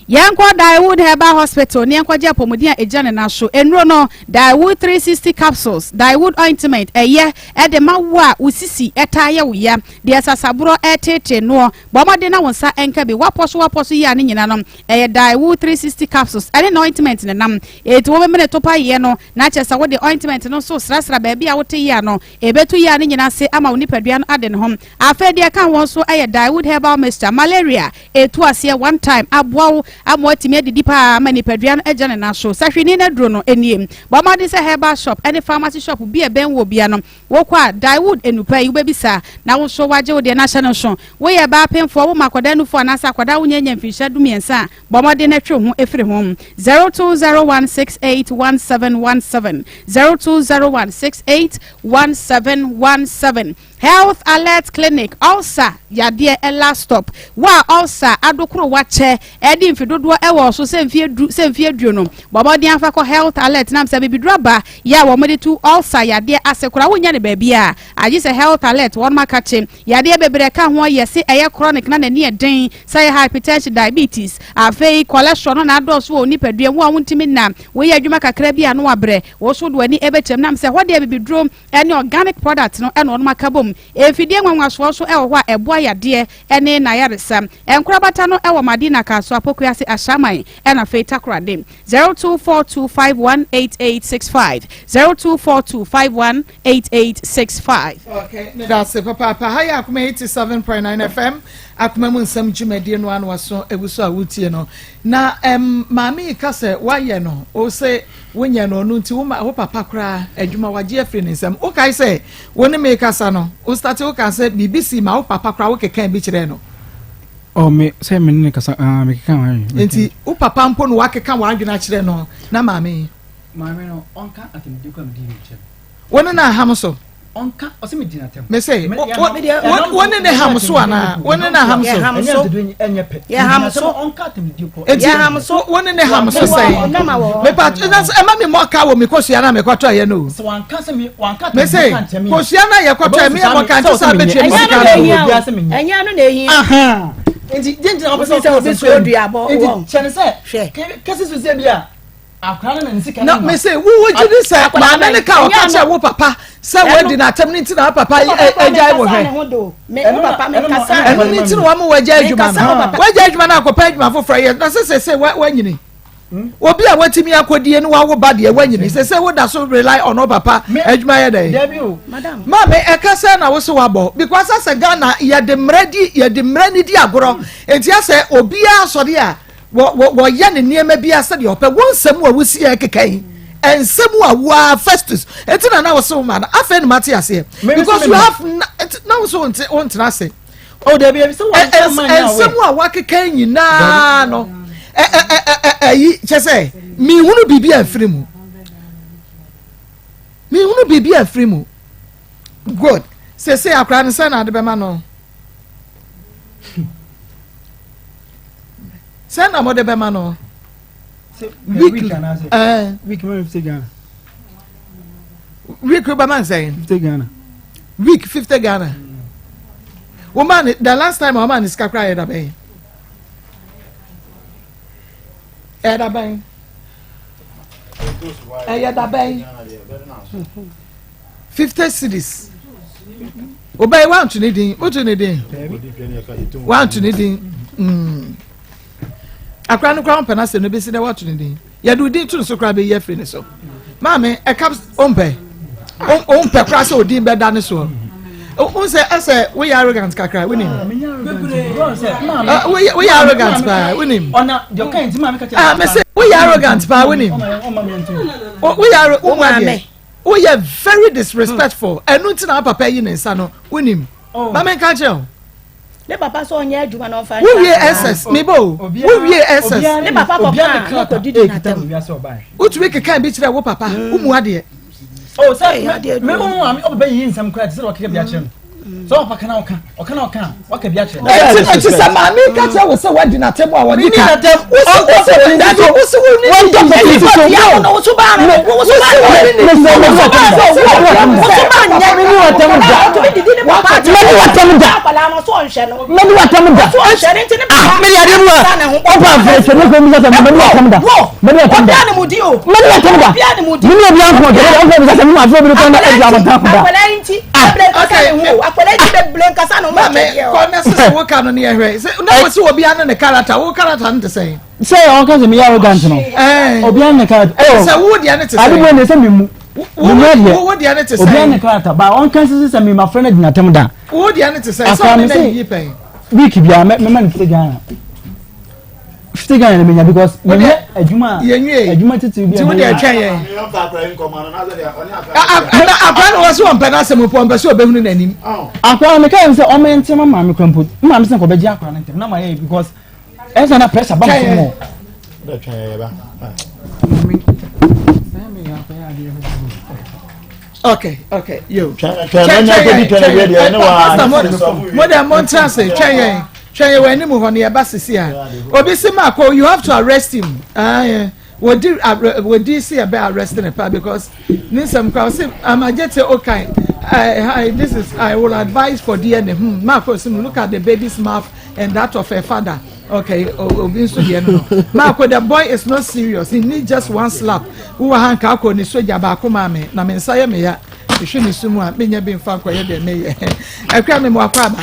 Yɛnkɔ Daewood Herbal Hospital ne yɛnkɔgye apɔmuden a ɛgyina ne nan so. Nnuro no, Daewood 360 capsules, Daewood ointment, ɛyɛ ɛde ma wo a wo sisi ɛtaa yɛ wo ya, deɛ sasaborɔ ɛreteetee noɔ. Bɔ mmɔden na wo nsa nka bi. Woapɔ so woapɔ so yie a ne nyinaa no, ɛyɛ Daewood 360 capsules ɛne ne ointment ne nam. Enti wobɛmene topaeɛ no na kyerɛ sɛ wode ointment no nso srasra baabi a wote yea no. Ɛbɛtu yea no nyinaa ase ama wo nipadua no ade ne ho. Afei deɛ ɛka ho nso yɛ Daewood Herbal Mixture, malaria ɛtu aseɛ one time, aboa wo ama woatumi adidi paa ama nipadua no agyina ne nan so. Sahwini no aduro no nie. Bɔ mmɔden sɛ herbal shop ne pharmacy shop bi a ɛbɛn wo bia no, wokɔ a Daewood nnupa yi wobɛbisa na wo nso woagye wo deɛ no ahyɛ no nso. Woyɛ baa pemfoɔ, woma akwadaa nufoɔ anaasɛ akwadaa a wonnya nnya mfirinhyia dumiɛnsa a, bɔ mmɔden na twe wo ho firi ho. 0201681717, 0201681717. Health Alert Clinic, ulcer yadeɛ last stop. Wo a ulcer adokoro wakyɛ ɛde mfe dodoɔ ɛwɔ so sɛ mfeɛ du sɛ mfeɛ aduonu, bɔ mmɔden afa kɔ Health Alert nam sɛ bibiduro aba yɛ a wɔn de tu ulcer yadeɛ ase koraa wonnya no baabi a agye sɛ Health Alert wɔn aka kye yadeɛ bebree ɛka ho yɛ se ɛyɛ chronic na n'ani ɛden sɛ ɛyɛ hypertension, diabetes, afei cholesterol no na adɔɔso wɔ nipadua mu a wontumi nna woyɛ adwuma kakra bi a no wabrɛ wo so de w'ani ɛbɛkyɛm nam sɛ hɔ deɛ bibiduro ɛne organic product no ɛna wɔn aka bom. mu. Mfidie nwanwasoɔ nso wɔ hɔ a ɛboa yadeɛ ne n'ayaresa. Nkorabata no wɔ Madina, Kasoa, Pokuase, Ashaiman ɛna afei Takoradi. 0242518865, 0242518865. Okay, medase papaapa. Ha yɛ Akoma 87.9 FM, Akoma mu nsɛm dwumadie no ano aso egu so a wotie no. Na ɛm maame yi ka sɛ wayɛ no, o se wonyɛ no ɔno nti wo ma wo papa koraa adwuma wagye afiri ne nsam. Wokae sɛ wo ne me kasa no, wo starte wo ka sɛ biribi si ma wo papa koraa wo keka bi kyerɛɛ no. Oh, me sɛ me ne ne kasa ah me keka w'adwene. Nti wo papa mpo no wakeka w'adwene akyerɛ no na maame yi. Maame no ɔnka atemmude kura me di ne nkyɛn. Wo ne no aham so. Ɔnka ɔsɛ me di n'atɛm. Me se wo ne ne ham so anaa wo ne ne ham so. Yɛ so. Eti wo ne ne ham so sɛn. Mepa ɛma mi mɔ ka wɔ mi kosua na mi kɔtɔ yɛ no. Me se kosua na yɛ kɔtɔ yɛ mi yɛ mɔ ka nti sɛ abɛtua mi sika no. Ɛnyɛ no na ehia. Nti gyinagyina ɔpɛ sɛ ɔka asɛm sɛ dua bɔ nti kyɛ ne sɛ kɛse so sɛ bi a akora no na ne sika no ma. Me se wo wo gye di sɛ maame ne ka ɔka kyerɛ wo papa sɛ wadi n'atɛm ne nti na papa agyae wo hwɛ. Ɛno ne nti na wɔn wagya adwuma no wagya adwuma no akɔpɛ adwuma foforɔ yɛ na sɛ sɛ sɛ wanyini. Obi a watumi akɔdie no wawo ba deɛ wanyini sɛ sɛ woda so rely on wo papa adwuma yɛ dɛn maame ɛka sɛ na wo so wabɔ because asɛ Ghana yɛde mmerɛ di yɛde mmerɛ ne di agorɔ nti asɛ obiara sɔre a wɔyɛ ne nneɛma bi asɛ deɛ ɔpɛ wo nsɛm a wosi yɛ keka yi nsɛm a woa Festus eti na na wo so ma no afei na mate aseɛ because you have na wo so wontena ase Oh, dabi dabi sɛ wɔn nsɛm man na nsɛm a wakeka nyinaa no ɛyi kyɛ sɛ mihunu biribi a mfiri mu mihunu biribi a mfiri mu good sese akora no sɛ na ade bɛma no sɛ na mo de bɛma no week ɛɛ week mɛ fifty Ghana week bɛma nsɛn fifty Ghana week 50 Ghana wo ma ne the last time a wɔma ne sika koraa yɛ dabɛn ɛyɛ dabɛn ɛyɛ dabɛn 50 cedis obɛyi wanto ne din woto ne din wanto ne din mm. Akora no koraa ɔmpɛ n'asɛm no bɛsi dɛ wato ne din yɛde wo din to no so koraa bɛyi afiri ne so maame ɛka ɔmpɛ ɔmpɛ koraa sɛ odin bɛda ne soɔ n sɛ ɛsɛ woyɛ arrogant kakra wonim woyɛ arrogant paa wonim ah mese woyɛ arrogant paa wonim woyɛ arrogant woyɛ very disrespectful ɛnu nti na papa yi ne nsa no wonim maame nka kyerɛ o. Ne papa sɛ ɔnyɛ adwuma na ɔmfa Wo wie SS me ba o. Wo wie SS. Ne papa kɔ kaa na ɔkɔ didi n'atam. Wotumi keka bi kyerɛ wo papa. Wo mu adeɛ. Oh sɛ me wo maame ɔbɛbɛ yiyi nsɛm koraa te sɛ ɔkeka bi akyerɛ no. Sɛ ɔpa kana ɔka ɔka na ɔka waka bi akyerɛ no. Ɛti ɛti sɛ maame ka kyerɛ wo sɛ wadi n'atam a wɔde ka. Wosi wosi dabi wosi wo ni ni ni ni ni no wosu ba no wosu ba no wosu ba no wosu ba nyɛ mɛni watam da mɛni watam da mɛni watam da ah mɛni adeɛ mu a ɔba afɛ sɛ ne kɔn mi sɛ mɛni watam da mɛni watam da mɛni watam da mɛni obi anko ɔjɛ ɔfɛ mi sɛ mi afɛ mi kɔn na ɛdi abata ko da ah maame kɔ na sisi wo ka no ne yɛ hwɛ na wosi obi ano ne karata wo karata no te sɛn. Sɛ ɔka sɛ meyɛ arrogant no obiara ne character oh sɛ wo deɛ ne te sɛ ade bɔ ne sɛ memu memu adeɛ wo deɛ ne te sɛ obiara ne character ba ɔnka sɛ sɛ mema frɛ no gyina tɛm da wo deɛ ne te sɛ sɛ ɔne na yiyi pɛn week biara mɛma no fite Ghana fite Ghana na menya because menyɛ adwuma adwuma titiri bi a wo deɛ twɛn yɛn akora no wɔ sɛ ɔmpɛ no asɛm mpo ɔmpɛ sɛ ɔbɛhunu n'anim akora no meka yɛn sɛ ɔmɛ ntɛm ama me kora mpo maame sɛ nkɔbɛgye akora no ntɛm na ma yɛ because ɛsɛ na pressure ba so mɔ. okay okay yo twɛn twɛn yɛn pastor mo mo de mo n tena se twɛn yɛn twɛn yɛn wɔ anim hɔ no yɛ ba sisi a obi si ma ko you have to arrest him ah wɔdi wɔdi si yɛ bɛ arrest ne pa because ne nsɛm kora ɔsi amagye te okay hi this is i will advise for dna hmm ma ko si look at the baby's mouth and that of her father okay obi nso deɛ no no maako the boy is not serious he need just one slap wowɔ ha nka akɔ ne soja baako maa me na me nsa yɛ me ya. Mehwɛ ne su mu a menya bi mfa nkɔyɛ deɛ meyɛ. Akua me mu akɔ aba.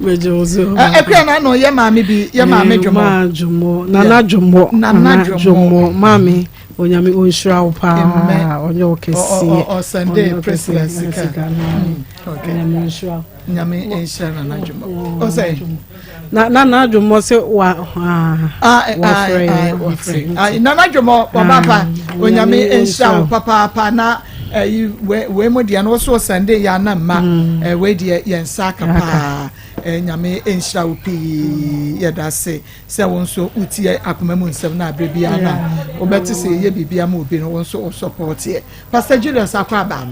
Megye wo so. Akua na ano yɛ maame bi yɛ maame dwomɔ. Maa dwomɔ nana dwomɔ nana dwomɔ maame onyame onhyira wo paa ɔnyɛ wo kɛseɛ. Ɔsɛnde Priscilla sika. Onyame nhyira wo. Nyame nhyira nana dwomɔ. Ɔsɛ. Na nana dwomɔ sɛ wa wafrɛ yɛ. Nana dwomɔ ɔba pa onyame nhyira wo papaapa na ɛyi wei mu deɛ no wɔso sɛnde yɛ anam ma wei deɛ yɛn nsa aka paa nyame nhyira wo pii yɛda ase sɛ wo nso wotie akoma mu nsɛm no aberɛ biara no a wobɛte sɛ yɛyɛ biribi ama obi no wo nso wo sɔpɔɔteɛ Pastor Julius akɔ aba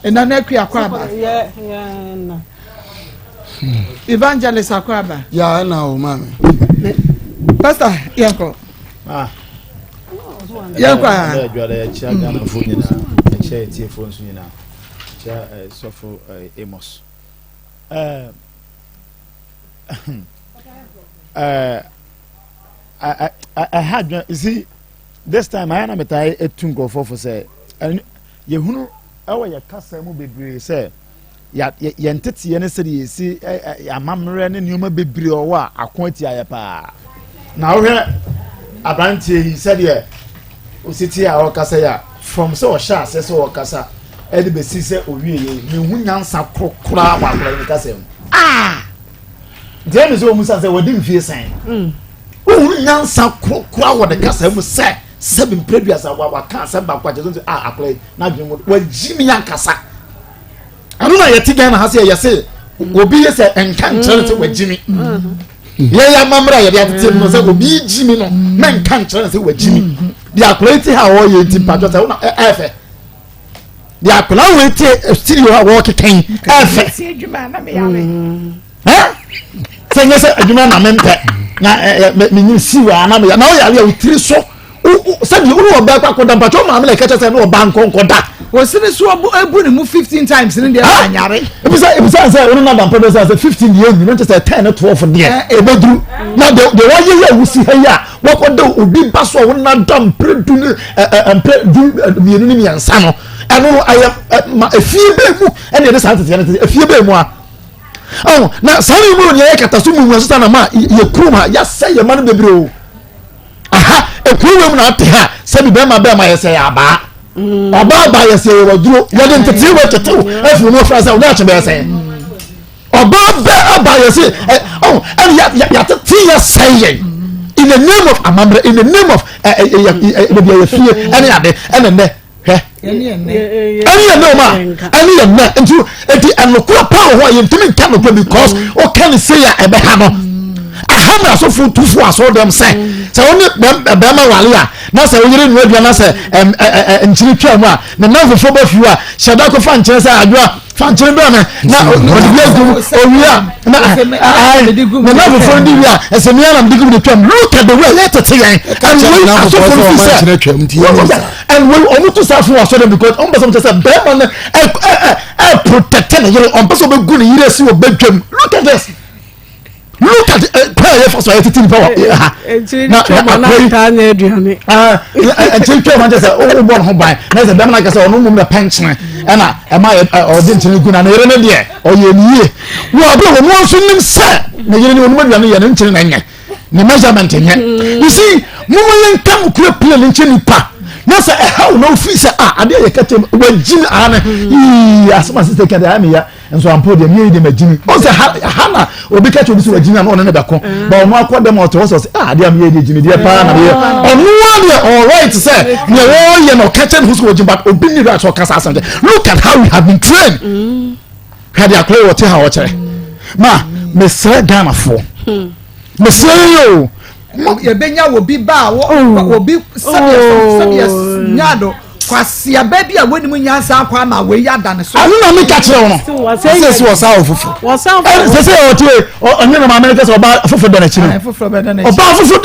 Nana Akua akɔ aba Evangelist akɔ aba ya ɛna o maame Pastor yɛnkɔ ah. Yɛnkɔ a adwada yɛkyia Ghanafoɔ nyinaa yɛkyia yɛtiefoɔ nso nyinaa kyia eh, sɔfo eh, Amos eh, ɛha adwene you see this time ayɛ na metaa etu nkurɔfoɔ fo sɛ yɛhunu ɛwɔ yɛ kasa mu bebree sɛ yɛn teteɛ ne sɛdeɛ yɛsi amammerɛ ne nneɛma bebree ɔwɔ a ako atia yɛ paa na wohwɛ aberanteɛ yi sɛdeɛ osi te a ɔkasa yi a from sɛ ɔhyɛ aseɛ sɛ ɔkasa ɛde bɛsi sɛ owie yɛ mehu nyansa koraa wɔ akwadaa yi ne kasa mu ah nti ɛmi sɛ wɔn san sɛ wɔde mfie sɛn mm. wohunu nyansa koraa wɔ ne kasa mu sɛ sɛbi mprɛduasa wa waka asɛm baako akyɛ sɛ ah akwadaa yi n'adwene mu wagyi mi ankasa ɛno na yɛte Ghana ha sɛ yɛyɛ sɛ obi yɛ sɛ nka nkyerɛ no sɛ wagyi mi mm. yɛyɛ amammerɛ a yɛde atete mu no sɛ obi gyi mi no na nka nkyerɛ no sɛ wagyi mi mm. deɛ akwadaa yi te ha a ɔyɛ nti mpatwɔ sɛ wona ɛɛfɛ deɛ akwadaa wei te studio a wɔrekeka yi ɛfɛ sɛ nyɛ sɛ adwuma na mempɛ na menyim si wɔ ana meyɛ na woyɛ adeɛ a wotiri so sɛdeɛ wone ɔbaa kɔ akɔda mpakyɛ wo maame na ɛka kyɛ sɛ ne ɔbaa nkɔ nkɔda wɔsene so abu ne mu 15 times ne deɛ anyare ebisa ebisa sɛ wone nada mpɛ bɛsɛ sɛ 15 deɛ ɛnnu na kyɛ sɛ 10 ne 12 deɛ ɛbɛduru na deɛ wɔyɛ yɛ a wosi ha yi a wɔkɔda obi ba so a wɔn nada mpere du ne ɛ mpere du mmienu ne mmiɛnsa no ɛno no ɛyɛ ma efie bɛɛ mu ɛna yɛde saa tete yɛn tete efie bɛɛ mu a ɔn na saa ne mu yɛ kata so mu mu ɛso na ma yɛ kurom ha yɛasɛ yɛ ma no bebree o aha ekuro wɔ mu na ate ha sɛbi bɛrima bɛrima yɛ sɛ yɛ abaa ɔbaa baa yɛ sɛ yɛ wɔ duro yɛde ntete wɔ tete o efiri mu afra sɛ ɔde akyɛ bɛyɛ sɛ. Ɔbaa bɛ aba yɛ se ɛ ɔn ɛna ya ya yɛatete yɛ sɛn yɛn in the name of amammerɛ in the name of ɛ ɛ ɛ ɛ baabi a yɛ fie ɛne ade ɛna nnɛ hwɛ ɛne yɛ nnɛ ɔma ɛne yɛ nnɛ nti nti ɛnokora paa wɔ hɔ a yɛntumi nka nokora because ɔka ne sei a ɛbɛha no aha na asɔfo tufo asɔrɔ dɛm sɛ sɛ wo ne bɛrima wale a na sɛ woyere nua aduan na sɛ nkyene twa mu a ne nan fufuo bɛ fiw a hyɛ da kɔfa nkyene sɛ adwoa fa nkyene brɛ me na ɔde bi agu mu owie a na ne nan fufuo di wie a ɛsɛ mia na mede gu mu de twam look at the way yɛ tete yɛn and wei asɔfo no fi sɛ and wei ɔmo to saa fo wɔ asɔre because ɔmo pɛ sɛ ɔmo kyɛ sɛ bɛrima no ɛ ɛ ɛ protect ne yere ɔmo pɛ sɛ ɔbɛgu ne yere asi wɔ bɛdwam look at this. look at eh, kwan a yɛfa so a yɛtete nipa wɔ eh, ha na na akɔyi nkyɛn twɛ wɔn kyɛ sɛ wobɔ ne ho ban na sɛ bɛrima no akasɛ ɔno mmom na pɛnkyene ɛna ɛma ɔde nkyɛn gu na ne yere no deɛ ɔyɛ ne yie wɔ abere wɔn nso nim sɛ ne yere ne wɔn aduane yɛ ne nkyɛn na nyɛ ne measurement nyɛ mm. you see mo mo yɛn ntam kura pile ne nkyɛn nipa na sɛ ɛha wo na ofiri sɛ ah adeɛ yɛ kɛtɛ wagyi ne ano yii asɛm asesɛ kɛtɛ ayɛ mi ya. nso ampa deɛ meyɛ yi deɛ magyimi ɔn sɛ ha na obi ka kyerɛ obi sɛ wagyimi a na ɔne ne bɛko mm. ba ɔno akɔ dɛm ɔte hɔ sɛ ɔsɛ ah adeɛ a meyɛ deɛ gyimi deɛ paa na meyɛ mm. ɔno a deɛ all right sɛ deɛ wɔyɛ no ɔka kyerɛ ne ho sɛ wagyimi but obi ni right sɛ ɔka saa asɛm kyɛ look at how we have been trained mm. hwɛ deɛ akɔyɛ wɔte ha ɔkyerɛ ma mesrɛ Ghanafoɔ hmm. mesrɛ yɛ o yɛbɛnya obi ba a oh. obi sɛdeɛ oh. sɛdeɛ nyaado kwasiaba bi a wɔnim nyansa akɔ ama wei ada ne so. ɛno na meka kyerɛ wo no sɛ si wɔsa wɔ foforɔ sɛ sɛ ɔte ɔne ne maame no kɛ sɛ ɔba foforɔ da n'akyi no ɔba foforɔ da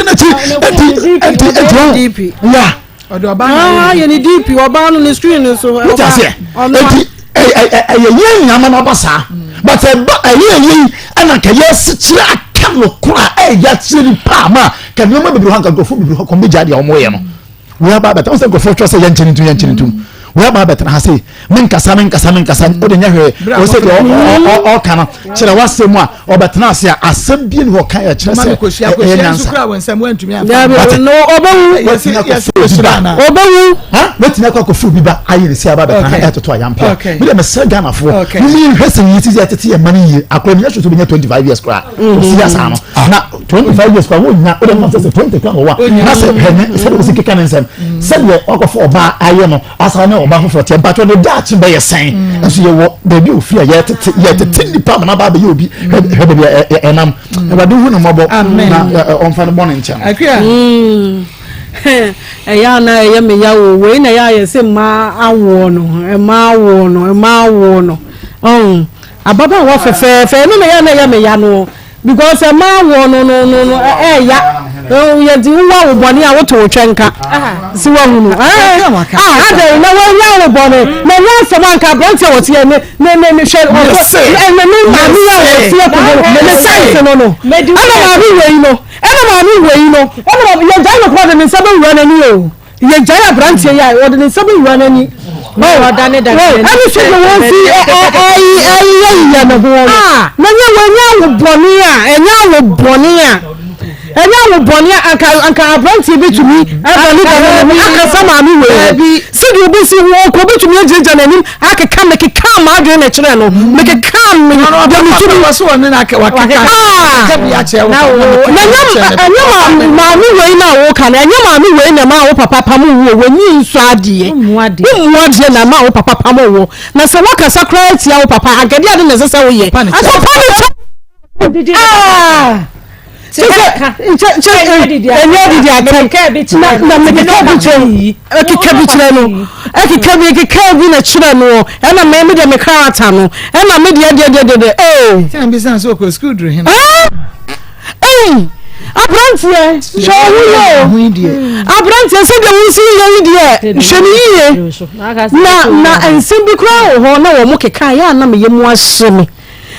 n'akyi ɛnti ɛnti ɛnti ya ɔde ɔbaa no ah, yɛ ne dp ɔbaa no ne screen no so wote aseɛ eti ɛyɛ yɛn nyinaa ma aba saa but ɛba ɛyɛ yɛn ɛna nka yɛ asikyerɛ aka no kora ɛyɛ akyerɛ nipa ama ka nneɛma bebree hɔ anka nkurɔfoɔ bebree hɔ kɔn bɛ gya deɛ wɔn yɛ no wɔn aba abɛta wɔn sɛ nkurɔfoɔ twɛ sɛ yɛn nkyɛn ntum yɛn nkyɛn ntum. Wei aba abɛtena ha sei, menkasa menkasa menkasa, wode nyɛ hwee. Wɔ sɛ deɛ ɔka no kyerɛ w'asɛm mu a ɔbɛtena ase a asɛm bi ne hɔ ka ɛkyerɛ sɛ ɛyɛ nyansa. Ɔbɛwu. Wetumi akɔ akɔfo obi ba ayɛ ne si aba abɛtena ha ɛtoto ayampea. Mi deɛ mesrɛ Ghanafoɔ, mo mi nhwɛ sɛ yie sisi ɛtete yɛ mma no yie. Akora mi yɛ sɛ obɛnya 25 years koraa. Osi asa no. Na 25 years koraa wonya, wode mfa sɛ 20 koraa wɔ a. Na sɛ hwɛ ne sɛdeɛ wosi keka ne nsɛm. Sɛdeɛ wakɔfo ɔbaa ayɛ no, asa ne ɔbaa foforɔ teɛ. Mpatwɔ ne daakye bɛyɛ sɛn. Nso yɛwɔ baabi a ofiri a yɛtete yɛtete nipa ama n'aba abɛyɛ obi. Hwɛ baabi a ɛnam. Awurade hu ne mmɔbɔ na ɔmfa ne bɔne nkyɛ no. Ɛyɛ a na ɛyɛ me ya o. Wei na ɛyɛ a yɛse mmaa awoɔ no, mmaa awoɔ no, mmaa awoɔ no. Ɔn, ababaawa fɛfɛɛfɛ, ɛno na ɛyɛ a na ɛyɛ me ya no. Because mmaa awoɔ no no no no ɛɛya. Yɛnti wowɔ awo bɔne a woto wo twɛ nka. Si wahunu. Ah, adɛn na wanya awo bɔne. Na ɛnyɛ asɛm anka aberanteɛ a wɔteɛ ne ne ne ne hwɛ ɔtɔ ne ne maame a wɔteɛ kogo no ne size no no. Ɛna maame wei no. Ɛna maame wei no, ɛna maame, yɛgyae no koraa ɔde ne nsa bɛwura n'ani o. Yɛgyae aberanteɛ yi a, ɔde ne nsa bɛwura n'ani. Ɛne so de wɔn fi ɛyiyɛyiyɛ ne ho no. Na nyɛ wɔnyɛ awo bɔne a, ɛnyɛ awo bɔne a, ɛnyɛ awo bɔne a, anka anka aberanteɛ bɛtumi ɛdane dane n'ani akasa maame wei. Sɛdeɛ ɔbɛsi ho ɔkɔ, ɔbɛtumi agyinagyina n'anim akeka mekeka m'adwene na ɛkyerɛ no mekeka me deɛ metumi na ɛnyɛ maame wei na woka no ɛnyɛ maame wei na ɛma wo papa pam wo w'ani nsɔ adeɛ wommu adeɛ na ɛma wo papa pam wo na sɛ woakasa koraa atia wo papa anka deɛ ade na ɛsɛ sɛ woyɛ papa ne kyɛ ɛnyɛ adidi atɛm na na mekeka bi kyerɛ ɛkeka bi kyerɛ no ɛkeka bi ɛkeka bi na kyerɛ no ɛna mɛ mi deɛ me character no ɛna mi deɛ deɛ deɛ deɛ deɛ ee. sɛ bi san so okɔ sukuu duro hin. ɛyi aberanteɛ hwɛ ɔho yɛ o aberanteɛ sɛdeɛ wo si yɛ yi deɛ hwɛ ne yie na na nsɛm bi koraa wɔ hɔ na wɔn keka yɛ a na meyɛ mu ahye me.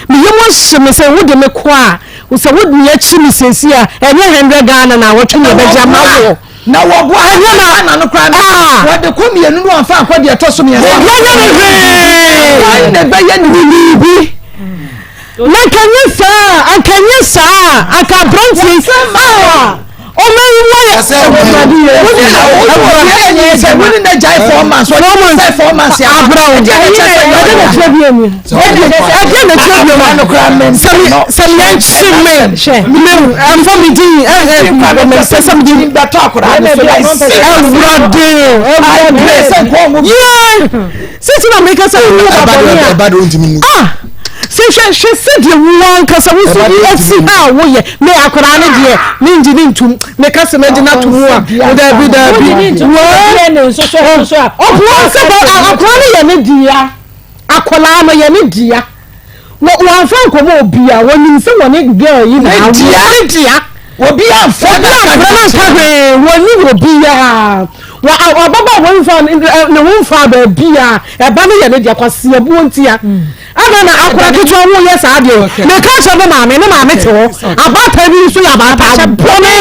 Me yam ahye me sɛ wode me kɔ a, sɛ wode me akyi me seesei a, ɛnyɛ hundred Ghana na awɔtwe na ɛbɛgye ama wo. Na wɔboa Ɛnyɛ na Ghana no koraa no, Ah! wɔde kɔ mmienu no wɔmfa nkɔ deɛ ɛtɔ so mmiɛnsa. Yɛnyɛ no hwee. Hwan na ɛbɛyɛ ne biribi? Na anka nyɛ saa, anka nyɛ saa, anka aberanteɛ yi, ah! Ɔman yi mu ayɛ awurade yɛ. Wone na gyae 4 months 4 months 4 months abra wo. Ɛde na kyerɛ bi emu. Ɛde na kyerɛ bi emu. Sɛmi sɛmi yɛn kyi me me ɛnfa mi din ɛ ɛ mɛ sɛ sɛ mi din. Bɛtɔ akora ne so Awurade awurade yɛ sisi na mi kasa wu abɔne a. Ah sɛ hwɛ hwɛ sɛdeɛ wo ankasa wo so asi ha a woyɛ me akwadaa no deɛ mengye ne ntom meka sɛ mɛgye no ato mu a daabi daabi ɔboa sɛ akwadaa no yɛ ne dea akwadaa no yɛ ne dea wɔamfa nkɔmɔ obi a wɔnim sɛ wɔne girl yi na awo ne dea obi amfrɛ no anka hwee wɔnim obiara ɔbaba wɔn mfa ne ho mfa baabi a ɛba no yɛ ne dea kwaseabuo ntia Adɛn na akora ketewa wo yɛ saa deɛ? Meka kyerɛ ne maame, ne maame te hɔ. Abaatan bi nso yɛ abaatan bɔne.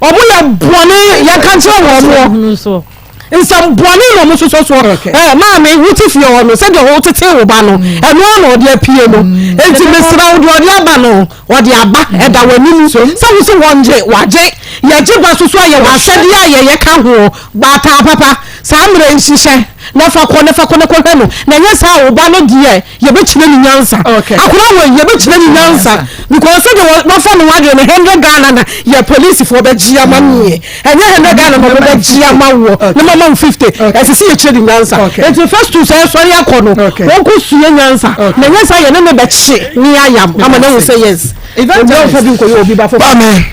Ɔmo yɛ bɔne, yɛka nkyerɛ wɔn mo. Nsɛm bɔne na ɔmo sosɔ soɔ. Ɛ maame, wo te fie hɔ no, sɛdeɛ wo tete wo ba no, ɛno ara na ɔde apue no. Enti mesrɛ wo, deɛ ɔde aba no, ɔde aba, ɛda w'anim. Sɛ wo se wɔngye, wagye. Yɛgye ba soso a, yɛwɔ asɛdeɛ a yɛyɛ ka ho. Baataa papa, saa mmerɛ yi hyehyɛ na fa kɔ na fa kɔ na kɔhwɛ no, na ɛnyɛ saa a wo ba no deɛ yɛbɛkyerɛ no nyansa. Akwadaa wei yɛbɛkyerɛ no nyansa because sɛdeɛ wafa ne ho adwene no hundred Ghana na yɛ polisifoɔ bɛgye ama meɛ, ɛnyɛ hundred Ghana na wɔbɛgye ama woɔ na mama wo 50, ɛsɛ sɛ yɛkyerɛ no nyansa. Nti first two sɛ ɛsɔre akɔ no wɔnkɔ sua nyansa, na ɛnyɛ saa yɛne no bɛkye ne ayam ama no ahu sɛ yes, obi amfa bi nkɔyɛ obi ba foforɔ.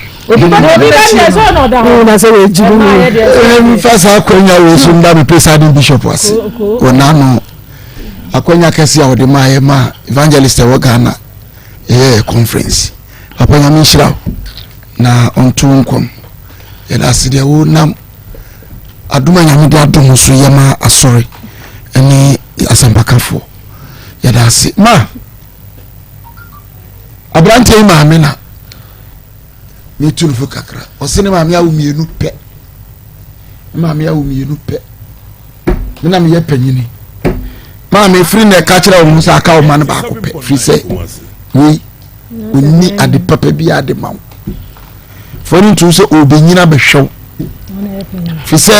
Mfa saa akwanya wei so nda me presiding bishop ase wɔ n'ano akwanya kɛse a ɔde maa yɛ ma evangelist ɛwɔ Ghana yɛyɛ conference. Papa Nyame nhyira wo na ɔnto wo nkɔm. Yɛda ase deɛ wo nam adom a Nyame de adom so yɛ ma asɔre ne asɛmpakafoɔ. Yɛda ase ma aberanteɛ yi maame na metu no fo kakra. Ɔse ne maame awo mmienu pɛ, ne maame awo mmienu pɛ. Me na meyɛ panyini. Maame firi na ɛka kyerɛ wo ho sɛ aka wo ma no baako pɛ firi sɛ wei ɔnni ade papa bi ade ma wo. Fo no ntom sɛ ɔbɛnyina bɛhwɛ wo firi sɛ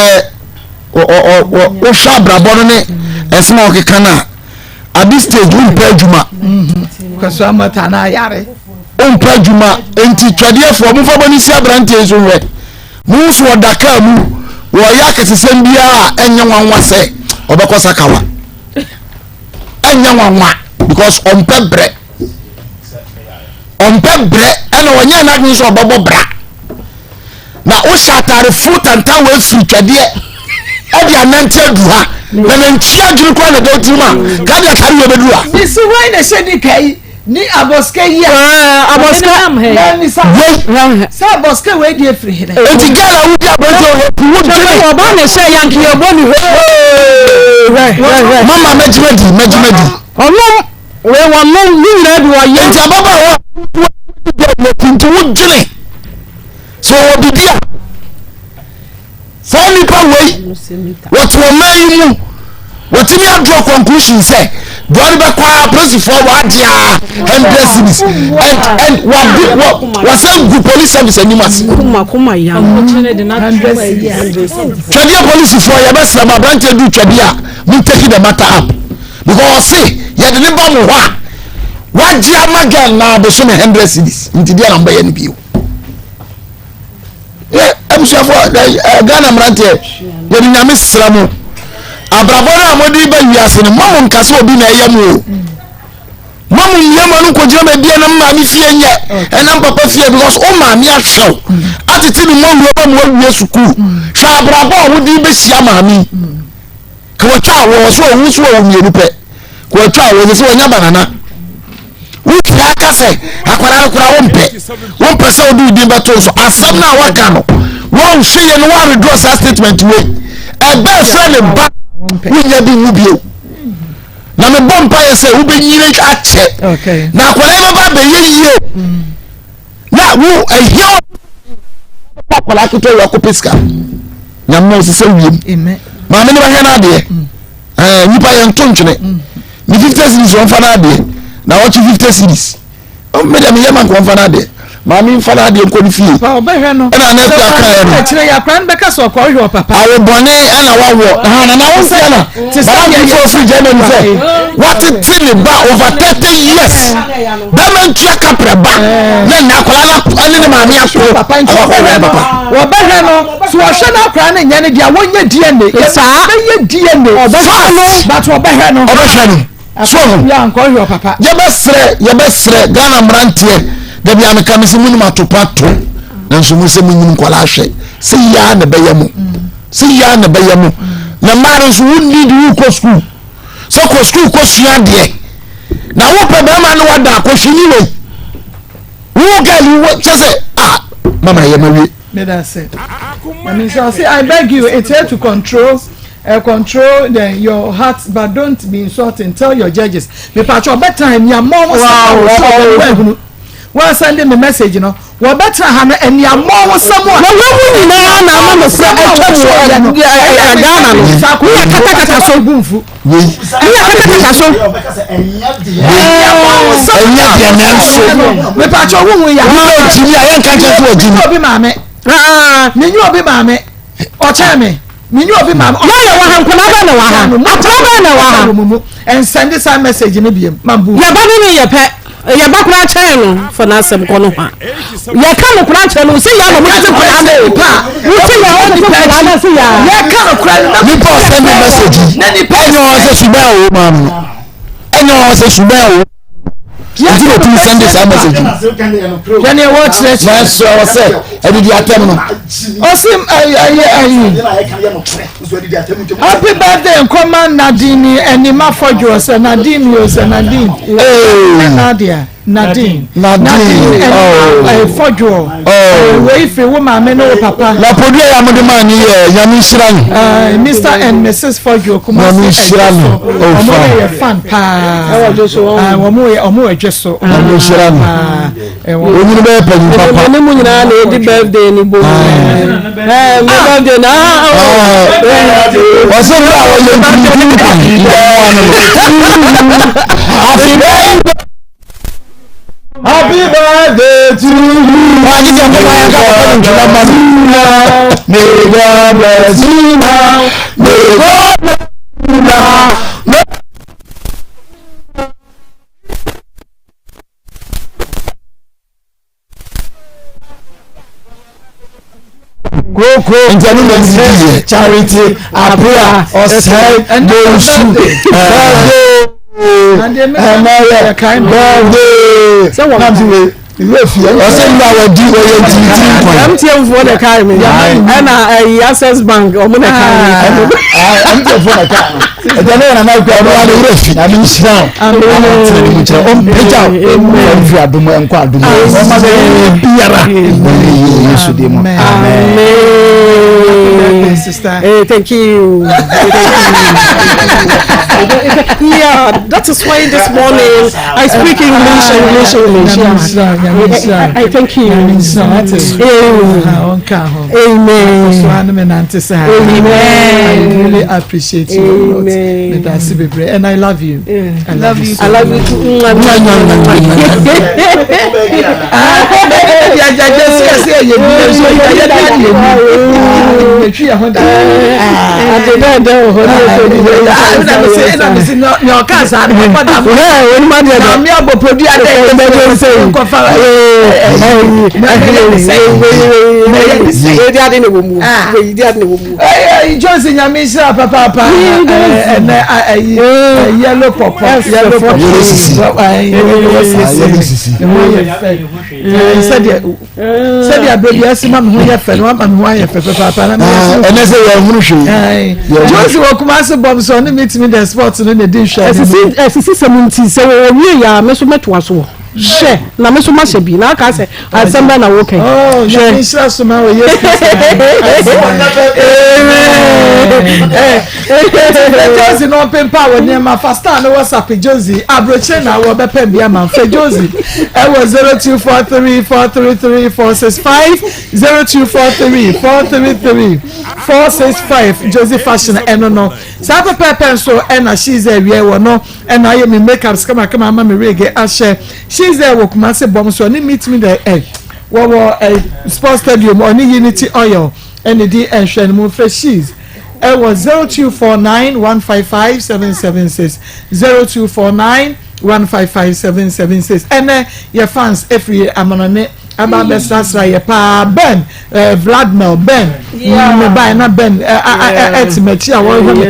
wohwɛ abrabɔ no ne ɛsɛm a wɔkeka no a at this stage wompɛ adwuma wompɛ adwuma nti twɛdeɛfoɔ momfa bɔne si aberanteɛ yi so nhwɛ mo nso ɔda kaa mu wɔyɛ akɛsesɛm biara a ɛnyɛ nwanwa sɛ ɔbɛkɔ sakawa ɛnyɛ nwanwa because ɔmpɛ brɛ ɔmpɛ brɛ ɛna ɔnyɛ n'adwene sɛ ɔbɛbɔ bra na wohyɛ ataare fo tantan wɔ afiri twɛdeɛ ɛde anante adu ha na nantwi adwene koraa na ɛda tirim a ka de ataare wɔ bɛduru ha. Bisi wɛn na ɛhyɛ ni ka yi ni abɔsika yi a. Abɔsika wei sɛ abɔsika wei di efiri hene. Eti gɛl a wodi abɔnten wɔ hɔ wo dwene. Ɔbaa na ɛhyɛ yanke yɛ bɔ ne hwɛ. Mama mɛgyina di mɛgyina di. Ɔnom wei wɔnom ne nyinaa bi wɔyɛ. Eti ababaawa nti wo dwene. Sɛ ɔwɔ biribi a saa nnipa wei wɔte ɔman yi mu wɔtumi adraw conclusion sɛ deɛ ɔde bɛkɔ a polisifoɔ wagye a hundred cities and and wade wɔ wɔsɛ gu police service anim ase. Twɛdeɛ polisifoɔ yɛbɛsrɛ mo aberanteɛ du twɛdeɛ a mo take the matter up because ɔse yɛde ne ba mo hɔ a wagye ama girl na abosome hundred cities nti deɛ na mo bɛyɛ no bio. Yɛ abusuafoɔ ɛ Ghana mmeranteɛ yɛde nyame sra mo abrabɔ no a mode ba wiase no ma mo nka sɛ obi na ɛyɛ mo o ma mo mmea ma no nkɔgyina ma bia na maame fie nyɛ ɛnam papa fie because wo maame ahwɛ wo atete ne mmɔwura ma mo awie sukuu hwɛ abrabɔ a wode bɛhyia maame Ka wɔtwa a wɔwɔ so a wɔwu so wɔ mmienu pɛ. Ka wɔtwa a wɔsɛ sɛ wɔnya banana. Wotia aka sɛ akwadaa no koraa wompɛ. Wompɛ sɛ wode wo din bɛto so. Asɛm no a waka no wɔnhwɛ yɛ no wɔaredraw saa statement wei. Ɛbɛ frɛ ne ba wonya bi nwu bio. Na mebɔ mpaeɛ sɛ wobɛnyini akyɛ. Na akwadaa yi bɛba abɛyɛ yie. Na wo ɛhia wo akwadaa ketewa yi akɔpɛ sika. Nyame ɔsesɛ wiem. Maame no bɛhwɛ n'adeɛ. Mm. Ɛɛ nipa yɛn nto ntwene. Mm. Ne fifty series wɔn fa n'adeɛ. Na ɔkye fifty series. Me deɛ meyɛ ma nka wɔn fa n'adeɛ. Maame nfa n'adeɛ nkɔ ne fie. Ɔbɛhwɛ no. Ɛna anɛ fi aka yɛ no. Ɛkyerɛ yɛ akora no bɛka sɛ ɔkɔ ɔhwɛ ɔpapa. Awobɔne ɛna wawɔ. Ha na na wɔn fia na. Bàbá mi fɔ firi Germany sɛ watete ne ba over 30 years. Bɛrima ntua kaprɛ ba. Ne nna akwadaa no ɛne ne maame aso. Papa nti ɔbɛhwɛ no. Wɔbɛhwɛ no. So ɔhwɛ no akwadaa no nyɛ ne deɛ wɔnyɛ DNA. Saa. Bɛyɛ DNA. Ɔbɛhwɛ no. But ɔbɛhwɛ no. Ɔbɛhwɛ no. So ho. Yɛbɛsrɛ yɛbɛsrɛ Ghana mmeranteɛ dabi a meka me sɛ monim atopa to nanso mo sɛ monyim nkwadaa hwɛ sɛ yia na ɛbɛyɛ mo sɛ yia na ɛbɛyɛ mo na mmaa no nso wonni de wokɔ sukuu sɛ kɔ sukuu kɔ sua adeɛ na wopɛ bɛrima ne wada akɔhwɛ ni wei wo girl wo kyɛ sɛ ah mama yɛ ma wie. Medase. I mean, so I say, I beg you, it's here to control, control the, your heart, but don't be insulting. Tell your judges. Me patch better and your mom was wow. Well, send me message, you know. Well, better have and your mom was someone. Well, we nyinaa na ama no sɛ atwa mu wɔ Ghana no. Ne yɛ katakata so. Ne yɛ katakata so. Ɛnyɛ deɛ nanso. Mepatwa wo hu ya. Wúlò gyimi a yɛn nka nkyɛn so wɔ gyimi. Menyi obi maame. Menyi obi maame. Ɔkyɛn mi. Menyi obi maame. Yɛn na wɔ ha nkwadaa bɛn na wɔ ha. Akwadaa bɛn na wɔ ha. Ɛnsɛnde saa message no biem. Mambu. Yɛba ne ne yɛ pɛ. Yɛba koraa kyɛn no fa n'asɛm kɔ no hɔ a. Yɛka no koraa kyerɛ no sɛ yɛ na ɔmo tete nkwadaa no o. Wosi yɛ ɔmo tete nkwadaa no sɛ yɛ. Yɛka no koraa no. Nipa ɔsɛn ne message yi. Ɛnyɛ ɔwɔ sɛ suban a ɔwɔ mu ano no. Ɛnyɛ ɔwɔ sɛ suban a ɔwɔ nti na otumi sɛnde saa message yi. Hwɛ nea wɔkyerɛkyerɛ. Nanso ɛwɔ sɛ ɛdidi atɛm no. Ɔsi ɛyɛ ɛyi. Happy birthday nkɔma Nadine ɛnima fɔdwo sɛ Nadine o sɛ Nadine. Ee. Nadia Nadine. Nadine ɛnima fɔdwo. Wei firi wo maame ne wo papa. Na podua yɛ amode maa ni yɛ nyame nhyira no. Mr and Mrs fɔdwo kumasi Nyame nhyira no. Ɔmo yɛ fan paa. Wɔn yɛ ɔmo yɛ dwe so. Nyame nhyira no. Onyini bɛyɛ panyin papa. Ɛnɛ ne mu nyinaa na edi birthday ni bom. Ɛɛ me birthday na. Ɔsɛ mi a ɔyɛ nkunimkun kan nkɔmɔ ano no. Happy birthday. Happy birthday to you. Wọ́n á jíjẹ kó máa yá ká bàbá mi jùlọ mọ́ mi. May God bless you now. May God bless you now. Koko nti ɛno na ɛdi yɛ charity apia ɔsɛe bonsu birthday ɛnɛ yɛ birthday nam si wei ìwé fi ɔsɛ nna wadi ɔyɛ ntiritiri nkwan. MTN foɔ na ɛkae mi ɛna ɛyi Access Bank ɔmo na ɛkae mi. MTN foɔ na ɛkae mi. ɛdɛ ne yɛn nana kura ɔno wa ne wura fi na ne nhyira o ana ɔtena ne mu kyerɛ ɔmpagya o ɔmfiri adom nkɔ adom ɔma sɛ yɛyɛ biara wɔyɛ yie Yesu din mu amen. Hey, thank you. yeah, that is why this morning I speak English, English, English. Yeah. I, I thank you. Amen. Amen. I really appreciate you a lot. Medase bebree and I love you. Yeah. I love you. I love you too. Johnson nyame nhyira papaapa ɛnɛ ayi yellow pɔpɔ yellow pɔpɔ yellow sisi yellow sisi ɛho yɛ fɛ sɛdeɛ sɛdeɛ abɛbi ɛsi ma mi ho yɛ fɛ no ama mi ho ayɛ fɛ papaapa na mi yɛ so ɛnɛ sɛ yɛn hunu hwee Johnson wɔ Kumasi bɔm sɔ ne mi ti mi dɛ sport no na edi nhwɛ ɛsisi ɛsisi sɛm nti sɛ wɔwɔ wie yɛ a mɛ so mɛtoa so hyɛ na me nso mahyɛ bi na aka sɛ asɛm bɛ na wokɛ oh, hwɛ nhyira so ma wɔ yesu kristo josi na ɔpempa wɔ nneɛma fa star ne whatsapp josi aburokyire na awɔ bɛpɛ bi ama fɛ josi ɛwɔ 0243433465 0243433465 josi fashion ɛno no saa pɛpɛɛpɛ nso ɛna shiza awia wɔ no ɛna ayɛ me makeups kamakama ama me wig ahyɛ. She's there wɔ Kumasi bɔm so ɔne meet me there ɛ wɔwɔ ɛ sports stadium ɔne Unity Oil ɛna di ɛnhwɛ no mu fɛ she's ɛwɔ 0249 155 776 0249 155 776 ɛnɛ yɛ fans efiri amanɔne aba abɛsrasra yɛ paa Ben eh, Vladmir Ben me bae na Ben ɛte m'akyi a wɔhwɛ me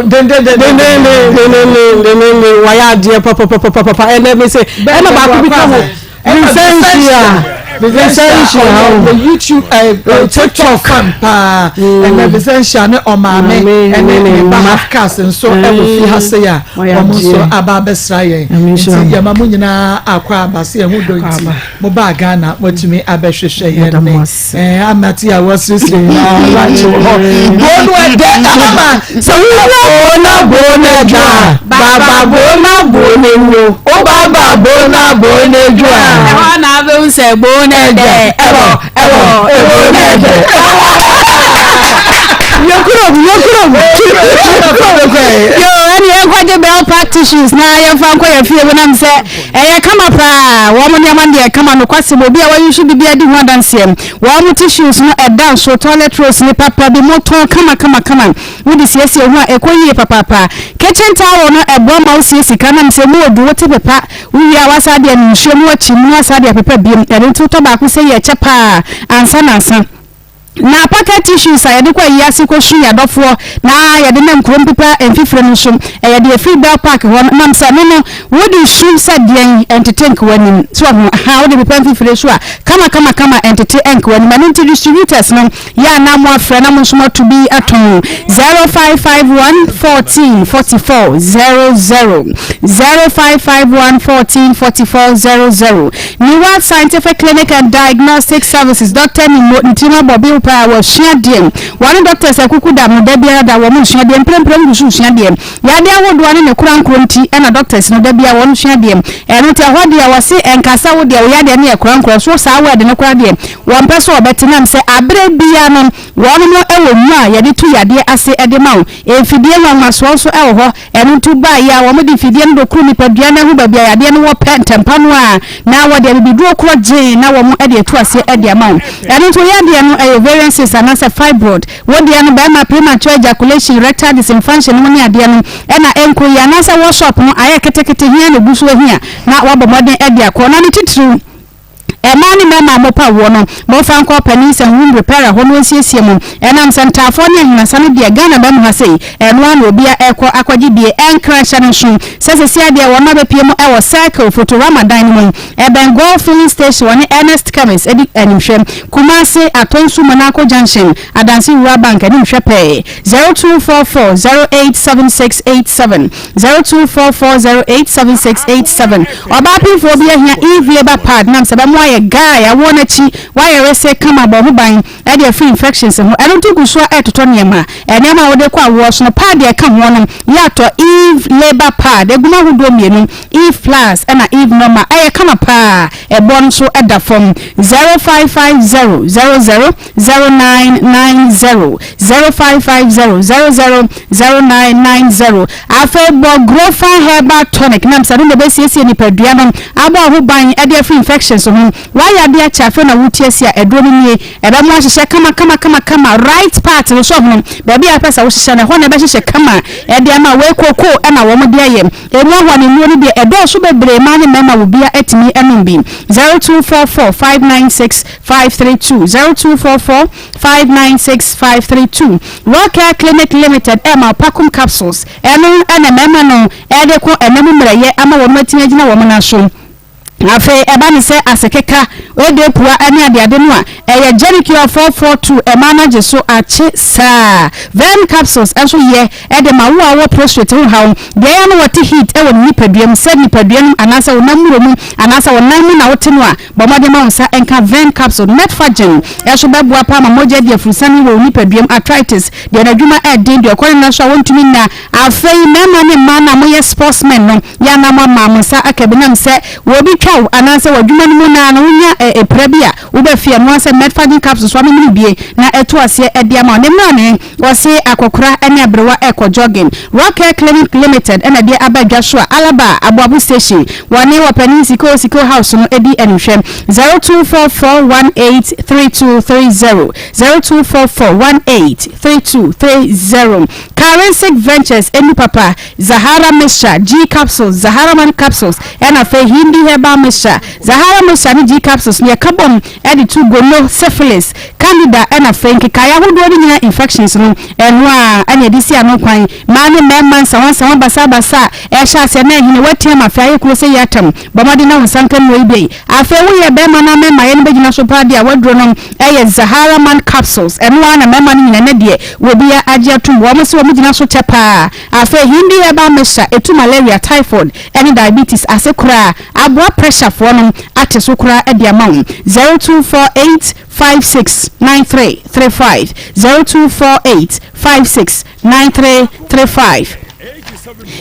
dendendendendendendendende wayɛ adeɛ papapapapa ɛnɛ me se ɛna baako bi ka ho Vicentia Vicentia the YouTube TikTok fan paa ɛnɛ Vicentia ne ɔmaame ɛne ne ba half cast nso ɛwɔ fi ha se a wɔn nso aba abɛsra yɛn nti yɛma mo nyinaa akɔ aba se ɛho dɔ nti mo baa Ghana moatumi abɛhwehwɛ yɛn ne ɛɛ amate a wɔasiesie nyinaa lunch wɔ hɔ boo no ɛdɛ ama sɛ wowɔ boo na boo na ɛdwa baba boo na boo na enyo o baba boo na boo na edwa ɛhɔ na abɛhu sɛ boo na ɛdɛ ɛwɔ ɛwɔ boo na ɛdɛ yɛkurom yɛkurom yo ɛne yɛnkɔgye bell park tissues na yɛmfa nkɔ yɛ fie mu nam sɛ Ɛyɛ kama paa, wɔn nneɛma no deɛ ɛkama nokwasɛm, obi a wayi so biribi adi ho adanseɛ. Wɔn tissues no ɛda nso, toilet rolls ne papa bi mo tɔn kama kama kama, wode siesie ho a ɛkɔ yie papaapa. Kitchen towel no ɛboa ma wo sie sika nam sɛ mu odu wote pepa, wowie a woasan de anu nsuo mu akyi mu asan de apepa biom, ɛno nti wotɔ baako sei ɛkyɛ paa ansa na asa. Na pocket tissues a yɛde kɔ ayi ase kɔsu yɛn adɔfoɔ na yɛde nam kurom pepa mfifire no nso, ɛyɛ deɛ ɛfiri Bell Park hɔ no, nam sɛ ɛno no wode su sɛ deɛn ɛntete nka w'anim. So wahu? Ahaa, wode pepa mfifire so a, kama kama kama ɛntete nka w'anim. Ɛno nti distributors no, yɛ a na moafrɛ na mo nso moato bi atɔn. 0551 14 44 00 0551 14 44 00 Neward Scientific Clinic and Diagnostic Services, Dɔkta Nimmo, ne tirim abɔ bill. paa, wɔasua deɛ. Wɔne doctors akuku dam no, da biara da wɔn resua deɛ, mprempren gu so resua deɛ. Yadeɛ ahodoɔ ne ne korankoro nti na doctors no da biara wɔn sua deɛ. Ɛno nti ɛhɔ deɛ wɔse ɛnka sɛ wo deɛ wo yadeɛ no yɛ korankoro, so saa word no koraa deɛ wɔmpɛ sɛ wɔbɛte nam sɛ aberɛ biara no wɔnom wɔ nnuro a yɛde tu yadeɛ ase de ma wo. Mfidie nwanwasoɔ nso wɔ hɔ. Ɛno nti wobaeɛ a wɔde mfidie no dokoro nipadua no ahu baabi a yadeɛ no wɔ pɛ ntɛmpa no ara na wɔde abibiduro korɔ gyee na wɔde atu aseɛ de ama wo. Ɛno nti wo yadeɛ no ɛyɛ ovarian cyst anaasɛ fibroid. Wo deɛ no bɛrima premature ejaculation, erectile dysfunction nom ne adeɛ no ɛna ɛnkɔ yie anaasɛ workshop no ayɛ ketekete hia na ɛgu so ahia na woabɔ mmɔden de akɔ. Na ne titiriw. Mmaa ne mmarima a mopɛ awoɔ no, momfa nkɔ ɔpanin sɛ womb repairer hɔ na ɔnsiesie mo. Ɛnam sɛ ntaafoɔ ne ahinasa no deɛ Ghana mma mu ha sei, ɛno ara na obia ɛrekɔ akɔgye bie. Ɛnkra hyɛ no nso sɛ seesei ara deɛ wɔn abɛpue mu wɔ Circle Photorama dan no mu, ɛbɛn Goil Filling Station, wɔne Ernest Chemist di animhwɛ. Kumasi, Atonsu Monaco Junction, Adansi Rural Bank animhwɛ pɛɛ. 0244 087687 0244 087687 Ɔbaa pemfoɔ bi ahia Eve labour pad nam sɛ bɛmo ayɛ guy awoɔ no akyi wayɛ wese kama bɔ ho ban de afiri infections ho ɛno nti gu so a ɛretotɔ nneɛma nneɛma a wode kɔ awoɔ so no pad a ɛka ho no yɛ atɔ Eve labour pad egu mu ahodoɔ mmienu Eve plus ɛna Eve normal ɛyɛ kama paa ɛboɔ no nso da fam 0550 00 0990 0550 00 0990 Afei bɔ Grofan Herbal Tonic nam sɛ ɛno na ɛbɛsiesie nipadua no, abɔ wo ho ban de afiri infections ho. Woayɛ adeɛ akyɛ afei na woretu asi a, aduro no nie. Ɛbɛma woahyehyɛ kama kama kama kama, right part no so ho, baabi a wopɛ sɛ wohyehyɛ no, ɛhɔ na ɛbɛhyehyɛ kama de ama wo. Wei cocoa na wɔde ayɛ. Ɛmu ahoa ne nnuro no deɛ ɛdɔɔso bebree, mmaa ne mmarima obiara atumi anom bi. 0244 596 532 0244 596 532 Rockcare Clinic Limited ɛrema wo Pacum Capsules, ɛno na mmarima no de ko ɛna mu mmerɛyɛ ama wɔn atumi agyina wɔn nan so. Afei ɛba ne sɛ asekeka, odepua ne adeade no a, ɛyɛ Genicure 442 ɛmaa no agye so akye saa. Vern Capsules nso yɛ de ma wo a wowɔ prostrate ho haw, deɛ ɛyɛ a na wɔte heat wɔ ne nipadua mu, sɛ nipadua no mu anaasɛ wo nam muro mu anaasɛ wo nan mu na wote no a, Bɔ mmɔden ma wo nsa nka Vern capsule. Metforgen nso bɛboa paa ma mogya adi afurusane wɔ wo nipaduam, arthritis, deɛ n'adwuma yɛ den, deɛ ɔkɔ ne nna so a wɔntumi nna. Afei mmarima ne mmaa no a moyɛ sportsmen no, yɛ a na moama mo nsa aka bi nam sɛ obi twa wo anaasɛ wɔ adwuma no mu no ara no wonya pira bi a, woba fie a, ɛno ara sɛ Metforgen capsules woamemene bie na ɛto aseɛ de ama wo. Ne mmerane. Wɔse akɔkora ne aberewa rekɔ jogging. Rockcare Clinic Limited na ɛde aba dwa so a Alaba Aboabo Station wɔne wɔpanin Sikoo Sikoo House no di animhwɛ. 0244183230 0244183230 Karensic Ventures Enu Papa Zahara Mixture G Capsules Zahara Man Capsules ɛna afei Hindi Herbal Mixture Zahara Mixture ne G Capsules no yɛka bom de tu gono, syphilis, candida ɛna afei nkekaeɛ ahodoɔ no nyinaa infections no ɛno a ɛna yɛde si ano kwan. Mmaa ne mmarima nsawansawa basabasa a ɛhyɛ aseɛ na ɛhene woateam afei ayɛ kuro sɛ yi atam. Bɔ mmɔden na wo nsa nka nnuro yi bi. Afei woyɛ barima na mmarima no bɛgyina so paa deɛ a woaduro no ɛyɛ Zahara Man Capsules ɛno ara na mmarima no nyinaa ɛnɛ deɛ wɔbia agye atom wɔn se wɔn gyina so kyɛ paa. Afei Hindi Herbal Mixture ɛtu malaria, typhoid ɛne diabetes ase koraa. Aboa pressure foɔ no ate so koraa de ama wo 0248 56 93 35 0248 56 93 35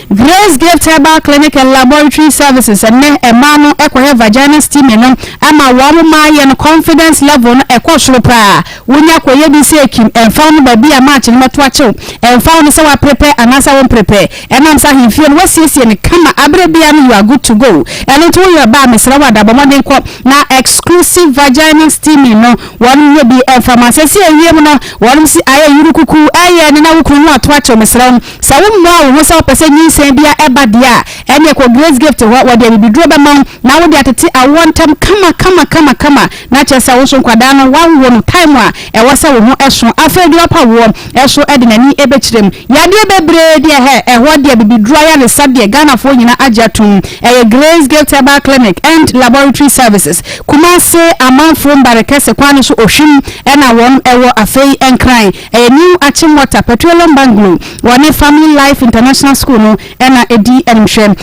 Grace Gift Herbal Clinic and Laboratory Services ɛnɛ ɛmaa no ɛkɔyɛ vagina steaming no ama wɔn maa yɛ no confidence level no ɛkɔ soro paa wonya kɔyɛ bi sɛ ekim ɛmfa no baabi a match no bɛto akyew ɛmfa no sɛ waprepɛ anaasɛ wɔmprepɛ Ɛnam sɛ ahemfie no woasiesie no kama aberɛ biara no you are good to go. Ɛno nti woyɛ ɔbaa a mesrɛ wo ada bɔ mmɔden kɔ na exclusive vagina steaming no wɔnom nyɛ bi mfa ma. Sɛsi ewiem no wɔnom si ayɛ yurukuku ɛyɛ ne na wo kunu ho ato akyew mesrɛ wo sɛ wo mmoa wo ho sɛ wopɛ sɛ nyinsɛn bia ɛba deɛ a ɛneɛ kɔ Grace Gift hɔ wɔde abibiduro bɛma wo na wode atete awoɔ ntam kama kama kama kama na kyerɛ sɛ wo nso nkwadaa no woawo no time a ɛwɔ sɛ wo ho ɛso afei de wapa woɔ ɛso ɛde n'ani ɛbɛkyerɛ mu. Yadeɛ bebree deɛ hɛ, ɛhɔ deɛ bibiduro ayaresa deɛ Ghanafoɔ nyina agye atom. Ɛyɛ Grace Gift Herbal Clinic and Laboratory Services, Kumase, Amanfrom Barekɛse kwan no so Ohwim ɛna wɔn ɛwɔ. Afei Nkran, ɛyɛ New Achimota Petroleum Bungalow, wɔne Family Life International School no ɛna ɛdi animhwɛ.